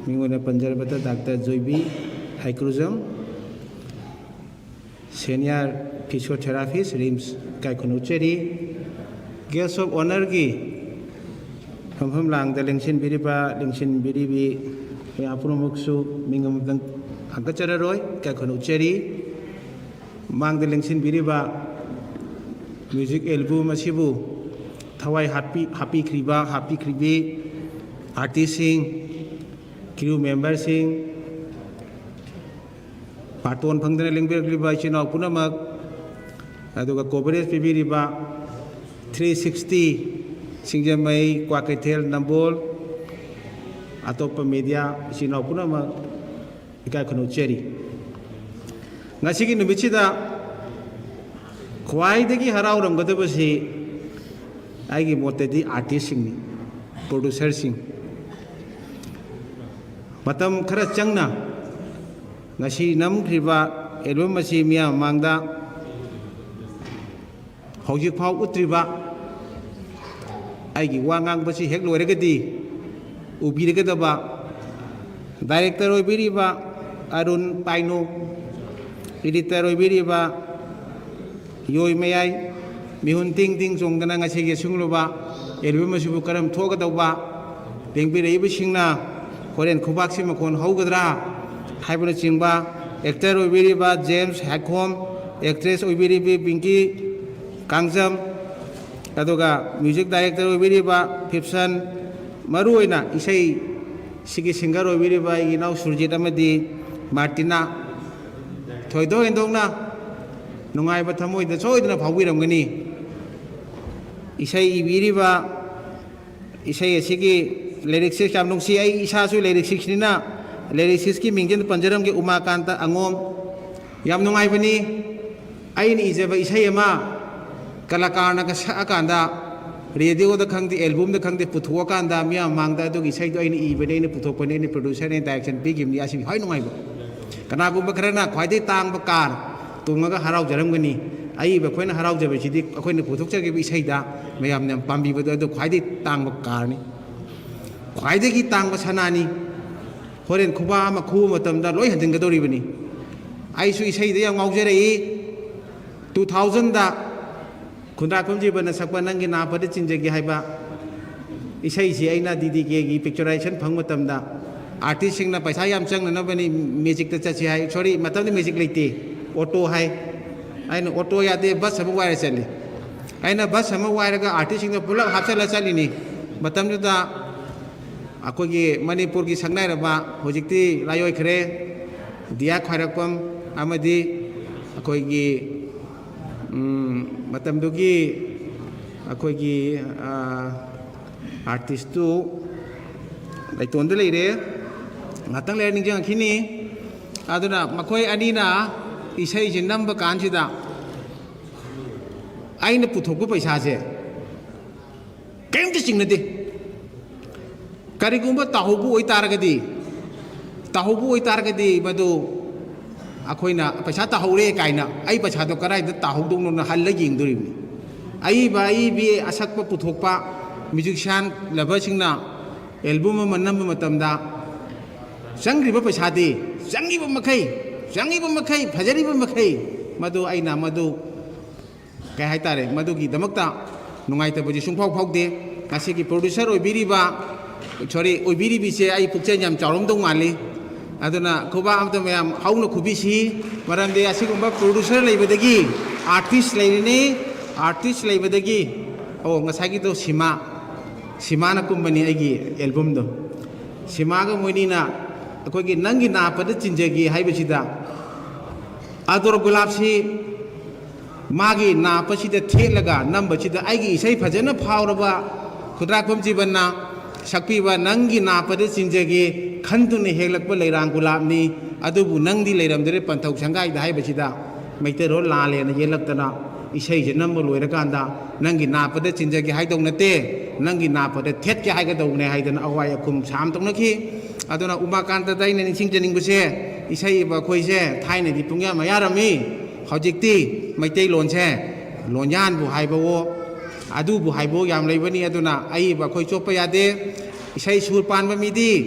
ꯃꯤꯡ ꯑꯣꯏꯅ ꯄꯟꯖꯔꯕꯗ Doctor ꯖꯣꯏꯕꯤ Heikrujam, senior physiotherapist, RIMS, ꯏꯀꯥꯏ ꯈꯨꯝꯅꯖꯔꯤ꯫ Guest of honourꯒꯤ ꯐꯝꯐꯝ ꯂꯥꯡꯗ ꯂꯦꯡꯁꯤꯟꯕꯤꯔꯤꯕ, ꯂꯦꯡꯁꯤꯟꯕꯤꯔꯤꯕꯤ ꯃꯌꯥꯝ ꯄꯨꯝꯅꯃꯛꯁꯨ ꯃꯤꯡ ꯑꯃꯇꯪ ꯊꯥꯡꯒꯠꯆꯔꯔꯣꯏ, ꯏꯀꯥꯏ ꯈꯨꯝꯅꯧ ꯎꯠꯆꯔꯤ꯫ ꯃꯥꯡꯗ ꯂꯦꯡꯁꯤꯟꯕꯤꯔꯤꯕ ꯃ꯭ꯌꯨꯖꯤꯛ ꯑꯦꯜꯕꯝ ꯑꯁꯤꯕꯨ ꯊꯋꯥꯏ ꯍꯥꯞꯄꯤ-, ꯍꯥꯞꯄꯤꯈ꯭ꯔꯤꯕ, ꯍꯥꯞꯄꯤꯈ꯭ꯔꯤꯕꯤ ꯑꯥꯔꯇꯤꯁꯁꯤꯡ, ꯀ꯭ꯔꯤꯌꯨ ꯃꯦꯝꯕꯔꯁꯤꯡ, ꯕꯥꯔꯇꯣꯟ ꯐꯪꯗꯅ ꯂꯦꯡꯕꯤꯔꯛꯂꯤꯕ ꯏꯆꯤꯟ ꯏꯅꯥꯎ ꯄꯨꯝꯅꯃꯛ, ꯑꯗꯨꯒ ꯀꯣꯚꯔꯦꯖ ꯄꯤꯕꯤꯔꯤꯕ ꯊ꯭ꯔꯤ ꯁꯤꯛꯁꯇꯤ, ꯁꯤꯡꯖꯃꯩ, ꯀ꯭ꯋꯥꯀꯩꯊꯦꯜ, ꯅꯝꯕꯣꯜ, ꯑꯇꯣꯞꯄ ꯃꯦꯗꯤꯌꯥ ꯏꯆꯤꯟ ꯏꯅꯥꯎ ꯄꯨꯝꯅꯃꯛ ꯏꯀꯥꯏ ꯈꯨꯝꯅꯧ ꯎꯠꯆꯔꯤ꯫ ꯉꯁꯤꯒꯤ ꯅꯨꯃꯤꯠꯁꯤꯗ ꯈ꯭ꯋꯥꯏꯗꯒꯤ ꯍꯔꯥꯎꯔꯝꯒꯗꯕꯁꯤ ꯑꯩꯒꯤ ꯃꯣꯠꯇꯗꯤ ꯑꯥꯔꯇꯤꯁꯁꯤꯡꯅꯤ, ꯄ꯭ꯔꯣꯗ꯭ꯌꯨꯁꯔꯁꯤꯡ꯫ ꯃꯇꯝ ꯈꯔ ꯆꯪꯅ ꯉꯁꯤ ꯅꯝꯈ꯭ꯔꯤꯕ ꯑꯦꯜꯕꯝ ꯑꯁꯤ ꯃꯤꯌꯥꯝ ꯃꯃꯥꯡꯗ ꯍꯧꯖꯤꯛꯐꯥꯎ ꯎꯠꯇ꯭ꯔꯤꯕ, ꯑꯩꯒꯤ ꯋꯥ ꯉꯥꯡꯕꯁꯤ ꯍꯦꯛ ꯂꯣꯏꯔꯒꯗꯤ ꯎꯕꯤꯔꯒꯗꯕ ꯗꯥꯏꯔꯦꯛꯇꯔ ꯑꯣꯏꯕꯤꯔꯤꯕ ꯑꯔꯨꯟ ꯄꯥꯏꯅꯣ, ꯏꯗꯤꯇꯔ ꯑꯣꯏꯕꯤꯔꯤꯕ ꯌꯣꯏ ꯃꯌꯥꯏ, ꯃꯤꯍꯨꯟ ꯇꯤꯡ ꯇꯤꯡ ꯆꯣꯡꯗꯅ ꯉꯁꯤꯒꯤ ꯑꯁꯤꯒꯨꯝꯂꯕ ꯑꯦꯜꯕꯝ ꯑꯁꯤꯕꯨ ꯀꯔꯝ ꯊꯣꯛꯀꯗꯧꯕ, ꯂꯦꯡꯕꯤꯔꯛꯏꯕꯁꯤꯡꯅ ꯍꯣꯔꯦꯟ ꯈꯨꯕꯥꯛꯁꯤ ꯃꯈꯣꯟ ꯍꯧꯒꯗ꯭ꯔꯥ ꯍꯥꯏꯕꯅꯆꯤꯡꯕ, ꯑꯦꯛꯇꯔ ꯑꯣꯏꯕꯤꯔꯤꯕ ꯖꯦꯝꯁ ꯍꯦꯛꯈꯣꯝ, ꯑꯦꯛꯇ꯭ꯔꯦꯁ ꯑꯣꯏꯕꯤꯔꯤꯕꯤ ꯄꯤꯡꯀꯤ ꯀꯥꯡꯖꯝ, ꯑꯗꯨꯒ ꯃ꯭ꯌꯨꯖꯤꯛ ꯗꯥꯏꯔꯦꯛꯇꯔ ꯑꯣꯏꯕꯤꯔꯤꯕ ꯐꯤꯞꯁꯟ, ꯃꯔꯨꯑꯣꯏꯅ ꯏꯁꯩꯁꯤꯒꯤ ꯁꯤꯡꯒꯔ ꯑꯣꯏꯕꯤꯔꯤꯕ ꯑꯩꯒꯤ ꯏꯅꯥꯎ ꯁꯨꯔꯖꯤꯠ ꯑꯃꯗꯤ ꯃꯥꯔꯇꯤꯅꯥ, ꯊꯣꯏꯗꯣꯛ ꯍꯦꯟꯗꯣꯛꯅ ꯅꯨꯡꯉꯥꯏꯕ ꯊꯃꯣꯏꯗ ꯁꯣꯏꯗꯅ ꯐꯥꯎꯕꯤꯔꯝꯒꯅꯤ꯫ ꯏꯁꯩ ꯏꯕꯤꯔꯤꯕ, ꯏꯁꯩ ꯑꯁꯤꯒꯤ ꯂꯤꯔꯤꯛꯁꯤꯁ ꯌꯥꯝ ꯅꯨꯡꯁꯤ꯫ ꯑꯩ ꯏꯁꯥꯁꯨ ꯂꯤꯔꯤꯛꯁꯤꯁꯅꯤꯅ ꯂꯤꯔꯤꯛꯁꯤꯁꯀꯤ ꯃꯤꯡꯁꯤꯅ ꯄꯟꯖꯔꯝꯒꯦ, ꯎꯃꯥꯀꯥꯟꯇ ꯑꯉꯣꯝ꯫ ꯌꯥꯝ ꯅꯨꯡꯉꯥꯏꯕꯅꯤ꯫ ꯑꯩꯅ ꯏꯖꯕ ꯏꯁꯩ ꯑꯃ ꯀꯂꯥꯀꯥꯔꯅꯒ ꯁꯛꯑꯀꯥꯟꯗ, ꯔꯦꯗꯤꯑꯣꯗ ꯈꯪꯗꯦ, ꯑꯦꯜꯕꯝꯗ ꯈꯪꯗꯦ, ꯄꯨꯊꯣꯛꯑꯀꯥꯟꯗ ꯃꯤꯌꯥꯝ ꯃꯃꯥꯡꯗ ꯑꯗꯨꯒꯤ ꯏꯁꯩꯗꯣ ꯑꯩꯅ ꯏꯕꯅꯤ, ꯑꯩꯅ ꯄꯨꯊꯣꯛꯄꯅꯤ, ꯑꯩꯅ ꯄ꯭ꯔꯣꯗ꯭ꯌꯨꯁꯔꯅꯤ, ꯗꯥꯏꯔꯦꯛꯁꯟ ꯄꯤꯈꯤꯕꯅꯤ, ꯑꯁꯤꯒꯤ ꯈ꯭ꯋꯥꯏ ꯅꯨꯡꯉꯥꯏꯕ꯫ ꯀꯅꯥꯒꯨꯝꯕ ꯈꯔꯅ ꯈ꯭ꯋꯥꯏꯗꯒꯤ ꯇꯥꯡꯕ ꯀꯥꯔ ꯇꯣꯡꯉꯒ ꯍꯔꯥꯎꯖꯔꯝꯒꯅꯤ꯫ ꯑꯏꯕ ꯑꯩꯈꯣꯏꯅ ꯍꯔꯥꯎꯖꯕꯁꯤꯗꯤ ꯑꯩꯈꯣꯏꯅ ꯄꯨꯊꯣꯛꯆꯈꯤꯕ ꯏꯁꯩꯗ ꯃꯌꯥꯝꯅ ꯄꯥꯝꯕꯤꯕꯗꯣ, ꯑꯗꯨ ꯈ꯭ꯋꯥꯏꯗꯒꯤ ꯇꯥꯡꯕ ꯀꯥꯔꯅꯤ, ꯈ꯭ꯋꯥꯏꯗꯒꯤ ꯇꯥꯡꯕ ꯁꯅꯥꯅꯤ꯫ ꯍꯣꯔꯦꯟ ꯈꯨꯕꯥꯛ ꯑꯃ ꯈꯨꯕ ꯃꯇꯝꯗ ꯂꯣꯏ ꯍꯟꯖꯤꯟꯒꯗꯧꯔꯤꯕꯅꯤ꯫ ꯑꯩꯁꯨ ꯏꯁꯩꯗ ꯌꯥꯝ ꯉꯥꯎꯖꯔꯛꯏ꯫ ꯇꯨ ꯊꯥꯎꯖꯟꯗ ꯈꯨꯟꯗ꯭ꯔꯥꯛꯄꯝ ꯖꯤꯕꯟꯅ ꯁꯛꯄ ꯅꯪꯒꯤ ꯅꯥꯄꯗ ꯆꯤꯡꯖꯒꯦ ꯍꯥꯏꯕ ꯏꯁꯩꯁꯤ ꯑꯩꯅ ꯗꯤ ꯗꯤ ꯀꯦꯒꯤ ꯄꯤꯛꯆꯔꯥꯏꯖꯦꯁꯟ ꯐꯪꯕ ꯃꯇꯝꯗ ꯑꯥꯔꯇꯤꯁꯁꯤꯡꯅ ꯄꯩꯁꯥ ꯌꯥꯝ ꯆꯪꯅꯅꯕꯅꯤ, ꯃꯦꯖꯤꯛꯇ ꯆꯠꯁꯤ ꯍꯥꯏ꯫ ꯁꯣꯔꯤ, ꯃꯇꯝꯗꯨ ꯃꯦꯖꯤꯛ ꯂꯩꯇꯦ, ꯑꯣꯇꯣ ꯍꯥꯏ꯫ ꯑꯩꯅ ꯑꯣꯇꯣ ꯌꯥꯗꯦ, ꯕꯁ ꯑꯃ ꯋꯥꯏꯔ ꯆꯠꯂꯤ꯫ ꯑꯩꯅ ꯕꯁ ꯑꯃ ꯋꯥꯏꯔꯒ ꯑꯥꯔꯇꯤꯁꯁꯤꯡꯗꯣ ꯄꯨꯂꯞ ꯍꯥꯞꯆꯜꯂ ꯆꯠꯂꯤꯅꯤ꯫ ꯃꯇꯝꯗꯨꯗ ꯑꯩꯈꯣꯏꯒꯤ ꯃꯅꯤꯄꯨꯔꯒꯤ ꯁꯛꯅꯥꯏꯔꯕ, ꯍꯧꯖꯤꯛꯇꯤ ꯂꯥꯏꯑꯣꯏꯈ꯭ꯔꯦ, ꯗꯤꯌꯥ ꯈ꯭ꯋꯥꯏꯔꯥꯛꯄꯝ ꯑꯃꯗꯤ ꯑꯩꯈꯣꯏꯒꯤ, ꯎꯝ, ꯃꯇꯝꯗꯨꯒꯤ ꯑꯩꯈꯣꯏꯒꯤ, ꯑ, ꯑꯥꯔꯇꯤꯁꯇꯨ ꯂꯩꯇꯣꯟꯗ ꯂꯩꯔꯦ, ꯉꯥꯛꯇꯪ ꯂꯩꯔ ꯅꯤꯡꯁꯤꯡꯉꯛꯈꯤꯅꯤ꯫ ꯑꯗꯨꯅ ꯃꯈꯣꯏ ꯑꯅꯤꯅ ꯏꯁꯩꯁꯦ ꯅꯝꯕ ꯀꯥꯟꯁꯤꯗ ꯑꯩꯅ ꯄꯨꯊꯣꯛꯄ ꯄꯩꯁꯥꯁꯦ ꯀꯔꯤꯝꯇ ꯆꯤꯡꯅꯗꯦ꯫ ꯀꯔꯤꯒꯨꯝꯕ ꯇꯥꯍꯧꯕ ꯑꯣꯏꯇꯥꯔꯒꯗꯤ, ꯇꯥꯍꯧꯕ ꯑꯣꯏꯇꯥꯔꯒꯗꯤ ꯃꯗꯨ ꯑꯩꯈꯣꯏꯅ ꯄꯩꯁꯥ ꯇꯥꯍꯧꯔꯦ ꯀꯥꯏꯅ ꯑꯩ ꯄꯩꯁꯥꯗꯣ ꯀꯗꯥꯏꯗ ꯇꯥꯍꯧꯗꯧꯅꯣꯅ ꯍꯜꯂ ꯌꯦꯡꯗꯣꯔꯤꯕꯅꯤ꯫ ꯑꯏꯕ ꯑꯏꯕꯤ ꯑꯁꯛꯄ ꯄꯨꯊꯣꯛꯄ, ꯃ꯭ꯌꯨꯖꯤꯁꯤꯌꯥꯟ ꯂꯚꯔꯁꯤꯡꯅ ꯑꯦꯜꯕꯝ ꯑꯃ ꯅꯝꯕ ꯃꯇꯝꯗ ꯆꯪꯈ꯭ꯔꯤꯕ ꯄꯩꯁꯥꯗꯤ, ꯆꯪꯉꯤꯕ ꯃꯈꯩ, ꯆꯪꯉꯤꯕ ꯃꯈꯩ, ꯐꯖꯔꯤꯕ ꯃꯈꯩ, ꯃꯗꯨ ꯑꯩꯅ ꯃꯗꯨ ꯀꯩ ꯍꯥꯏꯇꯥꯔꯦ, ꯃꯗꯨꯒꯤꯗꯃꯛꯇ ꯅꯨꯡꯉꯥꯏꯇꯕꯁꯤ ꯁꯨꯡꯐꯥꯎ ꯐꯥꯎꯗꯦ꯫ ꯉꯁꯤꯒꯤ ꯄ꯭ꯔꯣꯗ꯭ꯌꯨꯁꯔ ꯑꯣꯏꯕꯤꯔꯤꯕ, ꯁꯣꯔꯤ, ꯑꯣꯏꯕꯤꯔꯤꯕꯤꯁꯦ ꯑꯩ ꯄꯨꯛꯆꯦꯜ ꯌꯥꯝ ꯆꯥꯎꯔꯝꯗꯧ ꯃꯥꯜꯂꯤ꯫ ꯑꯗꯨꯅ ꯈꯨꯕꯥꯛ ꯑꯝꯇ ꯃꯌꯥꯝ ꯍꯧꯅ ꯈꯨꯕꯤꯁꯤ, ꯃꯔꯝꯗꯤ ꯑꯁꯤꯒꯨꯝꯕ ꯄ꯭ꯔꯣꯗ꯭ꯌꯨꯁꯔ ꯂꯩꯕꯗꯒꯤ ꯑꯥꯔꯇꯤꯁ ꯂꯩꯔꯤꯅꯤ, ꯑꯥꯔꯇꯤꯁ ꯂꯩꯕꯗꯒꯤ, ꯑꯣ, ꯉꯁꯥꯏꯒꯤꯗꯣ ꯁꯤꯃꯥ, ꯁꯤꯃꯥꯅ ꯀꯨꯝꯕꯅꯤ ꯑꯩꯒꯤ ꯑꯦꯜꯕꯝꯗꯣ꯫ ꯁꯤꯃꯥꯒ ꯃꯣꯏꯅꯤꯅ ꯑꯩꯈꯣꯏꯒꯤ ꯅꯪꯒꯤ ꯅꯥꯞꯄꯗ ꯆꯤꯟꯖꯒꯦ ꯍꯥꯏꯕꯁꯤꯗ ꯑꯗꯣꯔ ꯒꯨꯂꯥꯞꯁꯤ ꯃꯥꯒꯤ ꯅꯥꯞꯄꯁꯤꯗ ꯊꯦꯠꯂꯒ ꯅꯝꯕꯁꯤꯗ ꯑꯩꯒꯤ ꯏꯁꯩ ꯐꯖꯅ ꯐꯥꯎꯔꯕ ꯈꯨꯗ꯭ꯔꯥꯛꯄꯝ ꯖꯤꯕꯟꯅ ꯁꯛꯄꯤꯕ ꯅꯪꯒꯤ ꯅꯥꯞꯄꯗ ꯆꯤꯟꯖꯒꯦ, ꯈꯟꯗꯨꯅ ꯍꯦꯛꯂꯛꯄ ꯂꯩꯔꯥꯡ ꯒꯨꯂꯥꯞꯅꯤ, ꯑꯗꯨꯕꯨ ꯅꯪꯗꯤ ꯂꯩꯔꯝꯗꯔꯦ ꯄꯟꯊꯧ ꯁꯪꯒꯥꯏꯗ ꯍꯥꯏꯕꯁꯤꯗ ꯃꯩꯇꯩꯔꯣꯜ ꯂꯥꯜꯂꯦꯅ ꯌꯦꯜꯂꯛꯇꯅ ꯏꯁꯩꯁꯦ ꯅꯝꯕ ꯂꯣꯏꯔꯀꯥꯟꯗ ꯅꯪꯒꯤ ꯅꯥꯞꯄꯗ ꯆꯤꯟꯖꯒꯦ ꯍꯥꯏꯗꯧ ꯅꯠꯇꯦ, ꯅꯪꯒꯤ ꯅꯥꯞꯄꯗ ꯊꯦꯠꯀꯦ ꯍꯥꯏꯒꯗꯧꯕꯅꯦ ꯍꯥꯏꯗꯅ ꯑꯋꯥꯏ ꯑꯈꯨꯝ ꯁꯥꯝ ꯇꯧꯅꯈꯤ꯫ ꯑꯗꯨꯅ ꯎꯃꯥꯀꯥꯟꯇꯗ ꯑꯩꯅ ꯅꯤꯡꯁꯤꯡꯖꯅꯤꯡꯕꯁꯦ, ꯏꯁꯩ ꯏꯕ ꯑꯩꯈꯣꯏꯁꯦ ꯊꯥꯏꯅꯗꯤ ꯄꯨꯡꯌꯥ ꯃꯌꯥꯔꯝꯃꯤ, ꯍꯧꯖꯤꯛꯇꯤ ꯃꯩꯇꯩꯂꯣꯟꯁꯦ ꯂꯣꯟꯌꯥꯟꯕꯨ ꯍꯥꯏꯕꯋꯣ, ꯑꯗꯨꯕꯨ ꯍꯥꯏꯕꯋꯣ ꯌꯥꯝ ꯂꯩꯕꯅꯤ꯫ ꯑꯗꯨꯅ ꯑꯏꯕ ꯑꯩꯈꯣꯏ ꯆꯣꯞꯄ ꯌꯥꯗꯦ꯫ ꯏꯁꯩ ꯁꯨꯔ ꯄꯥꯟꯕ ꯃꯤꯗꯤ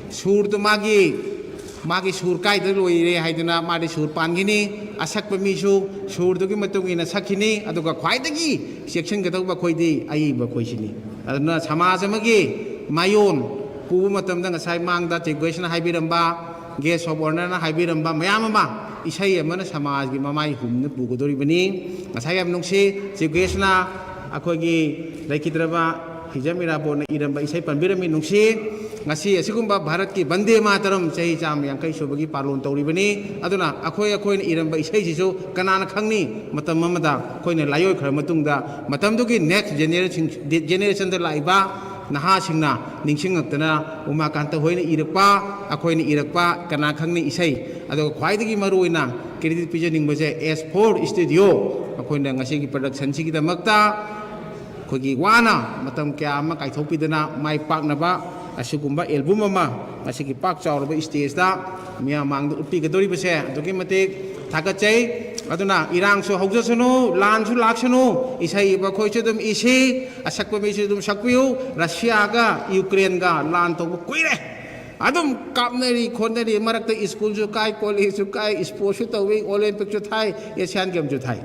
ꯁꯨꯔꯗꯨ ꯃꯥꯒꯤ, ꯃꯥꯒꯤ ꯁꯨꯔ ꯀꯥꯏꯗ ꯂꯣꯏꯔꯦ ꯍꯥꯏꯗꯅ ꯃꯥꯗꯤ ꯁꯨꯔ ꯄꯥꯟꯈꯤꯅꯤ꯫ ꯑꯁꯛꯄ ꯃꯤꯁꯨ ꯁꯨꯔꯗꯨꯒꯤ ꯃꯇꯨꯡ ꯏꯟꯅ ꯁꯛꯈꯤꯅꯤ꯫ ꯑꯗꯨꯒ ꯈ꯭ꯋꯥꯏꯗꯒꯤ ꯆꯦꯛꯁꯤꯟꯒꯗꯧꯕ ꯑꯩꯈꯣꯏꯗꯤ ꯑꯏꯕ ꯑꯩꯈꯣꯏꯁꯤꯅꯤ꯫ ꯑꯗꯨꯅ ꯁꯃꯥꯖ ꯑꯃꯒꯤ ꯃꯥꯏꯑꯣꯟ ꯄꯨꯕ ꯃꯇꯝꯗ ꯉꯁꯥꯏ ꯃꯥꯡꯗ Chief Guestꯅ ꯍꯥꯏꯕꯤꯔꯝꯕ, Guest of Honourꯅ ꯍꯥꯏꯕꯤꯔꯝꯕ ꯃꯌꯥꯝ ꯑꯃ, ꯏꯁꯩ ꯑꯃꯅ ꯁꯃꯥꯖꯒꯤ ꯃꯃꯥꯏ ꯍꯨꯝꯅ ꯄꯨꯒꯗꯧꯔꯤꯕꯅꯤ꯫ ꯉꯁꯥꯏ ꯌꯥꯝ ꯅꯨꯡꯁꯤ, Chief Guestꯅ ꯑꯩꯈꯣꯏꯒꯤ ꯂꯩꯈꯤꯗ꯭ꯔꯕ ꯍꯤꯖꯝ ꯏꯔꯥꯕꯣꯠꯅ ꯏꯔꯝꯕ ꯏꯁꯩ ꯄꯟꯕꯤꯔꯝꯃꯤ, ꯅꯨꯡꯁꯤ꯫ ꯉꯁꯤ ꯑꯁꯤꯒꯨꯝꯕ ꯚꯥꯔꯠꯀꯤ ꯕꯟꯗꯦ ꯃꯥꯇꯔꯝ ꯆꯍꯤ ꯆꯥꯝꯃ ꯌꯥꯡꯈꯩ ꯁꯨꯕꯒꯤ ꯄꯥꯂꯣꯟ ꯇꯧꯔꯤꯕꯅꯤ꯫ ꯑꯗꯨꯅ ꯑꯩꯈꯣꯏ, ꯑꯩꯈꯣꯏꯅ ꯏꯔꯝꯕ ꯏꯁꯩꯁꯤꯁꯨ ꯀꯅꯥꯅ ꯈꯪꯅꯤ, ꯃꯇꯝ ꯑꯃꯗ ꯑꯩꯈꯣꯏꯅ ꯂꯥꯏꯑꯣꯏꯈ꯭ꯔ ꯃꯇꯨꯡꯗ ꯃꯇꯝꯗꯨꯒꯤ next generation, generationꯗ ꯂꯥꯛꯏꯕ ꯅꯍꯥꯁꯤꯡꯅ ꯅꯤꯡꯁꯤꯡꯉꯛꯇꯅ ꯎꯃꯥꯀꯥꯟꯇ ꯍꯣꯏꯅ ꯏꯔꯛꯄ, ꯑꯩꯈꯣꯏꯅ ꯏꯔꯛꯄ ꯀꯅꯥ ꯈꯪꯅꯤ ꯏꯁꯩ꯫ ꯑꯗꯨꯒ ꯈ꯭ꯋꯥꯏꯗꯒꯤ ꯃꯔꯨꯑꯣꯏꯅ credit ꯄꯤꯖꯅꯤꯡꯕꯁꯦ S four Studio, ꯑꯩꯈꯣꯏꯅ ꯉꯁꯤꯒꯤ productionꯁꯤꯒꯤꯗꯃꯛꯇ ꯑꯩꯈꯣꯏꯒꯤ ꯋꯥꯅ ꯃꯇꯝ ꯀꯌꯥ ꯑꯃ ꯀꯥꯏꯊꯣꯛꯄꯤꯗꯅ ꯃꯥꯏ ꯄꯥꯛꯅꯕ ꯑꯁꯤꯒꯨꯝꯕ album ꯑꯃ ꯉꯁꯤꯒꯤ ꯄꯥꯛ ꯆꯥꯎꯔꯕ stageꯇ ꯃꯤꯌꯥꯝ ꯃꯥꯡꯗ ꯎꯠꯄꯤꯒꯗꯧꯔꯤꯕꯁꯦ ꯑꯗꯨꯛꯀꯤ ꯃꯇꯤꯛ ꯊꯥꯒꯠꯆꯩ꯫ ꯑꯗꯨꯅ ꯏꯔꯥꯡꯁꯨ ꯍꯧꯖꯁꯅꯨ, ꯂꯥꯟꯁꯨ ꯂꯥꯛꯁꯅꯨ, ꯏꯁꯩ ꯏꯕ ꯑꯩꯈꯣꯏꯁꯨ ꯑꯗꯨꯝ ꯏꯁꯤ, ꯑꯁꯛꯄ ꯃꯤꯁꯨ ꯑꯗꯨꯝ ꯁꯛꯄꯤꯌꯨ꯫ ꯔꯁꯤꯌꯥꯒ ꯌꯨꯀ꯭ꯔꯦꯟꯒ ꯂꯥꯟ ꯇꯧꯕ ꯀꯨꯏꯔꯦ, ꯑꯗꯨꯝ ꯀꯥꯞꯅꯔꯤ ꯈꯣꯠꯅꯔꯤ, ꯃꯔꯛꯇ schoolꯁꯨ ꯀꯥꯏ, collegeꯁꯨ ꯀꯥꯏ, sportsꯁꯨ ꯇꯧꯏ, Olympicꯁꯨ ꯊꯥꯏ, Asian Gamesꯁꯨ ꯊꯥꯏ꯫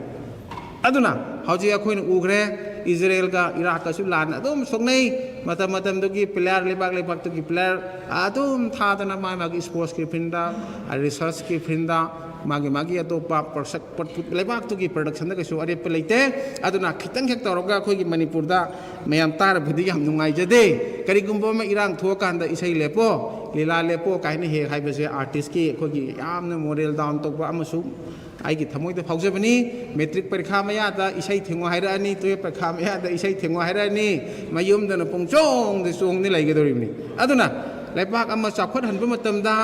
ꯑꯗꯨꯅ ꯍꯧꯖꯤꯛ ꯑꯩꯈꯣꯏꯅ ꯎꯈ꯭ꯔꯦ, ꯏꯖꯔꯦꯜꯒ ꯏꯔꯥꯛꯀꯁꯨ ꯂꯥꯟ ꯑꯗꯨꯝ ꯁꯣꯛꯅꯩ꯫ ꯃꯇꯝ ꯃꯇꯝꯗꯨꯒꯤ player, ꯂꯩꯕꯥꯛ ꯂꯩꯕꯥꯛꯇꯨꯒꯤ player ꯑꯗꯨꯝ ꯊꯥꯗꯅ ꯃꯥꯒꯤ ꯃꯥꯒꯤ sportsꯀꯤ fieldꯇ, researchꯀꯤ fieldꯇ, ꯃꯥꯒꯤ ꯃꯥꯒꯤ ꯑꯇꯣꯞꯄ production, ꯂꯩꯕꯥꯛꯇꯨꯒꯤ productionꯗ ꯀꯩꯁꯨ ꯑꯔꯦꯞꯄ ꯂꯩꯇꯦ꯫ ꯑꯗꯨꯅ ꯈꯤꯇꯪ ꯍꯦꯛ ꯇꯧꯔꯒ ꯑꯩꯈꯣꯏꯒꯤ ꯃꯅꯤꯄꯨꯔꯗ ꯃꯌꯥꯝ ꯇꯥꯔꯕꯗꯤ ꯌꯥꯝ ꯅꯨꯡꯉꯥꯏꯖꯗꯦ꯫ ꯀꯔꯤꯒꯨꯝꯕ ꯑꯃ ꯏꯔꯥꯡ ꯊꯣꯛꯑꯀꯥꯟꯗ ꯏꯁꯩ ꯂꯦꯞꯄꯣ, ꯂꯤꯂꯥ ꯂꯦꯞꯄꯣ ꯀꯥꯏꯅ ꯍꯦꯛ ꯍꯥꯏꯕꯁꯦ artistꯀꯤ ꯑꯩꯈꯣꯏꯒꯤ ꯌꯥꯝꯅ moral down ꯇꯧꯕ ꯑꯃꯁꯨ ꯑꯩꯒꯤ ꯊꯃꯣꯏꯗ ꯐꯥꯎꯖꯕꯅꯤ꯫ Matric ꯄꯔꯤꯈꯥ ꯃꯌꯥꯗ ꯏꯁꯩ ꯊꯦꯡꯉꯣ ꯍꯥꯏꯔꯛꯑꯅꯤ, twelve ꯄꯔꯤꯈꯥ ꯃꯌꯥꯗ ꯏꯁꯩ ꯊꯦꯡꯉꯣ ꯍꯥꯏꯔꯛꯑꯅꯤ, ꯃꯌꯨꯝꯗꯅ ꯄꯨꯡ ꯆꯣꯡꯗ ꯆꯣꯡꯗ ꯂꯩꯒꯗꯧꯔꯤꯕꯅꯤ꯫ ꯑꯗꯨꯅ ꯂꯩꯕꯥꯛ ꯑꯃ ꯆꯥꯎꯈꯠꯍꯟꯕ ꯃꯇꯝꯗ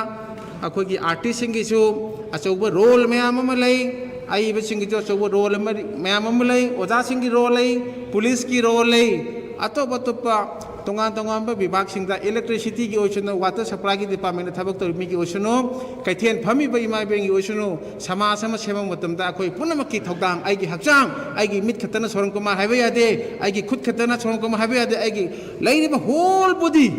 ꯑꯩꯈꯣꯏꯒꯤ artistꯁꯤꯡꯒꯤꯁꯨ ꯑꯆꯧꯕ role ꯃꯌꯥꯝ ꯑꯃ ꯂꯩ, ꯑꯏꯕꯁꯤꯡꯒꯤꯁꯨ ꯑꯆꯧꯕ role ꯑꯃ, ꯃꯌꯥꯝ ꯑꯃ ꯂꯩ, ꯑꯣꯖꯥꯁꯤꯡꯒꯤ role ꯂꯩ, policeꯀꯤ role ꯂꯩ, ꯑꯇꯣꯞ ꯑꯇꯣꯞꯄ ꯇꯣꯉꯥꯟ ꯇꯣꯉꯥꯟꯕ ꯕꯤꯚꯥꯒꯁꯤꯡꯗ, electricityꯒꯤ ꯑꯣꯏꯁꯅꯨ, water supplyꯒꯤ departmentꯇ ꯊꯕꯛ ꯇꯧꯔꯤꯕ ꯃꯤꯒꯤ ꯑꯣꯏꯁꯅꯨ, ꯀꯩꯊꯦꯜ ꯐꯝꯃꯤꯕ ꯏꯃꯥ ꯏꯕꯦꯟꯒꯤ ꯑꯣꯏꯁꯅꯨ, ꯁꯃꯥꯖ ꯑꯃ ꯁꯦꯝꯕ ꯃꯇꯝꯗ ꯑꯩꯈꯣꯏ ꯄꯨꯝꯅꯃꯛꯀꯤ ꯊꯧꯗꯥꯡ, ꯑꯩꯒꯤ ꯍꯛꯆꯥꯡ, ꯑꯩꯒꯤ ꯃꯤꯠ ꯈꯛꯇꯅ ꯁꯣꯔꯝ ꯀꯃꯥꯔ ꯍꯥꯏꯕ ꯌꯥꯗꯦ, ꯑꯩꯒꯤ ꯈꯨꯠ ꯈꯛꯇꯅ ꯁꯣꯔꯝ ꯀꯃꯥꯔ ꯍꯥꯏꯕ ꯌꯥꯗꯦ, ꯑꯩꯒꯤ ꯂꯩꯔꯤꯕ whole body,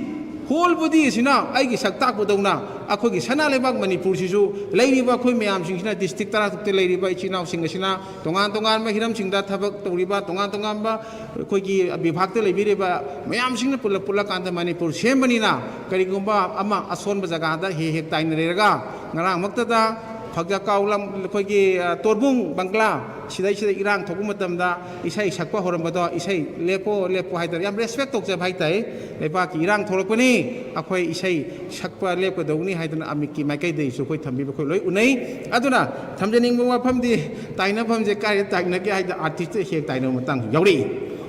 whole body ꯑꯁꯤꯅ ꯑꯩꯒꯤ ꯁꯛ ꯇꯥꯛꯄꯗꯧꯅ ꯑꯩꯈꯣꯏꯒꯤ ꯁꯅꯥ ꯂꯩꯕꯥꯛ ꯃꯅꯤꯄꯨꯔꯁꯤꯁꯨ ꯂꯩꯔꯤꯕ ꯑꯩꯈꯣꯏ ꯃꯌꯥꯝꯁꯤꯡꯁꯤꯅ, ꯗꯤꯁꯇ꯭ꯔꯤꯛ ꯇꯔꯥꯇꯔꯨꯛꯇ ꯂꯩꯔꯤꯕ ꯏꯆꯤꯜ ꯏꯅꯥꯎꯁꯤꯡ ꯑꯁꯤꯅ ꯇꯣꯉꯥꯟ ꯇꯣꯉꯥꯟꯕ ꯍꯤꯔꯝꯁꯤꯡꯗ ꯊꯕꯛ ꯇꯧꯔꯤꯕ, ꯇꯣꯉꯥꯟ ꯇꯣꯉꯥꯟꯕ ꯑꯩꯈꯣꯏꯒꯤ ꯕꯤꯚꯥꯒꯇ ꯂꯩꯕꯤꯔꯤꯕ ꯃꯌꯥꯝꯁꯤꯡꯅ ꯄꯨꯜꯂꯞ ꯄꯨꯜꯂꯀꯥꯟꯗ ꯃꯅꯤꯄꯨꯔ ꯁꯦꯝꯕꯅꯤꯅ, ꯀꯔꯤꯒꯨꯝꯕ ꯑꯃ ꯑꯁꯣꯟꯕ ꯖꯒꯥꯗ ꯍꯦꯛ ꯍꯦꯛ ꯇꯥꯏꯅꯔꯦꯔꯒ, ꯉꯔꯥꯡꯃꯛꯇꯗ ꯐꯛꯖꯀꯥꯎ ꯂꯝ, ꯑꯩꯈꯣꯏꯒꯤ, ꯑ, ꯇꯣꯔꯕꯨꯡ ꯕꯪꯒ꯭ꯂꯥ ꯁꯤꯗꯩꯁꯤꯗ ꯏꯔꯥꯡ ꯊꯣꯛꯄ ꯃꯇꯝꯗ ꯏꯁꯩ ꯁꯛꯄ ꯍꯧꯔꯝꯕꯗꯣ, ꯏꯁꯩ ꯂꯦꯞꯄꯣ, ꯂꯦꯞꯄꯣ ꯍꯥꯏꯗꯅ ꯌꯥꯝ ꯔꯦꯁꯄꯦꯛ ꯇꯧꯖꯕ ꯍꯥꯏ ꯇꯥꯏ꯫ ꯂꯩꯕꯥꯛꯀꯤ ꯏꯔꯥꯡ ꯊꯣꯛꯂꯛꯄꯅꯤ, ꯑꯩꯈꯣꯏ ꯏꯁꯩ ꯁꯛꯄ ꯂꯦꯞꯀꯗꯧꯅꯤ ꯍꯥꯏꯗꯅ ꯑꯃꯤꯠꯀꯤ ꯃꯥꯏꯀꯩꯗꯒꯤꯁꯨ ꯑꯩꯈꯣꯏ ꯊꯝꯕꯤꯕ ꯑꯩꯈꯣꯏ ꯂꯣꯏ ꯎꯅꯩ꯫ ꯑꯗꯨꯅ ꯊꯝꯖꯅꯤꯡꯕ ꯋꯥꯐꯝꯗꯤ, ꯇꯥꯏꯅꯐꯝꯁꯦ ꯀꯥꯏꯗ ꯇꯥꯏꯅꯒꯦ ꯍꯥꯏꯗ ꯑꯥꯔꯇꯤꯁꯇ ꯍꯦꯛ ꯇꯥꯏꯅꯕ ꯃꯇꯥꯡꯁꯨ ꯌꯥꯎꯔꯛꯏ꯫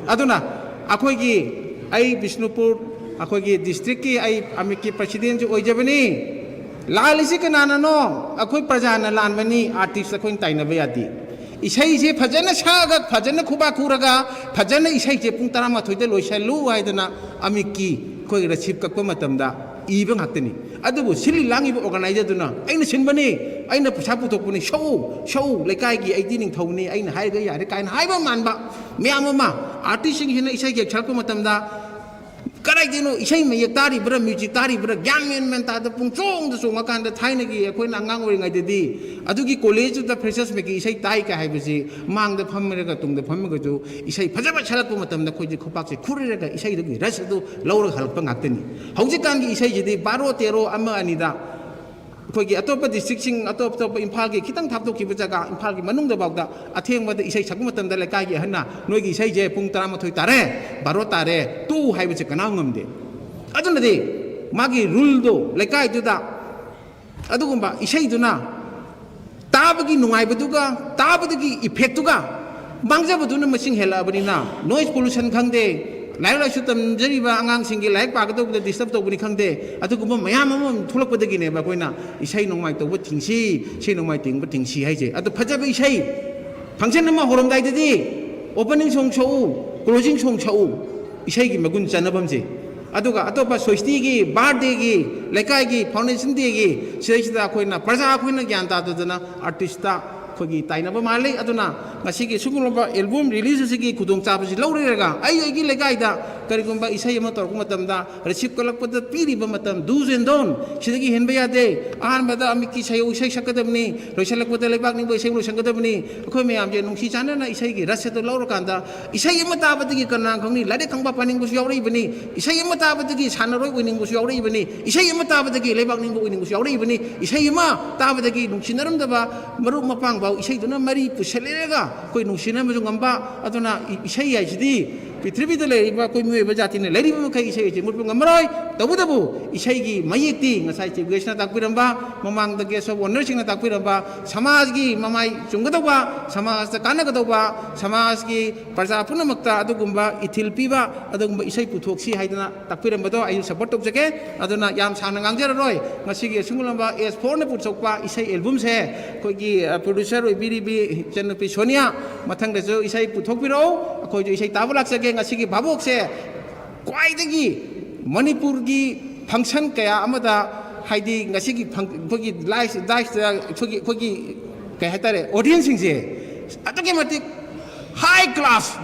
ꯑꯗꯨꯅ ꯑꯩꯈꯣꯏꯒꯤ, ꯑꯩ ꯕꯤꯁꯅꯨꯄꯨꯔ ꯑꯩꯈꯣꯏꯒꯤ ꯗꯤꯁꯇ꯭ꯔꯤꯛꯀꯤ ꯑꯩ ꯑꯃꯤꯠꯀꯤ ꯄ꯭ꯔꯁꯤꯗꯦꯟꯁꯨ ꯑꯣꯏꯖꯕꯅꯤ꯫ ꯂꯥꯜꯂꯤꯁꯤ ꯀꯅꯥꯅꯅꯣ? ꯑꯩꯈꯣꯏ ꯄ꯭ꯔꯖꯥꯅ ꯂꯥꯟꯕꯅꯤ, ꯑꯥꯔꯇꯤꯁ ꯑꯩꯈꯣꯏꯅ ꯇꯥꯏꯅꯕ ꯌꯥꯗꯦ꯫ ꯏꯁꯩꯁꯦ ꯐꯖꯅ ꯁꯛꯑꯒ, ꯐꯖꯅ ꯈꯨꯕꯥꯛ ꯈꯨꯔꯒ, ꯐꯖꯅ ꯏꯁꯩꯁꯦ ꯄꯨꯡ ꯇꯔꯥꯃꯥꯊꯣꯏꯗ ꯂꯣꯏꯁꯜꯂꯨ ꯍꯥꯏꯗꯅ ꯑꯃꯤꯠꯀꯤ ꯑꯩꯈꯣꯏꯒꯤ ꯔꯁꯤꯞ ꯀꯛꯄ ꯃꯇꯝꯗ ꯏꯕ ꯉꯥꯛꯇꯅꯤ꯫ ꯑꯗꯨꯕꯨ ꯁꯤꯜꯂꯤ ꯂꯥꯡꯉꯤꯕ ꯑꯣꯔꯒꯅꯥꯏꯖꯔꯗꯨꯅ, "ꯑꯩꯅ ꯁꯤꯟꯕꯅꯤ, ꯑꯩꯅ ꯄꯩꯁꯥ ꯄꯨꯊꯣꯛꯄꯅꯤ, ꯁꯛꯎ, ꯁꯛꯎ, ꯂꯩꯀꯥꯏꯒꯤ ꯑꯩꯗꯤ ꯅꯤꯡꯊꯧꯅꯤ, ꯑꯩꯅ ꯍꯥꯏꯔꯒ ꯌꯥꯔꯦ" ꯀꯥꯏꯅ ꯍꯥꯏꯕ ꯃꯥꯟꯕ ꯃꯌꯥꯝ ꯑꯃ꯫ ꯑꯥꯔꯇꯤꯁꯁꯤꯡꯁꯤꯅ ꯏꯁꯩ ꯍꯦꯛ ꯁꯛꯂꯛꯄ ꯃꯇꯝꯗ, ꯀꯗꯥꯏꯗꯩꯅꯣ ꯏꯁꯩ ꯃꯌꯦꯛ ꯇꯥꯔꯤꯕ꯭ꯔꯥ, ꯃ꯭ꯌꯨꯖꯤꯛ ꯇꯥꯔꯤꯕ꯭ꯔꯥ, ꯒ꯭ꯌꯥꯟ ꯃꯦꯟ ꯃꯦꯟ ꯇꯥꯗ ꯄꯨꯡꯆꯣꯡꯗ ꯆꯣꯡꯉꯀꯥꯟꯗ, ꯊꯥꯏꯅꯒꯤ ꯑꯩꯈꯣꯏꯅ ꯑꯉꯥꯡ ꯑꯣꯏꯔꯤꯉꯩꯗꯗꯤ ꯑꯗꯨꯒꯤ ꯀꯣꯂꯦꯖꯇꯨꯗ ꯐ꯭ꯔꯦꯁꯔꯁ ꯃꯤꯠꯀꯤ ꯏꯁꯩ ꯇꯥꯏ ꯀꯥꯏ ꯍꯥꯏꯕꯁꯤ, ꯃꯥꯡꯗ ꯐꯝꯃꯔꯒ ꯇꯨꯡꯗ ꯐꯝꯃꯒꯁꯨ ꯏꯁꯩ ꯐꯖꯕ ꯁꯛꯂꯛꯄ ꯃꯇꯝꯗ ꯑꯩꯈꯣꯏꯁꯦ ꯈꯨꯄꯥꯛꯁꯦ ꯈꯨꯔꯤꯔꯒ ꯏꯁꯩꯗꯨꯒꯤ ꯔꯁ ꯑꯗꯨ ꯂꯧꯔꯒ ꯍꯜꯂꯛꯄ ꯉꯥꯛꯇꯅꯤ꯫ ꯍꯧꯖꯤꯛꯀꯥꯟꯒꯤ ꯏꯁꯩꯁꯤꯗꯤ ꯕꯥꯔꯣ, ꯇꯦꯔꯣ, ꯑꯃ, ꯑꯅꯤꯗ ꯑꯩꯈꯣꯏꯒꯤ ꯑꯇꯣꯞꯄ ꯗꯤꯁꯇ꯭ꯔꯤꯛꯁꯤꯡ, ꯑꯇꯣꯞ ꯑꯇꯣꯞꯄ ꯏꯝꯐꯥꯜꯒꯤ ꯈꯤꯇꯪ ꯊꯥꯞꯇꯣꯛꯈꯤꯕ ꯖꯒꯥ, ꯏꯝꯐꯥꯜꯒꯤ ꯃꯅꯨꯡꯗꯐꯥꯎꯗ ꯑꯊꯦꯡꯕꯗ ꯏꯁꯩ ꯁꯛꯄ ꯃꯇꯝꯗ ꯂꯩꯀꯥꯏꯒꯤ ꯑꯍꯟꯅ, "ꯅꯣꯏꯒꯤ ꯏꯁꯩꯁꯦ ꯄꯨꯡ ꯇꯔꯥꯃꯥꯊꯣꯏ ꯇꯥꯔꯦ, ꯕꯥꯔꯣ ꯇꯥꯔꯦ, ꯇꯣꯛꯎ" ꯍꯥꯏꯕꯁꯦ ꯀꯅꯥ ꯉꯝꯗꯦ꯫ ꯑꯗꯨꯅꯗꯤ ꯃꯥꯒꯤ ꯔꯨꯜꯗꯣ ꯂꯩꯀꯥꯏꯗꯨꯗ ꯑꯗꯨꯒꯨꯝꯕ ꯏꯁꯩꯗꯨꯅ ꯇꯥꯕꯒꯤ ꯅꯨꯡꯉꯥꯏꯕꯗꯨꯒ, ꯇꯥꯕꯗꯒꯤ ꯏꯐꯦꯛꯇꯨꯒ, ꯃꯥꯡꯖꯕꯗꯨꯅ ꯃꯁꯤꯡ ꯍꯦꯜꯂꯛꯑꯕꯅꯤꯅ, ꯅꯣꯏꯁ ꯄꯣꯂꯨꯁꯟ ꯈꯪꯗꯦ, ꯂꯥꯏꯔꯤꯛ ꯂꯥꯏꯁꯨ ꯇꯝꯖꯔꯤꯕ ꯑꯉꯥꯡꯁꯤꯡꯒꯤ ꯂꯥꯏꯔꯤꯛ ꯄꯥꯒꯗꯧꯕꯗ ꯗꯤꯁꯇꯔꯕ ꯇꯧꯕꯅꯤ ꯈꯪꯗꯦ, ꯑꯗꯨꯒꯨꯝꯕ ꯃꯌꯥꯝ ꯑꯃ ꯊꯣꯛꯂꯛꯄꯗꯒꯤꯅꯦꯕ ꯑꯩꯈꯣꯏꯅ ꯏꯁꯩ ꯅꯣꯡꯃꯥꯏ ꯇꯧꯕ ꯊꯤꯡꯁꯤ, ꯏꯁꯩ ꯅꯣꯡꯃꯥꯏ ꯇꯤꯡꯕ ꯊꯤꯡꯁꯤ ꯍꯥꯏꯁꯦ꯫ ꯑꯗꯣ ꯐꯖꯕ ꯏꯁꯩ, ꯐꯪꯁꯟ ꯑꯃ ꯍꯧꯔꯝꯗꯥꯏꯗꯗꯤ ꯑꯣꯄꯅꯤꯡ ꯁꯣꯡ ꯁꯛꯎ, ꯀ꯭ꯂꯣꯖꯤꯡ ꯁꯣꯡ ꯁꯛꯎ, ꯏꯁꯩꯒꯤ ꯃꯒꯨꯟ ꯆꯟꯅꯐꯝꯁꯦ꯫ ꯑꯗꯨꯒ ꯑꯇꯣꯞꯄ ꯁꯣꯁꯇꯤꯒꯤ, ꯕꯥꯔꯗꯦꯒꯤ, ꯂꯩꯀꯥꯏꯒꯤ, ꯐꯥꯎꯟꯗꯦꯁꯟ ꯗꯦꯒꯤ, ꯁꯤꯗꯩꯁꯤꯗ ꯑꯩꯈꯣꯏꯅ, ꯄ꯭ꯔꯖꯥ ꯑꯩꯈꯣꯏꯅ ꯒ꯭ꯌꯥꯟ ꯇꯥꯗꯗꯅ ꯑꯥꯔꯇꯤꯁꯇ ꯑꯩꯈꯣꯏꯒꯤ ꯇꯥꯏꯅꯕ ꯃꯥꯜꯂꯤ꯫ ꯑꯗꯨꯅ ꯉꯁꯤꯒꯤ ꯁꯤꯒꯨꯝꯂꯕ ꯑꯦꯜꯕꯝ ꯔꯤꯂꯤꯖ ꯑꯁꯤꯒꯤ ꯈꯨꯗꯣꯡꯆꯥꯕꯁꯤ ꯂꯧꯔꯦꯔꯒ ꯑꯩ ꯑꯩꯒꯤ ꯂꯩꯀꯥꯏꯗ ꯀꯔꯤꯒꯨꯝꯕ ꯏꯁꯩ ꯑꯃ ꯇꯧꯔꯛꯄ ꯃꯇꯝꯗ ꯔꯤꯁꯤꯞ ꯀꯜꯂꯛꯄꯗ ꯄꯤꯔꯤꯕ ꯃꯇꯝ, do's and don't, ꯁꯤꯗꯒꯤ ꯍꯦꯟꯕ ꯌꯥꯗꯦ꯫ ꯑꯍꯥꯟꯕꯗ ꯑꯃꯤꯠꯀꯤ ꯁꯌꯧ ꯏꯁꯩ ꯁꯛꯀꯗꯕꯅꯤ, ꯂꯣꯏꯁꯤꯜꯂꯛꯄꯗ ꯂꯩꯕꯥꯛ ꯅꯤꯡꯕ ꯏꯁꯩ ꯂꯣꯏꯁꯤꯟꯒꯗꯕꯅꯤ꯫ ꯑꯩꯈꯣꯏ ꯃꯌꯥꯝꯁꯦ ꯅꯨꯡꯁꯤ ꯆꯥꯟꯅꯅ ꯏꯁꯩꯒꯤ ꯔꯁ ꯑꯗꯨ ꯂꯧꯔꯀꯥꯟꯗ ꯏꯁꯩ ꯑꯃ ꯇꯥꯕꯗꯒꯤ ꯀꯅꯥ ꯈꯪꯅꯤ, ꯂꯥꯏꯔꯤꯛ ꯈꯪꯕ ꯄꯥꯅꯤꯡꯕꯁꯨ ꯌꯥꯎꯔꯛꯏꯕꯅꯤ, ꯏꯁꯩ ꯑꯃ ꯇꯥꯕꯗꯒꯤ ꯁꯥꯟꯅꯔꯣꯏ ꯑꯣꯏꯅꯤꯡꯕꯁꯨ ꯌꯥꯎꯔꯛꯏꯕꯅꯤ, ꯏꯁꯩ ꯑꯃ ꯇꯥꯕꯗꯒꯤ ꯂꯩꯕꯥꯛ ꯅꯤꯡꯕ ꯑꯣꯏꯅꯤꯡꯕꯁꯨ ꯌꯥꯎꯔꯛꯏꯕꯅꯤ, ꯏꯁꯩ ꯑꯃ ꯇꯥꯕꯗꯒꯤ ꯅꯨꯡꯁꯤꯅꯔꯝꯗꯕ ꯃꯔꯨꯞ ꯃꯄꯥꯡ ꯐꯥꯎ ꯏꯁꯩꯗꯨꯅ ꯃꯔꯤ ꯄꯨꯁꯜꯂꯦꯔꯒ ꯑꯩꯈꯣꯏ ꯅꯨꯡꯁꯤꯅꯕꯁꯨ ꯉꯝꯕ꯫ ꯑꯗꯨꯅ ꯏ-, ꯏꯁꯩ ꯍꯥꯏꯁꯤꯗꯤ ꯄ꯭ꯔꯤꯊꯤꯕꯤꯗ ꯂꯩꯔꯤꯕ ꯑꯩꯈꯣꯏ ꯃꯤꯑꯣꯏꯕ ꯖꯥꯇꯤꯅ ꯂꯩꯔꯤꯕ ꯃꯈꯩ ꯏꯁꯩ ꯑꯁꯤ ꯃꯨꯠꯄ ꯉꯝꯃꯔꯣꯏ꯫ ꯇꯧꯕꯇꯕꯨ ꯏꯁꯩꯒꯤ ꯃꯌꯦꯛꯇꯤ ꯉꯁꯥꯏ ꯆꯤꯐ ꯒꯦꯁꯅ ꯇꯥꯛꯄꯤꯔꯝꯕ, ꯃꯃꯥꯡꯗ ꯒꯦꯁ ꯑꯣꯐ ꯑꯣꯅꯔꯁꯤꯡꯅ ꯇꯥꯛꯄꯤꯔꯝꯕ, ꯁꯃꯥꯖꯒꯤ ꯃꯃꯥꯏ ꯆꯨꯝꯒꯗꯧꯕ, ꯁꯃꯥꯖꯇ ꯀꯥꯟꯅꯒꯗꯧꯕ, ꯁꯃꯥꯖꯒꯤ ꯄ꯭ꯔꯖꯥ ꯄꯨꯝꯅꯃꯛꯇ ꯑꯗꯨꯒꯨꯝꯕ ꯏꯊꯤꯜ ꯄꯤꯕ ꯑꯗꯨꯒꯨꯝꯕ ꯏꯁꯩ ꯄꯨꯊꯣꯛꯁꯤ ꯍꯥꯏꯗꯅ ꯇꯥꯛꯄꯤꯔꯝꯕꯗꯣ ꯑꯩꯁꯨ ꯁꯄꯣꯔꯠ ꯇꯧꯖꯒꯦ꯫ ꯑꯗꯨꯅ ꯌꯥꯝ ꯁꯥꯡꯅ ꯉꯥꯡꯖꯔꯔꯣꯏ꯫ ꯉꯁꯤꯒꯤ ꯑꯁꯤꯒꯨꯝꯂꯕ ꯑꯦꯁ ꯐꯣꯔꯅ ꯄꯨꯊꯣꯛꯄ ꯏꯁꯩ ꯑꯦꯜꯕꯝꯁꯦ ꯑꯩꯈꯣꯏꯒꯤ, ꯑ, ꯄ꯭ꯔꯣꯗ꯭ꯌꯨꯁꯔ ꯑꯣꯏꯕꯤꯔꯤꯕꯤ ꯏꯆꯟꯅꯨꯄꯤ ꯁꯣꯅꯤꯌꯥ, ꯃꯊꯪꯗꯁꯨ ꯏꯁꯩ ꯄꯨꯊꯣꯛꯄꯤꯔꯛꯎ꯫ ꯑꯩꯈꯣꯏꯁꯨ ꯏꯁꯩ ꯇꯥꯕ ꯂꯥꯛꯆꯒꯦ꯫ ꯉꯁꯤꯒꯤ ꯚꯥꯕꯣꯛꯁꯦ ꯈ꯭ꯋꯥꯏꯗꯒꯤ ꯃꯅꯤꯄꯨꯔꯒꯤ ꯐꯪꯁꯟ ꯀꯌꯥ ꯑꯃꯗ, ꯍꯥꯏꯗꯤ ꯉꯁꯤꯒꯤ ꯐꯪ-, ꯑꯩꯈꯣꯏꯒꯤ ꯂꯥꯏꯐ, ꯂꯥꯏꯐꯇ ꯑꯩꯈꯣꯏꯒꯤ, ꯑꯩꯈꯣꯏꯒꯤ ꯀꯩ ꯍꯥꯏꯇꯥꯔꯦ, ꯑꯣꯗꯤꯌꯟꯁꯁꯤꯡꯁꯦ ꯑꯗꯨꯛꯀꯤ ꯃꯇꯤꯛ ꯍꯥꯏ ꯀ꯭ꯂꯥꯁ,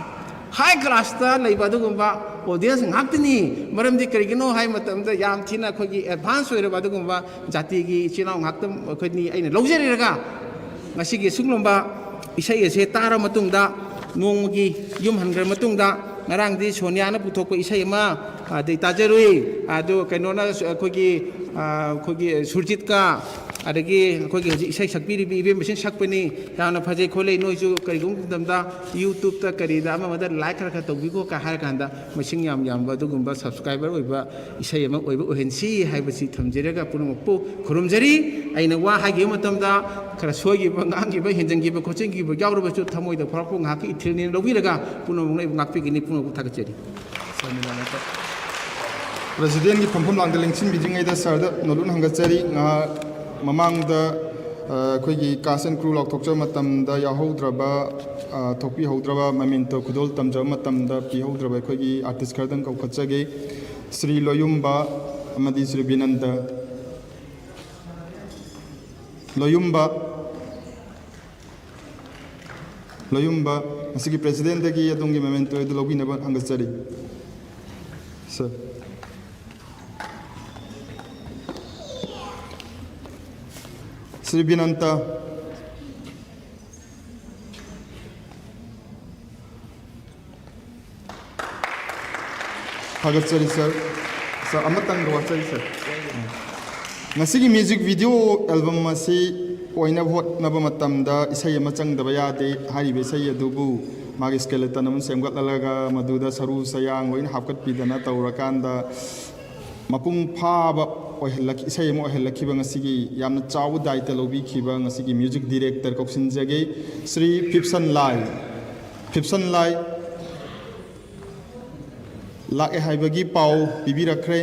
ꯍꯥꯏ ꯀ꯭ꯂꯥꯁꯇ ꯂꯩꯕ ꯑꯗꯨꯒꯨꯝꯕ ꯑꯣꯗꯤꯌꯟꯁ ꯉꯥꯛꯇꯅꯤ꯫ ꯃꯔꯝꯗꯤ ꯀꯔꯤꯒꯤꯅꯣ ꯍꯥꯏꯕ ꯃꯇꯝꯗ ꯌꯥꯝ ꯊꯤꯅ ꯑꯩꯈꯣꯏꯒꯤ ꯑꯦꯗꯚꯥꯟꯁ ꯑꯣꯏꯔꯕ ꯑꯗꯨꯒꯨꯝꯕ ꯖꯥꯇꯤꯒꯤ ꯏꯆꯤꯜ ꯏꯅꯥꯎ ꯉꯥꯛꯇ ꯑꯩꯈꯣꯏꯅꯤ ꯑꯩꯅ ꯂꯧꯖꯔꯤꯔꯒ ꯉꯁꯤꯒꯤ ꯑꯁꯤꯒꯨꯝꯕ ꯏꯁꯩ ꯑꯁꯦ ꯇꯥꯔ ꯃꯇꯨꯡꯗ, ꯅꯣꯡꯃꯒꯤ ꯌꯨꯝ ꯍꯟꯈ꯭ꯔ ꯃꯇꯨꯡꯗ, ꯉꯔꯥꯡꯗꯤ ꯁꯣꯅꯤꯌꯥꯅ ꯄꯨꯊꯣꯛꯄ ꯏꯁꯩ ꯑꯃ, ꯑꯗꯩ ꯇꯥꯖꯔꯨꯏ꯫ ꯑꯗꯨ ꯀꯩꯅꯣꯅ, ꯑꯩꯈꯣꯏꯒꯤ, ꯑ, ꯑꯩꯈꯣꯏꯒꯤ ꯁꯨꯔꯖꯤꯠꯀ, ꯑꯗꯒꯤ ꯑꯩꯈꯣꯏꯒꯤ ꯍꯧꯖꯤꯛ ꯏꯁꯩ ꯁꯛꯄꯤꯔꯤꯕꯤ ꯏꯕꯦꯝ ꯃꯁꯤꯅ ꯁꯛꯄꯅꯤ, ꯌꯥꯝꯅ ꯐꯖꯩ ꯈꯣꯠꯂꯦ, ꯅꯣꯏꯁꯨ ꯀꯔꯤꯒꯨꯝꯕ ꯃꯇꯝꯗ YouTube-ꯇ ꯀꯔꯤꯗ ꯑꯃ ꯑꯃꯗ like ꯈꯔ ꯈꯔ ꯇꯧꯕꯤꯈꯣ ꯀ ꯍꯥꯏꯔ ꯀꯥꯟꯗ ꯃꯁꯤꯡ ꯌꯥꯝ ꯌꯥꯝꯕ ꯑꯗꯨꯒꯨꯝꯕ subscriber ꯑꯣꯏꯕ ꯏꯁꯩ ꯑꯃ ꯑꯣꯏꯕ ꯑꯣꯏꯍꯟꯁꯤ ꯍꯥꯏꯕꯁꯤ ꯊꯝꯖꯔꯒ ꯄꯨꯝꯅꯃꯛꯄꯨ ꯈꯨꯔꯨꯝꯖꯔꯤ꯫ ꯑꯩꯅ ꯋꯥ ꯍꯥꯏꯈꯤꯕ ꯃꯇꯝꯗ ꯈꯔ ꯁꯣꯏꯈꯤꯕ, ꯉꯥꯡꯈꯤꯕ, ꯍꯦꯟꯖꯟꯈꯤꯕ, ꯈꯣꯠꯆꯤꯟꯈꯤꯕ ꯌꯥꯎꯔꯕꯁꯨ ꯊꯃꯣꯏꯗ ꯐꯥꯎꯔꯛꯄ ꯉꯥꯏꯍꯥꯛꯀꯤ ꯏꯊꯤꯜꯅꯦꯅ ꯂꯧꯕꯤꯔꯒ ꯄꯨꯝꯅꯃꯛꯅ ꯑꯩꯕꯨ ꯉꯥꯛꯄꯤꯒꯅꯤ꯫ ꯄꯨꯝꯅꯃꯛꯄꯨ ꯊꯥꯒꯠꯆꯔꯤ꯫ ꯄ꯭ꯔꯦꯁꯤꯗꯦꯟꯒꯤ ꯐꯝꯐꯝ ꯂꯥꯡꯗ ꯂꯦꯡꯁꯤꯟꯕꯤꯗ꯭ꯔꯤꯉꯩꯗ ꯁꯥꯔꯗ ꯅꯣꯂꯨꯛ ꯍꯪꯒꯠꯆꯔꯤ꯫ ꯉꯥꯏꯍꯥꯛ ꯃꯃꯥꯡꯗ, ꯑ, ꯑꯩꯈꯣꯏꯒꯤ cast and crew ꯂꯥꯎꯊꯣꯛꯆꯕ ꯃꯇꯝꯗ ꯌꯥꯎꯍꯧꯗ꯭ꯔꯕ, ꯑ, ꯊꯣꯛꯄꯤꯍꯧꯗ꯭ꯔꯕ, ꯃꯃꯤꯟꯇꯣ ꯈꯨꯗꯣꯜ ꯇꯝꯖꯕ ꯃꯇꯝꯗ ꯄꯤꯍꯧꯗ꯭ꯔꯕ ꯑꯩꯈꯣꯏꯒꯤ ꯑꯥꯔꯇꯤꯁ ꯈꯔꯗꯪ ꯀꯧꯈꯠꯆꯒꯦ꯫ ꯁ꯭ꯔꯤ ꯂꯣꯌꯨꯝꯕ ꯑꯃꯗꯤ ꯁ꯭ꯔꯤ ꯕꯤꯅꯟꯗ꯫ ꯂꯣꯌꯨꯝꯕ꯫ ꯂꯣꯌꯨꯝꯕ, ꯉꯁꯤꯒꯤ ꯄ꯭ꯔꯦꯁꯤꯗꯦꯟꯗꯒꯤ ꯑꯗꯣꯝꯒꯤ ꯃꯦꯃꯦꯟꯇꯣ ꯑꯗꯨ ꯂꯧꯕꯤꯅꯕ ꯍꯪꯒꯠꯆꯔꯤ꯫ ꯁꯔ꯫ ꯁ꯭ꯔꯤ ꯕꯤꯅꯟꯇ꯫ ꯊꯥꯒꯠꯆꯔꯤ ꯁꯔ꯫ ꯁꯔ, ꯑꯃꯇꯪ ꯋꯥꯆꯔꯤ ꯁꯔ꯫ ꯉꯁꯤꯒꯤ ꯃ꯭ꯌꯨꯖꯤꯛ ꯚꯤꯗꯤꯑꯣ ꯑꯦꯜꯕꯝ ꯑꯁꯤ ꯑꯣꯏꯅꯕ ꯍꯣꯠꯅꯕ ꯃꯇꯝꯗ ꯏꯁꯩ ꯑꯃ ꯆꯪꯗꯕ ꯌꯥꯗꯦ꯫ ꯍꯥꯏꯔꯤꯕ ꯏꯁꯩ ꯑꯗꯨꯕꯨ ꯃꯥꯒꯤ ꯁ꯭ꯀꯦꯂꯦꯇꯟ ꯑꯃ ꯁꯦꯝꯒꯠꯍꯜꯂꯒ ꯃꯗꯨꯗ ꯁꯔꯨ ꯁꯌꯥꯡ ꯂꯣꯏꯅ ꯍꯥꯞꯀꯠꯄꯤꯗꯅ ꯇꯧꯔꯀꯥꯟꯗ ꯃꯄꯨꯡ ꯐꯥꯕ ꯑꯣꯏꯍꯜꯂꯛ-, ꯏꯁꯩ ꯑꯃ ꯑꯣꯏꯍꯜꯂꯛꯈꯤꯕ ꯉꯁꯤꯒꯤ ꯌꯥꯝꯅ ꯆꯥꯎꯕ ꯗꯥꯏꯇ ꯂꯧꯕꯤꯈꯤꯕ ꯉꯁꯤꯒꯤ ꯃ꯭ꯌꯨꯖꯤꯛ ꯗꯤꯔꯦꯛꯇꯔ ꯀꯧꯁꯤꯟꯖꯒꯦ, ꯁ꯭ꯔꯤ ꯐꯤꯞꯁꯟ ꯂꯥꯏ꯫ ꯐꯤꯞꯁꯟ ꯂꯥꯏ ꯂꯥꯛꯑꯦ ꯍꯥꯏꯕꯒꯤ ꯄꯥꯎ ꯄꯤꯕꯤꯔꯛꯈ꯭ꯔꯦ꯫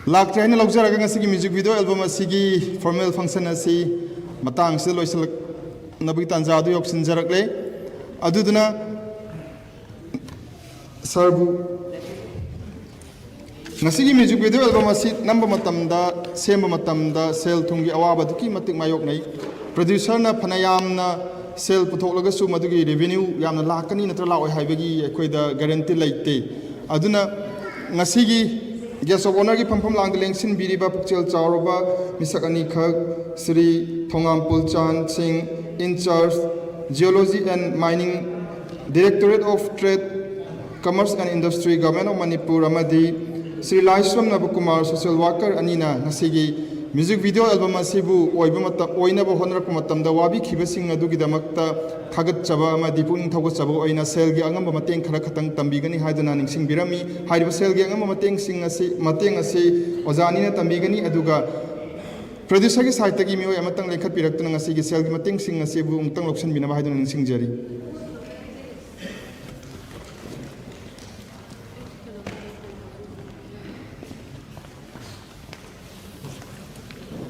ꯂꯥꯛꯇ꯭ꯔꯦ ꯍꯥꯏꯅ ꯂꯧꯖꯔꯒ ꯉꯁꯤꯒꯤ ꯃ꯭ꯌꯨꯖꯤꯛ ꯚꯤꯗꯤꯑꯣ ꯑꯦꯜꯕꯝ ꯑꯁꯤꯒꯤ ꯐꯣꯔꯃꯦꯜ ꯐꯪꯁꯟ ꯑꯁꯤ ꯃꯇꯥꯡ ꯑꯁꯤꯗ ꯂꯣꯏꯁꯤꯜꯂꯛꯅꯕꯒꯤ ꯇꯥꯟꯖꯥ ꯑꯗꯨ ꯌꯧꯁꯤꯟꯖꯔꯛꯂꯦ꯫ ꯑꯗꯨꯗꯨꯅ ꯁꯔꯕꯨ ꯉꯁꯤꯒꯤ ꯃ꯭ꯌꯨꯖꯤꯛ ꯚꯤꯗꯤꯑꯣ ꯑꯦꯜꯕꯝ ꯑꯁꯤ ꯅꯝꯕ ꯃꯇꯝꯗ, ꯁꯦꯝꯕ ꯃꯇꯝꯗ ꯁꯦꯜ ꯊꯨꯝꯒꯤ ꯑꯋꯥꯕ ꯑꯗꯨꯛꯀꯤ ꯃꯇꯤꯛ ꯃꯥꯌꯣꯛꯅꯩ꯫ ꯄ꯭ꯔꯗ꯭ꯌꯨꯁꯔꯅ ꯐꯅ ꯌꯥꯝꯅ ꯁꯦꯜ ꯄꯨꯊꯣꯛꯂꯒꯁꯨ ꯃꯗꯨꯒꯤ ꯔꯦꯚꯤꯅ꯭ꯌꯨ ꯌꯥꯝꯅ ꯂꯥꯛꯀꯅꯤ ꯅꯠꯇ꯭ꯔꯒ ꯂꯥꯛꯑꯣꯏ ꯍꯥꯏꯕꯒꯤ ꯑꯩꯈꯣꯏꯗ ꯒꯦꯔꯦꯟꯇꯤ ꯂꯩꯇꯦ꯫ ꯑꯗꯨꯅ ꯉꯁꯤꯒꯤ ꯒꯦꯁ ꯑꯣꯐ ꯑꯣꯅꯔꯒꯤ ꯐꯝꯐꯝ ꯂꯥꯡꯗ ꯂꯦꯡꯁꯤꯟꯕꯤꯔꯤꯕ ꯄꯨꯛꯆꯦꯜ ꯆꯥꯎꯔꯕ ꯃꯤꯁꯛ ꯑꯅꯤꯈꯛ, ꯁ꯭ꯔꯤ ꯊꯣꯉꯥꯝ ꯄꯨꯜꯆꯥꯟ ꯁꯤꯡ, in charge, Geology and Mining, Directorate of Trade, Commerce and Industry, Government of Manipur, ꯑꯃꯗꯤ ꯁ꯭ꯔꯤ ꯂꯥꯏꯁ꯭ꯔꯝ ꯅꯕꯀꯨꯃꯥꯔ, social worker ꯑꯅꯤꯅ ꯉꯁꯤꯒꯤ ꯃ꯭ꯌꯨꯖꯤꯛ ꯚꯤꯗꯤꯑꯣ ꯑꯦꯜꯕꯝ ꯑꯁꯤꯕꯨ ꯑꯣꯏꯕ ꯃꯇꯝ, ꯑꯣꯏꯅꯕ ꯍꯣꯠꯅꯔꯛꯄ ꯃꯇꯝꯗ ꯋꯥꯕꯤꯈꯤꯕꯁꯤꯡ ꯑꯗꯨꯒꯤꯗꯃꯛꯇ ꯊꯥꯒꯠꯆꯕ ꯑꯃꯗꯤ ꯄꯨꯛꯅꯤꯡ ꯊꯧꯒꯠꯆꯕ ꯑꯣꯏꯅ ꯁꯦꯜꯒꯤ ꯑꯉꯝꯕ ꯃꯇꯦꯡ ꯈꯔ ꯈꯛꯇꯪ ꯇꯝꯕꯤꯒꯅꯤ ꯍꯥꯏꯗꯨꯅ ꯅꯤꯡꯁꯤꯡꯕꯤꯔꯝꯃꯤ꯫ ꯍꯥꯏꯔꯤꯕ ꯁꯦꯜꯒꯤ ꯑꯉꯝꯕ ꯃꯇꯦꯡꯁꯤꯡ ꯑꯁꯤ, ꯃꯇꯦꯡ ꯑꯁꯤ ꯑꯣꯖꯥ ꯑꯅꯤꯅ ꯇꯝꯕꯤꯒꯅꯤ, ꯑꯗꯨꯒ ꯄ꯭ꯔꯗ꯭ꯌꯨꯁꯔꯒꯤ ꯁꯥꯏꯠꯇꯒꯤ ꯃꯤꯑꯣꯏ ꯑꯃꯇꯪ ꯂꯦꯡꯈꯠꯄꯤꯔꯛꯇꯨꯅ ꯉꯁꯤꯒꯤ ꯁꯦꯜꯒꯤ ꯃꯇꯦꯡꯁꯤꯡ ꯑꯁꯤꯕꯨ ꯑꯃꯨꯛꯇꯪ ꯂꯧꯁꯤꯟꯕꯤꯅꯕ ꯍꯥꯏꯗꯨꯅ ꯅꯤꯡꯁꯤꯡꯖꯔꯤ꯫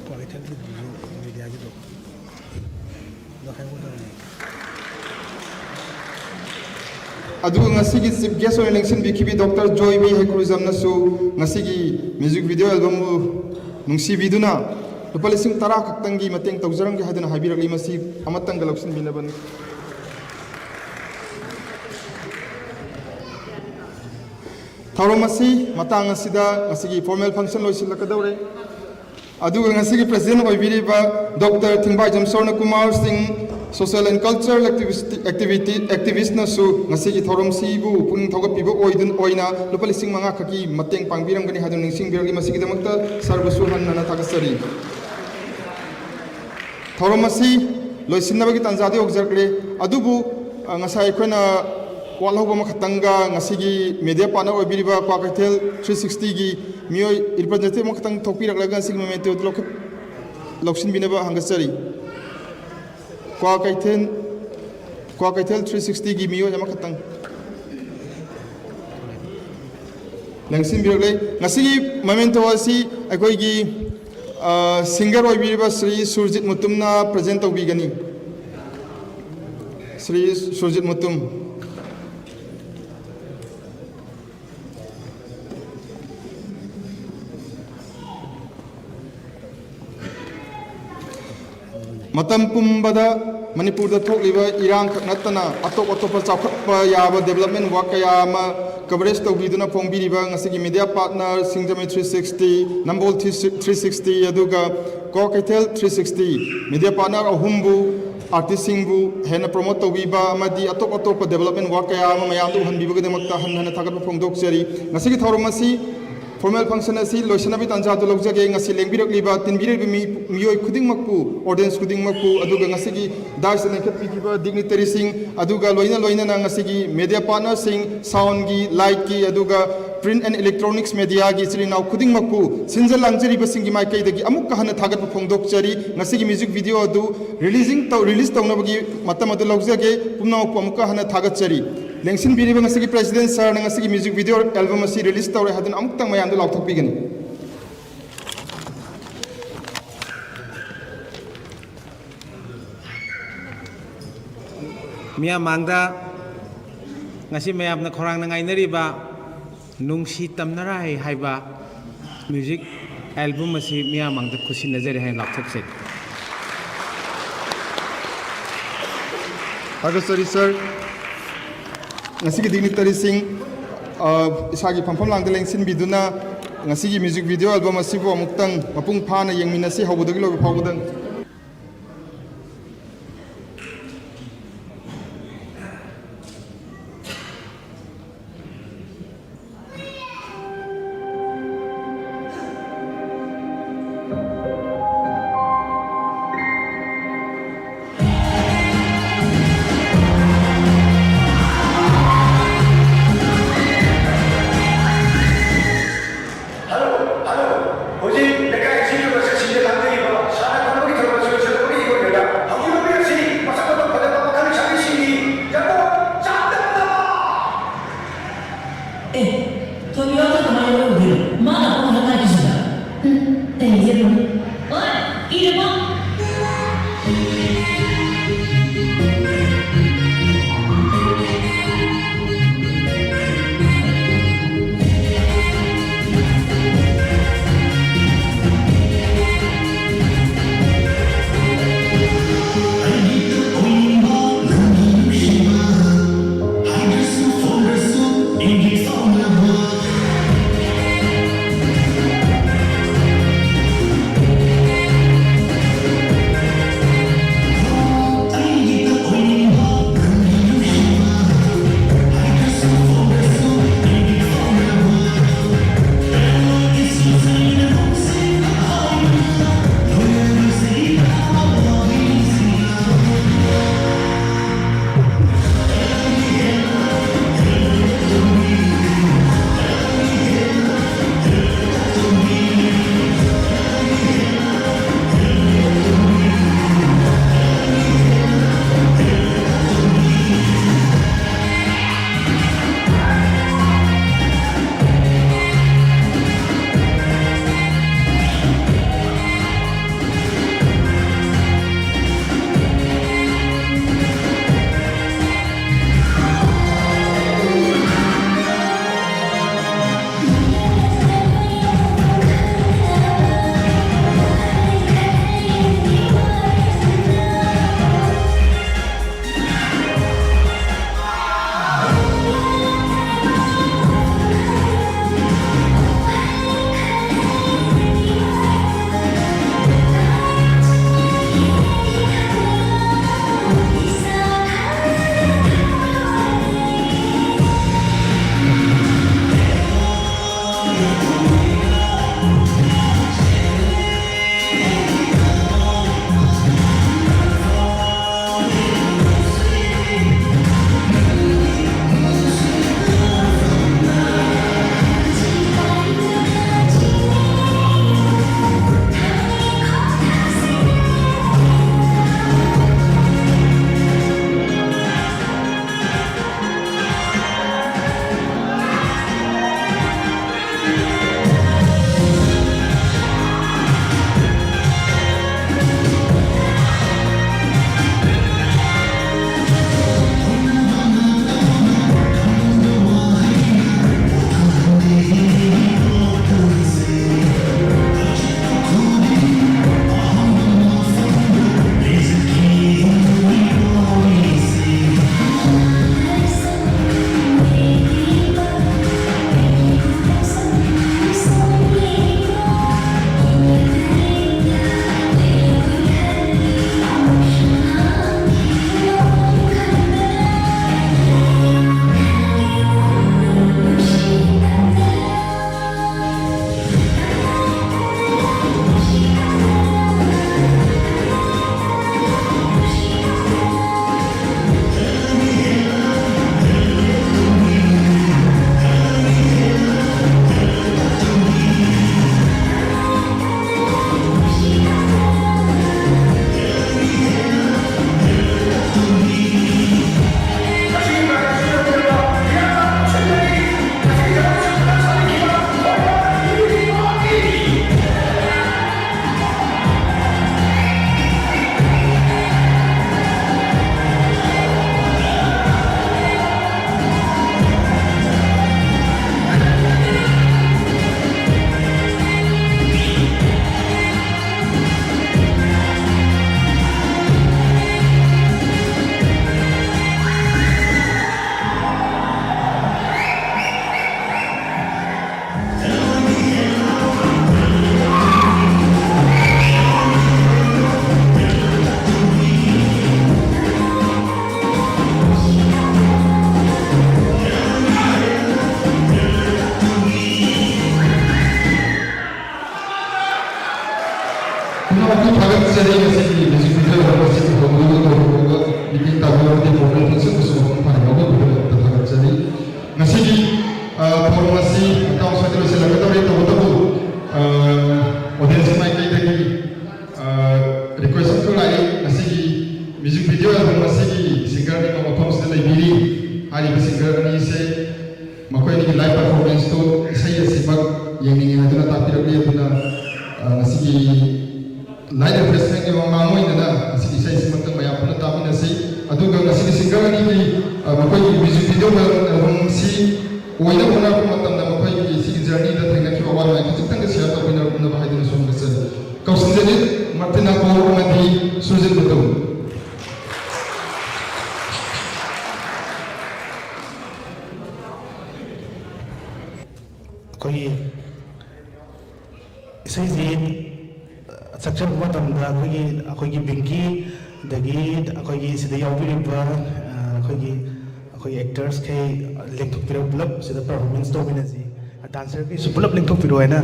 ꯀ꯭ꯋꯥꯀꯩꯊꯦꯜꯒꯤ ꯃꯦꯗꯤꯌꯥꯒꯤꯗꯣ ꯑꯗꯣ ꯍꯥꯏꯍꯧꯒꯗꯕꯅꯦ꯫ ꯑꯗꯨꯒ ꯉꯁꯤꯒꯤ chief guest ꯑꯣꯏꯅ ꯂꯦꯡꯁꯤꯟꯕꯤꯈꯤꯕꯤ ꯗꯣꯛꯇꯔ ꯖꯣꯏꯕꯤ ꯍꯩꯀ꯭ꯔꯨꯖꯝꯅꯁꯨ ꯉꯁꯤꯒꯤ music video albumꯕꯨ ꯅꯨꯡꯁꯤꯕꯤꯗꯨꯅ ꯂꯨꯄꯥ ꯂꯤꯁꯤꯡ ꯇꯔꯥ ꯈꯛꯇꯪꯒꯤ ꯃꯇꯦꯡ ꯇꯧꯖꯔꯝꯒꯦ ꯍꯥꯏꯗꯨꯅ ꯍꯥꯏꯕꯤꯔꯛꯂꯤ꯫ ꯃꯁꯤ ꯑꯃꯇꯪꯒ ꯂꯧꯁꯤꯟꯕꯤꯅꯕꯅꯤ꯫ ꯊꯧꯔꯝ ꯑꯁꯤ ꯃꯇꯥꯡ ꯑꯁꯤꯗ ꯉꯁꯤꯒꯤ formal function ꯂꯣꯏꯁꯤꯜꯂꯛꯀꯗꯧꯔꯦ꯫ ꯑꯗꯨꯒ ꯉꯁꯤꯒꯤ president ꯑꯣꯏꯕꯤꯔꯤꯕ doctor ꯊꯤꯡꯕꯥꯏꯖꯝ Swarna Kumar Singh, social and cultural activist, activity, activistꯅꯁꯨ ꯉꯁꯤꯒꯤ ꯊꯧꯔꯝꯁꯤꯕꯨ ꯄꯨꯛꯅꯤꯡ ꯊꯧꯒꯠꯄꯤꯕ ꯑꯣꯏꯗꯨꯅ, ꯑꯣꯏꯅ ꯂꯨꯄꯥ ꯂꯤꯁꯤꯡ ꯃꯉꯥ ꯈꯛꯀꯤ ꯃꯇꯦꯡ ꯄꯥꯡꯕꯤꯔꯝꯒꯅꯤ ꯍꯥꯏꯗꯨꯅ ꯅꯤꯡꯁꯤꯡꯕꯤꯔꯛꯂꯤ꯫ ꯃꯁꯤꯒꯤꯗꯃꯛꯇ ꯁꯔꯕꯨꯁꯨ ꯍꯟꯅ ꯍꯟꯅ ꯊꯥꯒꯠꯆꯔꯤ꯫ ꯊꯧꯔꯝ ꯑꯁꯤ ꯂꯣꯏꯁꯤꯟꯅꯕꯒꯤ ꯇꯥꯟꯖꯥꯗꯤ ꯌꯧꯖꯔꯛꯂꯦ꯫ ꯑꯗꯨꯕꯨ, ꯑ, ꯉꯁꯥꯏ ꯑꯩꯈꯣꯏꯅ ꯋꯥꯠꯍꯧꯕ ꯑꯃꯈꯛꯇꯪꯒ ꯉꯁꯤꯒꯤ media partner ꯑꯣꯏꯕꯤꯔꯤꯕ ꯀ꯭ꯋꯥꯀꯩꯊꯦꯜ three sixtyꯒꯤ ꯃꯤꯑꯣꯏ representative ꯑꯃꯈꯛꯇꯪ ꯊꯣꯛꯄꯤꯔꯛꯂꯒ ꯉꯁꯤꯒꯤ mementoꯗꯨ ꯂꯧꯈꯠ-, ꯂꯧꯁꯤꯟꯕꯤꯅꯕ ꯍꯪꯒꯠꯆꯔꯤ꯫ ꯀ꯭ꯋꯥꯀꯩꯊꯦꯜ, ꯀ꯭ꯋꯥꯀꯩꯊꯦꯜ three sixtyꯒꯤ ꯃꯤꯑꯣꯏ ꯑꯃꯈꯛꯇꯪ ꯂꯦꯡꯁꯤꯟꯕꯤꯔꯛꯂꯦ꯫ ꯉꯁꯤꯒꯤ memento ꯑꯁꯤ ꯑꯩꯈꯣꯏꯒꯤ, ꯑ, singer ꯑꯣꯏꯕꯤꯔꯤꯕ ꯁ꯭ꯔꯤ ꯁꯨꯔꯖꯤꯠ ꯃꯨꯇꯨꯝꯅ present ꯇꯧꯕꯤꯒꯅꯤ꯫ ꯁ꯭ꯔꯤ ꯁꯨꯔꯖꯤꯠ ꯃꯨꯇꯨꯝ꯫ ꯃꯇꯝ ꯄꯨꯝꯕꯗ ꯃꯅꯤꯄꯨꯔꯗ ꯊꯣꯛꯂꯤꯕ ꯏꯔꯥꯡꯈꯛ ꯅꯠꯇꯅ ꯑꯇꯣꯞ ꯑꯇꯣꯞꯄ ꯆꯥꯎꯈꯠꯄ ꯌꯥꯕ development work ꯀꯌꯥ ꯑꯃ coverage ꯇꯧꯕꯤꯗꯨꯅ ꯐꯣꯡꯕꯤꯔꯤꯕ ꯉꯁꯤꯒꯤ media partner ꯁꯤꯡꯖꯃꯩ three sixty, ꯅꯝꯕꯣꯜ three sixty, ꯑꯗꯨꯒ Kwakeithel three sixty media partner ꯑꯍꯨꯝꯕꯨ, artistꯁꯤꯡꯕꯨ ꯍꯦꯟꯅ promote ꯇꯧꯕꯤꯕ ꯑꯃꯗꯤ ꯑꯇꯣꯞ ꯑꯇꯣꯞꯄ development work ꯀꯌꯥ ꯑꯃ ꯃꯌꯥꯝꯗ ꯎꯍꯟꯕꯤꯕꯒꯤꯗꯃꯛꯇ ꯍꯟꯅ ꯍꯟꯅ ꯊꯥꯒꯠꯄ ꯐꯣꯡꯗꯣꯛꯆꯔꯤ꯫ ꯉꯁꯤꯒꯤ ꯊꯧꯔꯝ ꯑꯁꯤ formal function ꯑꯁꯤ ꯂꯣꯏꯁꯤꯟꯅꯕꯒꯤ ꯇꯥꯟꯖꯥꯗꯨ ꯂꯧꯖꯒꯦ꯫ ꯉꯁꯤ ꯂꯦꯡꯕꯤꯔꯛꯂꯤꯕ, ꯇꯤꯟꯕꯤꯔꯛꯂꯤꯕ ꯃꯤ-, ꯃꯤꯑꯣꯏ ꯈꯨꯗꯤꯡꯃꯛꯄꯨ, audience ꯈꯨꯗꯤꯡꯃꯛꯄꯨ, ꯑꯗꯨꯒ ꯉꯁꯤꯒꯤ daisꯇ ꯂꯦꯡꯈꯠꯄꯤꯈꯤꯕ dignitaryꯁꯤꯡ, ꯑꯗꯨꯒ ꯂꯣꯏꯅ ꯂꯣꯏꯅꯅ ꯉꯁꯤꯒꯤ media partnerꯁꯤꯡ, soundꯒꯤ, lightꯀꯤ, ꯑꯗꯨꯒ print and electronics mediaꯒꯤ ꯏꯆꯤꯜ ꯏꯅꯥꯎ ꯈꯨꯗꯤꯡꯃꯛꯄꯨ ꯁꯤꯟꯖ ꯂꯥꯡꯖꯔꯤꯕꯁꯤꯡꯒꯤ ꯃꯥꯏꯀꯩꯗꯒꯤ ꯑꯃꯨꯛꯀ ꯍꯟꯅ ꯊꯥꯒꯠꯄ ꯐꯣꯡꯗꯣꯛꯆꯔꯤ꯫ ꯉꯁꯤꯒꯤ music video ꯑꯗꯨ releasing ꯇꯧ-, release ꯇꯧꯅꯕꯒꯤ ꯃꯇꯝ ꯑꯗꯨ ꯂꯧꯖꯒꯦ꯫ ꯄꯨꯝꯅꯃꯛꯄꯨ ꯑꯃꯨꯛꯀ ꯍꯟꯅ ꯊꯥꯒꯠꯆꯔꯤ꯫ ꯂꯦꯡꯁꯤꯟꯕꯤꯔꯤꯕ ꯉꯁꯤꯒꯤ president sirꯅ ꯉꯁꯤꯒꯤ music video album ꯑꯁꯤ release ꯇꯧꯔꯦ ꯍꯥꯏꯗꯨꯅ ꯑꯃꯨꯛꯇꯪ ꯃꯌꯥꯝꯗ ꯂꯥꯎꯊꯣꯛꯄꯤꯒꯅꯤ꯫ ꯃꯤꯌꯥꯝ ꯃꯥꯡꯗ ꯉꯁꯤ ꯃꯌꯥꯝꯅ ꯈꯧꯔꯥꯡꯅ ꯉꯥꯏꯅꯔꯤꯕ ꯅꯨꯡꯁꯤ ꯇꯝꯅꯔꯥꯏ ꯍꯥꯏꯕ ꯃ꯭ꯌꯨꯖꯤꯛ ꯑꯦꯜꯕꯝ ꯑꯁꯤ ꯃꯤꯌꯥꯝ ꯃꯥꯡꯗ ꯈꯨꯠꯁꯤꯟꯅꯖꯔꯤ ꯍꯥꯏꯅ ꯂꯥꯎꯊꯣꯛꯆꯔꯤ꯫ ꯊꯥꯒꯠꯆꯔꯤ ꯁꯥꯔ꯫ ꯉꯁꯤꯒꯤ ꯗꯤꯒꯅꯤꯇꯔꯤꯁꯤꯡ, ꯑ, ꯏꯁꯥꯒꯤ ꯐꯝꯐꯝ ꯂꯥꯡꯗ ꯂꯦꯡꯁꯤꯟꯕꯤꯗꯨꯅ ꯉꯁꯤꯒꯤ ꯃ꯭ꯌꯨꯖꯤꯛ ꯚꯤꯗꯤꯑꯣ ꯑꯦꯜꯕꯝ ꯑꯁꯤꯕꯨ ꯑꯃꯨꯛꯇꯪ ꯃꯄꯨꯡ ꯐꯥꯅ ꯌꯦꯡꯃꯤꯟꯅꯁꯤ, ꯍꯧꯕꯗꯒꯤ ꯂꯣꯏꯕ ꯐꯥꯎꯕꯗ꯫ Hello, hello. ꯍꯧꯖꯤꯛ ꯂꯩꯀꯥꯏ ꯑꯁꯤꯒꯤ ꯃꯁꯛꯁꯤꯡꯗ ꯂꯥꯡꯗꯔꯤꯕ ꯁꯥꯟꯅ ꯈꯣꯠꯅꯕꯒꯤ ꯌꯥꯝꯅ ꯊꯥꯒꯠꯆꯔꯤ꯫ ꯉꯁꯤꯒꯤ music video ꯑꯁꯤ ꯍꯧꯗꯣꯛꯄ ꯇꯧꯔꯤꯕ ꯃꯤꯇꯤꯡ ꯇꯥꯕꯤꯕ ꯑꯃꯗꯤ ꯄ꯭ꯔꯣꯒ꯭ꯔꯥꯝ ꯄꯨꯝꯅꯃꯛꯄꯨꯁꯨ ꯃꯄꯨꯡ ꯐꯥꯅ ꯌꯥꯎꯕꯤꯕꯒꯤꯗꯃꯛꯇ ꯊꯥꯒꯠꯆꯔꯤ꯫ ꯉꯁꯤꯒꯤ, ꯑ, ꯊꯧꯔꯝ ꯑꯁꯤ ꯃꯇꯥꯡ ꯑꯁꯤꯗ ꯂꯣꯏꯁꯤꯜꯂꯛꯀꯗꯧꯔꯦ꯫ ꯇꯧꯕꯇꯕꯨ, ꯑ, audience ꯃꯥꯏꯀꯩꯗꯒꯤ, ꯑ, request ꯑꯃꯈꯛ ꯂꯥꯛꯏ꯫ ꯉꯁꯤꯒꯤ music video album ꯑꯁꯤꯒꯤ singer ꯑꯅꯤꯃꯛ ꯃꯐꯝꯁꯤꯗ ꯂꯩꯕꯤꯔꯤ꯫ ꯍꯥꯏꯔꯤꯕ singer ꯑꯅꯤꯁꯦ ꯃꯈꯣꯏꯒꯤ live performance ꯇꯨ ꯏꯁꯩ ꯑꯁꯤꯃꯛ ꯌꯦꯡꯅꯤꯡꯉꯤ ꯍꯥꯏꯗꯨꯅ ꯇꯥꯛꯄꯤꯔꯛꯂꯤ꯫ ꯑꯗꯨꯅ, ꯑ, ꯉꯁꯤꯒꯤ live refreshment ꯀꯤ ꯃꯃꯥꯡ ꯑꯣꯏꯅꯅ ꯉꯁꯤꯒꯤ ꯏꯁꯩꯁꯤꯃꯛꯇꯪ ꯃꯌꯥꯝ ꯄꯨꯟꯅ ꯇꯥꯃꯤꯟꯅꯁꯤ꯫ ꯑꯗꯨꯒ ꯉꯁꯤꯒꯤ singer ꯑꯅꯤꯒꯤ, ꯑ, ꯃꯈꯣꯏꯒꯤ music video album ꯁꯤ ꯑꯣꯏꯅꯕ ꯍꯣꯠꯅꯔꯛꯄ ꯃꯇꯝꯗ ꯃꯈꯣꯏꯒꯤ ꯁꯤꯒꯤ journey ꯗ ꯊꯦꯡꯅꯈꯤꯕ ꯑꯋꯥ ꯅꯨꯡꯉꯥꯏ ꯈꯖꯤꯛꯇꯪꯒ share ꯇꯧꯕꯤꯅꯕ ꯍꯥꯏꯗꯨꯅ ꯁꯣꯝꯗ ꯆꯠꯂꯤ꯫ ꯀꯧꯁꯤꯟꯖꯔꯤ ꯃꯥꯔꯇꯤꯅꯥ ꯀꯣꯔ ꯑꯃꯗꯤ ꯁꯨꯔꯖꯤꯠ ꯃꯇꯧ꯫ ꯑꯩꯈꯣꯏꯒꯤ ꯏꯁꯩꯁꯤ ꯁꯛꯆꯔꯛꯄ ꯃꯇꯝꯗ ꯑꯩꯈꯣꯏꯒꯤ, ꯑꯩꯈꯣꯏꯒꯤ ꯕꯤꯡꯀꯤ, ꯑꯗꯒꯤ ꯑꯩꯈꯣꯏꯒꯤ ꯁꯤꯗ ꯌꯥꯎꯕꯤꯔꯤꯕ, ꯑ, ꯑꯩꯈꯣꯏꯒꯤ, ꯑꯩꯈꯣꯏꯒꯤ actors ꯈꯩ ꯂꯦꯡꯊꯣꯛꯄꯤꯔꯒ ꯄꯨꯂꯞ ꯁꯤꯗ performance ꯇꯧꯃꯤꯟꯅꯁꯤ꯫ Dancer ꯈꯩꯁꯨ ꯄꯨꯂꯞ ꯂꯦꯡꯊꯣꯛꯄꯤꯔꯣ ꯍꯥꯏꯅ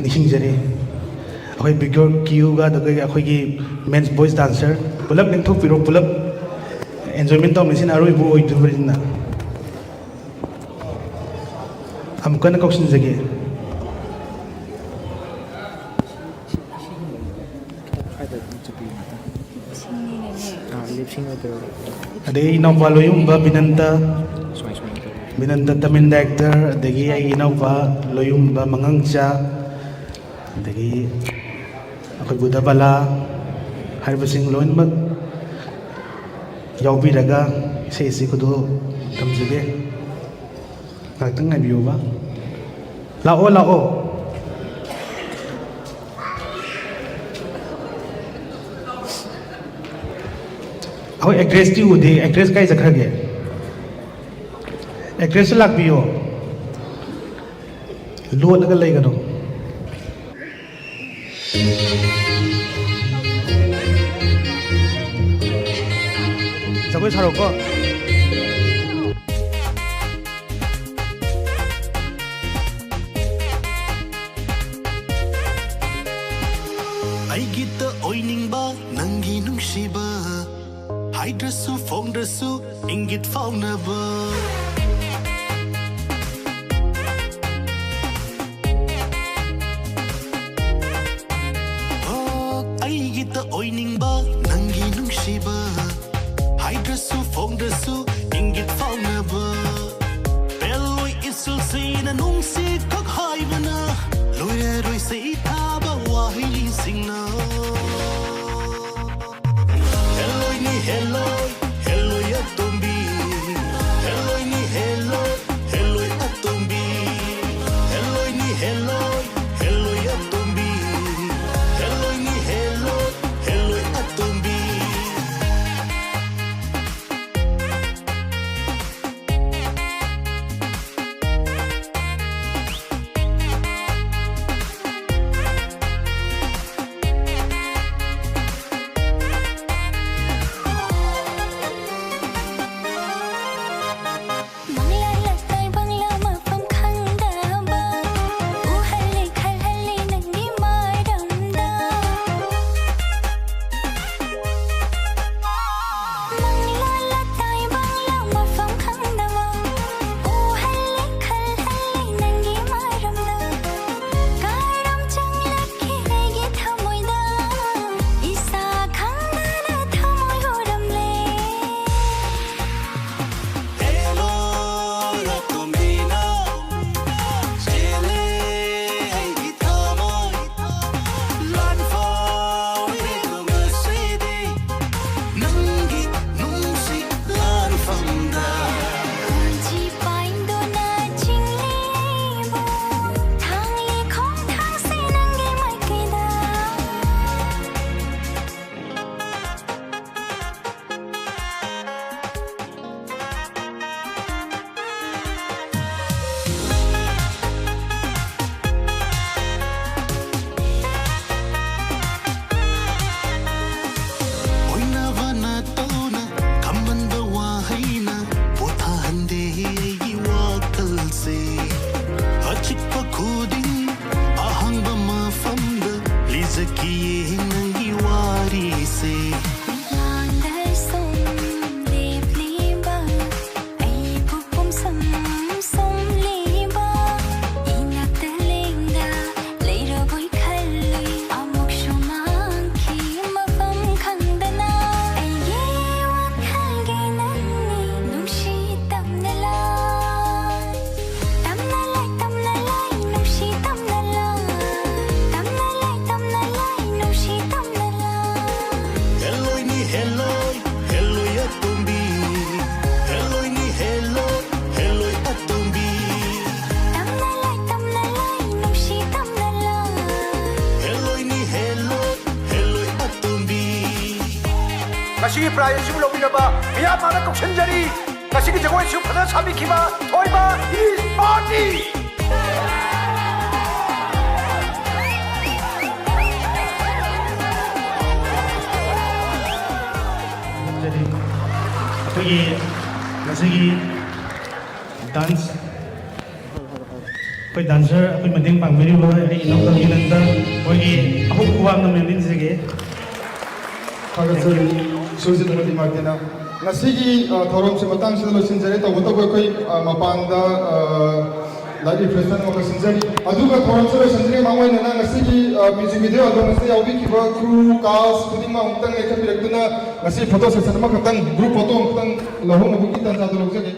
ꯅꯤꯡꯁꯤꯡꯖꯔꯤ꯫ ꯑꯩꯈꯣꯏ ꯕꯤꯒꯣꯔ ꯀ꯭ꯌꯨꯒ ꯑꯗꯨꯒ ꯑꯩꯈꯣꯏꯒꯤ men's boys dancer ꯄꯨꯂꯞ ꯂꯦꯡꯊꯣꯛꯄꯤꯔꯣ, ꯄꯨꯂꯞ enjoyment ꯇꯧꯃꯤꯟꯅꯁꯤꯅ ꯑꯔꯣꯏꯕ ꯑꯣꯏꯗꯣꯔꯤꯕꯅꯤꯅ꯫ ꯑꯃꯨꯛ ꯀꯟꯅ ꯀꯧꯁꯤꯟꯖꯒꯦ꯫ ꯑꯗꯩ ꯏꯅꯥꯎꯄꯥ ꯂꯣꯌꯨꯝꯕ ꯕꯤꯅꯟꯗ, ꯕꯤꯅꯟꯗ ꯇꯃꯤꯟꯗ actor, ꯑꯗꯒꯤ ꯑꯩꯒꯤ ꯏꯅꯥꯎꯄꯥ ꯂꯣꯌꯨꯝꯕ ꯃꯉꯥꯡꯆꯥ, ꯑꯗꯒꯤ ꯑꯩꯈꯣꯏ ꯕꯨꯙ ꯕꯂꯥ ꯍꯥꯏꯔꯤꯕꯁꯤꯡ ꯂꯣꯏꯅꯃꯛ ꯌꯥꯎꯕꯤꯔꯒ ꯏꯁꯩ ꯑꯁꯤ ꯈꯨꯗꯣꯜ ꯇꯝꯖꯒꯦ꯫ ꯉꯥꯏꯍꯥꯛꯇꯪ ꯉꯥꯏꯕꯤꯌꯨꯕ꯫ ꯂꯥꯛꯑꯣ, ꯂꯥꯛꯑꯣ꯫ ꯑꯩꯈꯣꯏ actress ꯇꯤ ꯎꯗꯦ꯫ Actress ꯀꯥꯏ ꯆꯠꯈ꯭ꯔꯒꯦ? Actress ꯁꯨ ꯂꯥꯛꯄꯤꯌꯣ꯫ ꯂꯣꯠꯂꯒ ꯂꯩꯒꯅꯨ꯫ ꯖꯒꯣꯏ ꯁꯥꯔꯣꯀꯣ꯫ ꯑꯩꯒꯤꯇ ꯑꯣꯏꯅꯤꯡꯕ ꯅꯪꯒꯤ ꯅꯨꯡꯁꯤꯕ, ꯍꯥꯏꯗ꯭ꯔꯁꯨ ꯐꯣꯡꯗ꯭ꯔꯁꯨ ꯏꯪꯒꯤꯠ ꯐꯥꯎꯅꯕ꯫ ꯑꯣ, ꯑꯩꯒꯤꯇ ꯑꯣꯏꯅꯤꯡꯕ ꯅꯪꯒꯤ ꯅꯨꯡꯁꯤꯕ, ꯍꯥꯏꯗ꯭ꯔꯁꯨ ꯐꯣꯡꯗ꯭ꯔꯁꯨ ꯏꯪꯒꯤꯠ ꯐꯥꯎꯅꯕ꯫ ꯄꯦꯜꯂꯣꯏ ꯏꯁꯨꯜꯁꯤꯅ ꯅꯨꯡꯁꯤ ꯈꯛ ꯍꯥꯏꯕꯅ, ꯂꯣꯏꯔꯔꯣꯏ ꯁꯩꯊꯥꯕ ꯋꯥꯍꯩꯁꯤꯡꯅ꯫ ꯍꯦꯜꯂꯣꯏꯅꯤ ꯍꯦꯜꯂꯣꯏ, ꯍꯦꯜꯂꯣꯏ ꯑꯇꯣꯝꯕꯤ꯫ ꯍꯦꯜꯂꯣꯏꯅꯤ ꯍꯦꯜꯂꯣꯏ, ꯍꯦꯜꯂꯣꯏ ꯑꯇꯣꯝꯕꯤ꯫ ꯍꯦꯜꯂꯣꯏꯅꯤ ꯍꯦꯜꯂꯣꯏ, ꯍꯦꯜꯂꯣꯏ ꯑꯇꯣꯝꯕꯤ꯫ ꯍꯦꯜꯂꯣꯏꯅꯤ ꯍꯦꯜꯂꯣꯏ, ꯍꯦꯜꯂꯣꯏ ꯆꯠꯈꯤꯌꯦ ꯅꯪꯒꯤ ꯋꯥꯔꯤꯁꯦ꯫ ꯃꯤꯠꯃꯥꯡꯗ ꯁꯨꯝ ꯂꯦꯞꯂꯤꯕ ꯑꯩꯕꯨ ꯄꯨꯝꯁꯨꯝ ꯁꯨꯝꯂꯤꯕ ꯏꯅꯥꯛꯇ ꯂꯦꯡꯗ ꯂꯩꯔꯕꯣꯏ ꯈꯜꯂꯨꯏ꯫ ꯑꯃꯨꯛꯁꯨ ꯃꯥꯡꯈꯤ ꯃꯐꯝ ꯈꯪꯗꯅ ꯑꯩꯒꯤ ꯋꯥꯈꯜꯒꯤ ꯅꯪꯅꯤ ꯅꯨꯡꯁꯤ ꯇꯝꯅ ꯂꯥꯏ꯫ ꯇꯝꯅ ꯂꯥꯏ, ꯇꯝꯅ ꯂꯥꯏ, ꯅꯨꯡꯁꯤ ꯇꯝꯅ ꯂꯥꯏ꯫ ꯇꯝꯅ ꯂꯥꯏ, ꯇꯝꯅ ꯂꯥꯏ, ꯅꯨꯡꯁꯤ ꯇꯝꯅ ꯂꯥꯏ꯫ ꯍꯦꯜꯂꯣꯏꯅꯤ ꯍꯦꯜꯂꯣꯏ, ꯍꯦꯜꯂꯣꯏ ꯑꯇꯣꯝꯕꯤ꯫ ꯍꯦꯜꯂꯣꯏꯅꯤ ꯍꯦꯜꯂꯣꯏ, ꯍꯦꯜꯂꯣꯏ ꯑꯇꯣꯝꯕꯤ꯫ ꯇꯝꯅ ꯂꯥꯏ, ꯇꯝꯅ ꯂꯥꯏ, ꯅꯨꯡꯁꯤ ꯇꯝꯅ ꯂꯥꯏ꯫ ꯍꯦꯜꯂꯣꯏꯅꯤ ꯍꯦꯜꯂꯣꯏ, ꯍꯦꯜꯂꯣꯏ ꯑꯇꯣꯝꯕꯤ꯫ ꯉꯁꯤꯒꯤ prize ꯑꯁꯤꯕꯨ ꯂꯧꯕꯤꯅꯕ ꯃꯤꯌꯥꯝ ꯃꯥꯡꯗ ꯀꯧꯁꯤꯟꯖꯔꯤ꯫ ꯉꯁꯤꯒꯤ ꯖꯒꯣꯏꯁꯨ ꯐꯖꯅ ꯁꯥꯕꯤꯈꯤꯕ ꯊꯣꯏꯕ East Party꯫ ꯑꯩꯈꯣꯏꯒꯤ ꯉꯁꯤꯒꯤ dance, ꯑꯩꯈꯣꯏ dancer ꯑꯩꯈꯣꯏ ꯃꯇꯦꯡ ꯄꯥꯡꯕꯤꯔꯤꯕ ꯑꯩꯒꯤ ꯏꯅꯥꯎꯄꯥꯒꯤ ꯅꯪꯗ ꯃꯣꯏꯒꯤ ꯑꯍꯨꯝ ꯈꯨꯋꯥꯡꯅ ꯃꯦꯝꯕꯤꯟꯁꯤꯒꯤ ꯊꯥꯒꯠꯆꯔꯤ꯫ ꯁꯨꯔꯖꯤꯠ ꯑꯃꯗꯤ ꯃꯥꯔꯇꯤꯅ꯫ ꯉꯁꯤꯒꯤ, ꯑ, ꯊꯧꯔꯝꯁꯤ ꯃꯇꯥꯡꯁꯤꯗ ꯂꯣꯏꯁꯤꯟꯖꯔꯦ꯫ ꯇꯧꯕꯇꯕꯨ ꯑꯩꯈꯣꯏ, ꯑ, ꯃꯄꯥꯟꯗ, ꯑ, light refreshment ꯑꯃꯈꯛ ꯁꯤꯟꯖꯔꯤ꯫ ꯑꯗꯨꯒ ꯊꯧꯔꯝꯁꯤ ꯂꯣꯏꯁꯤꯟꯗ꯭ꯔꯤꯉꯩ ꯃꯥꯡꯑꯣꯏꯅꯅ ꯉꯁꯤꯒꯤ, ꯑ, music video album ꯑꯁꯤꯗ ꯌꯥꯎꯕꯤꯈꯤꯕ crew, cast ꯈꯨꯗꯤꯡꯃꯛ ꯑꯃꯨꯛꯇꯪ ꯂꯦꯡꯈꯠꯄꯤꯔꯛꯇꯨꯅ ꯉꯁꯤ photo session ꯑꯃꯈꯛꯇꯪ, group photo ꯑꯃꯈꯛꯇꯪ ꯂꯧꯍꯧꯅꯕꯒꯤ ꯇꯥꯟꯖꯥꯗꯨ ꯂꯧꯖꯒꯦ꯫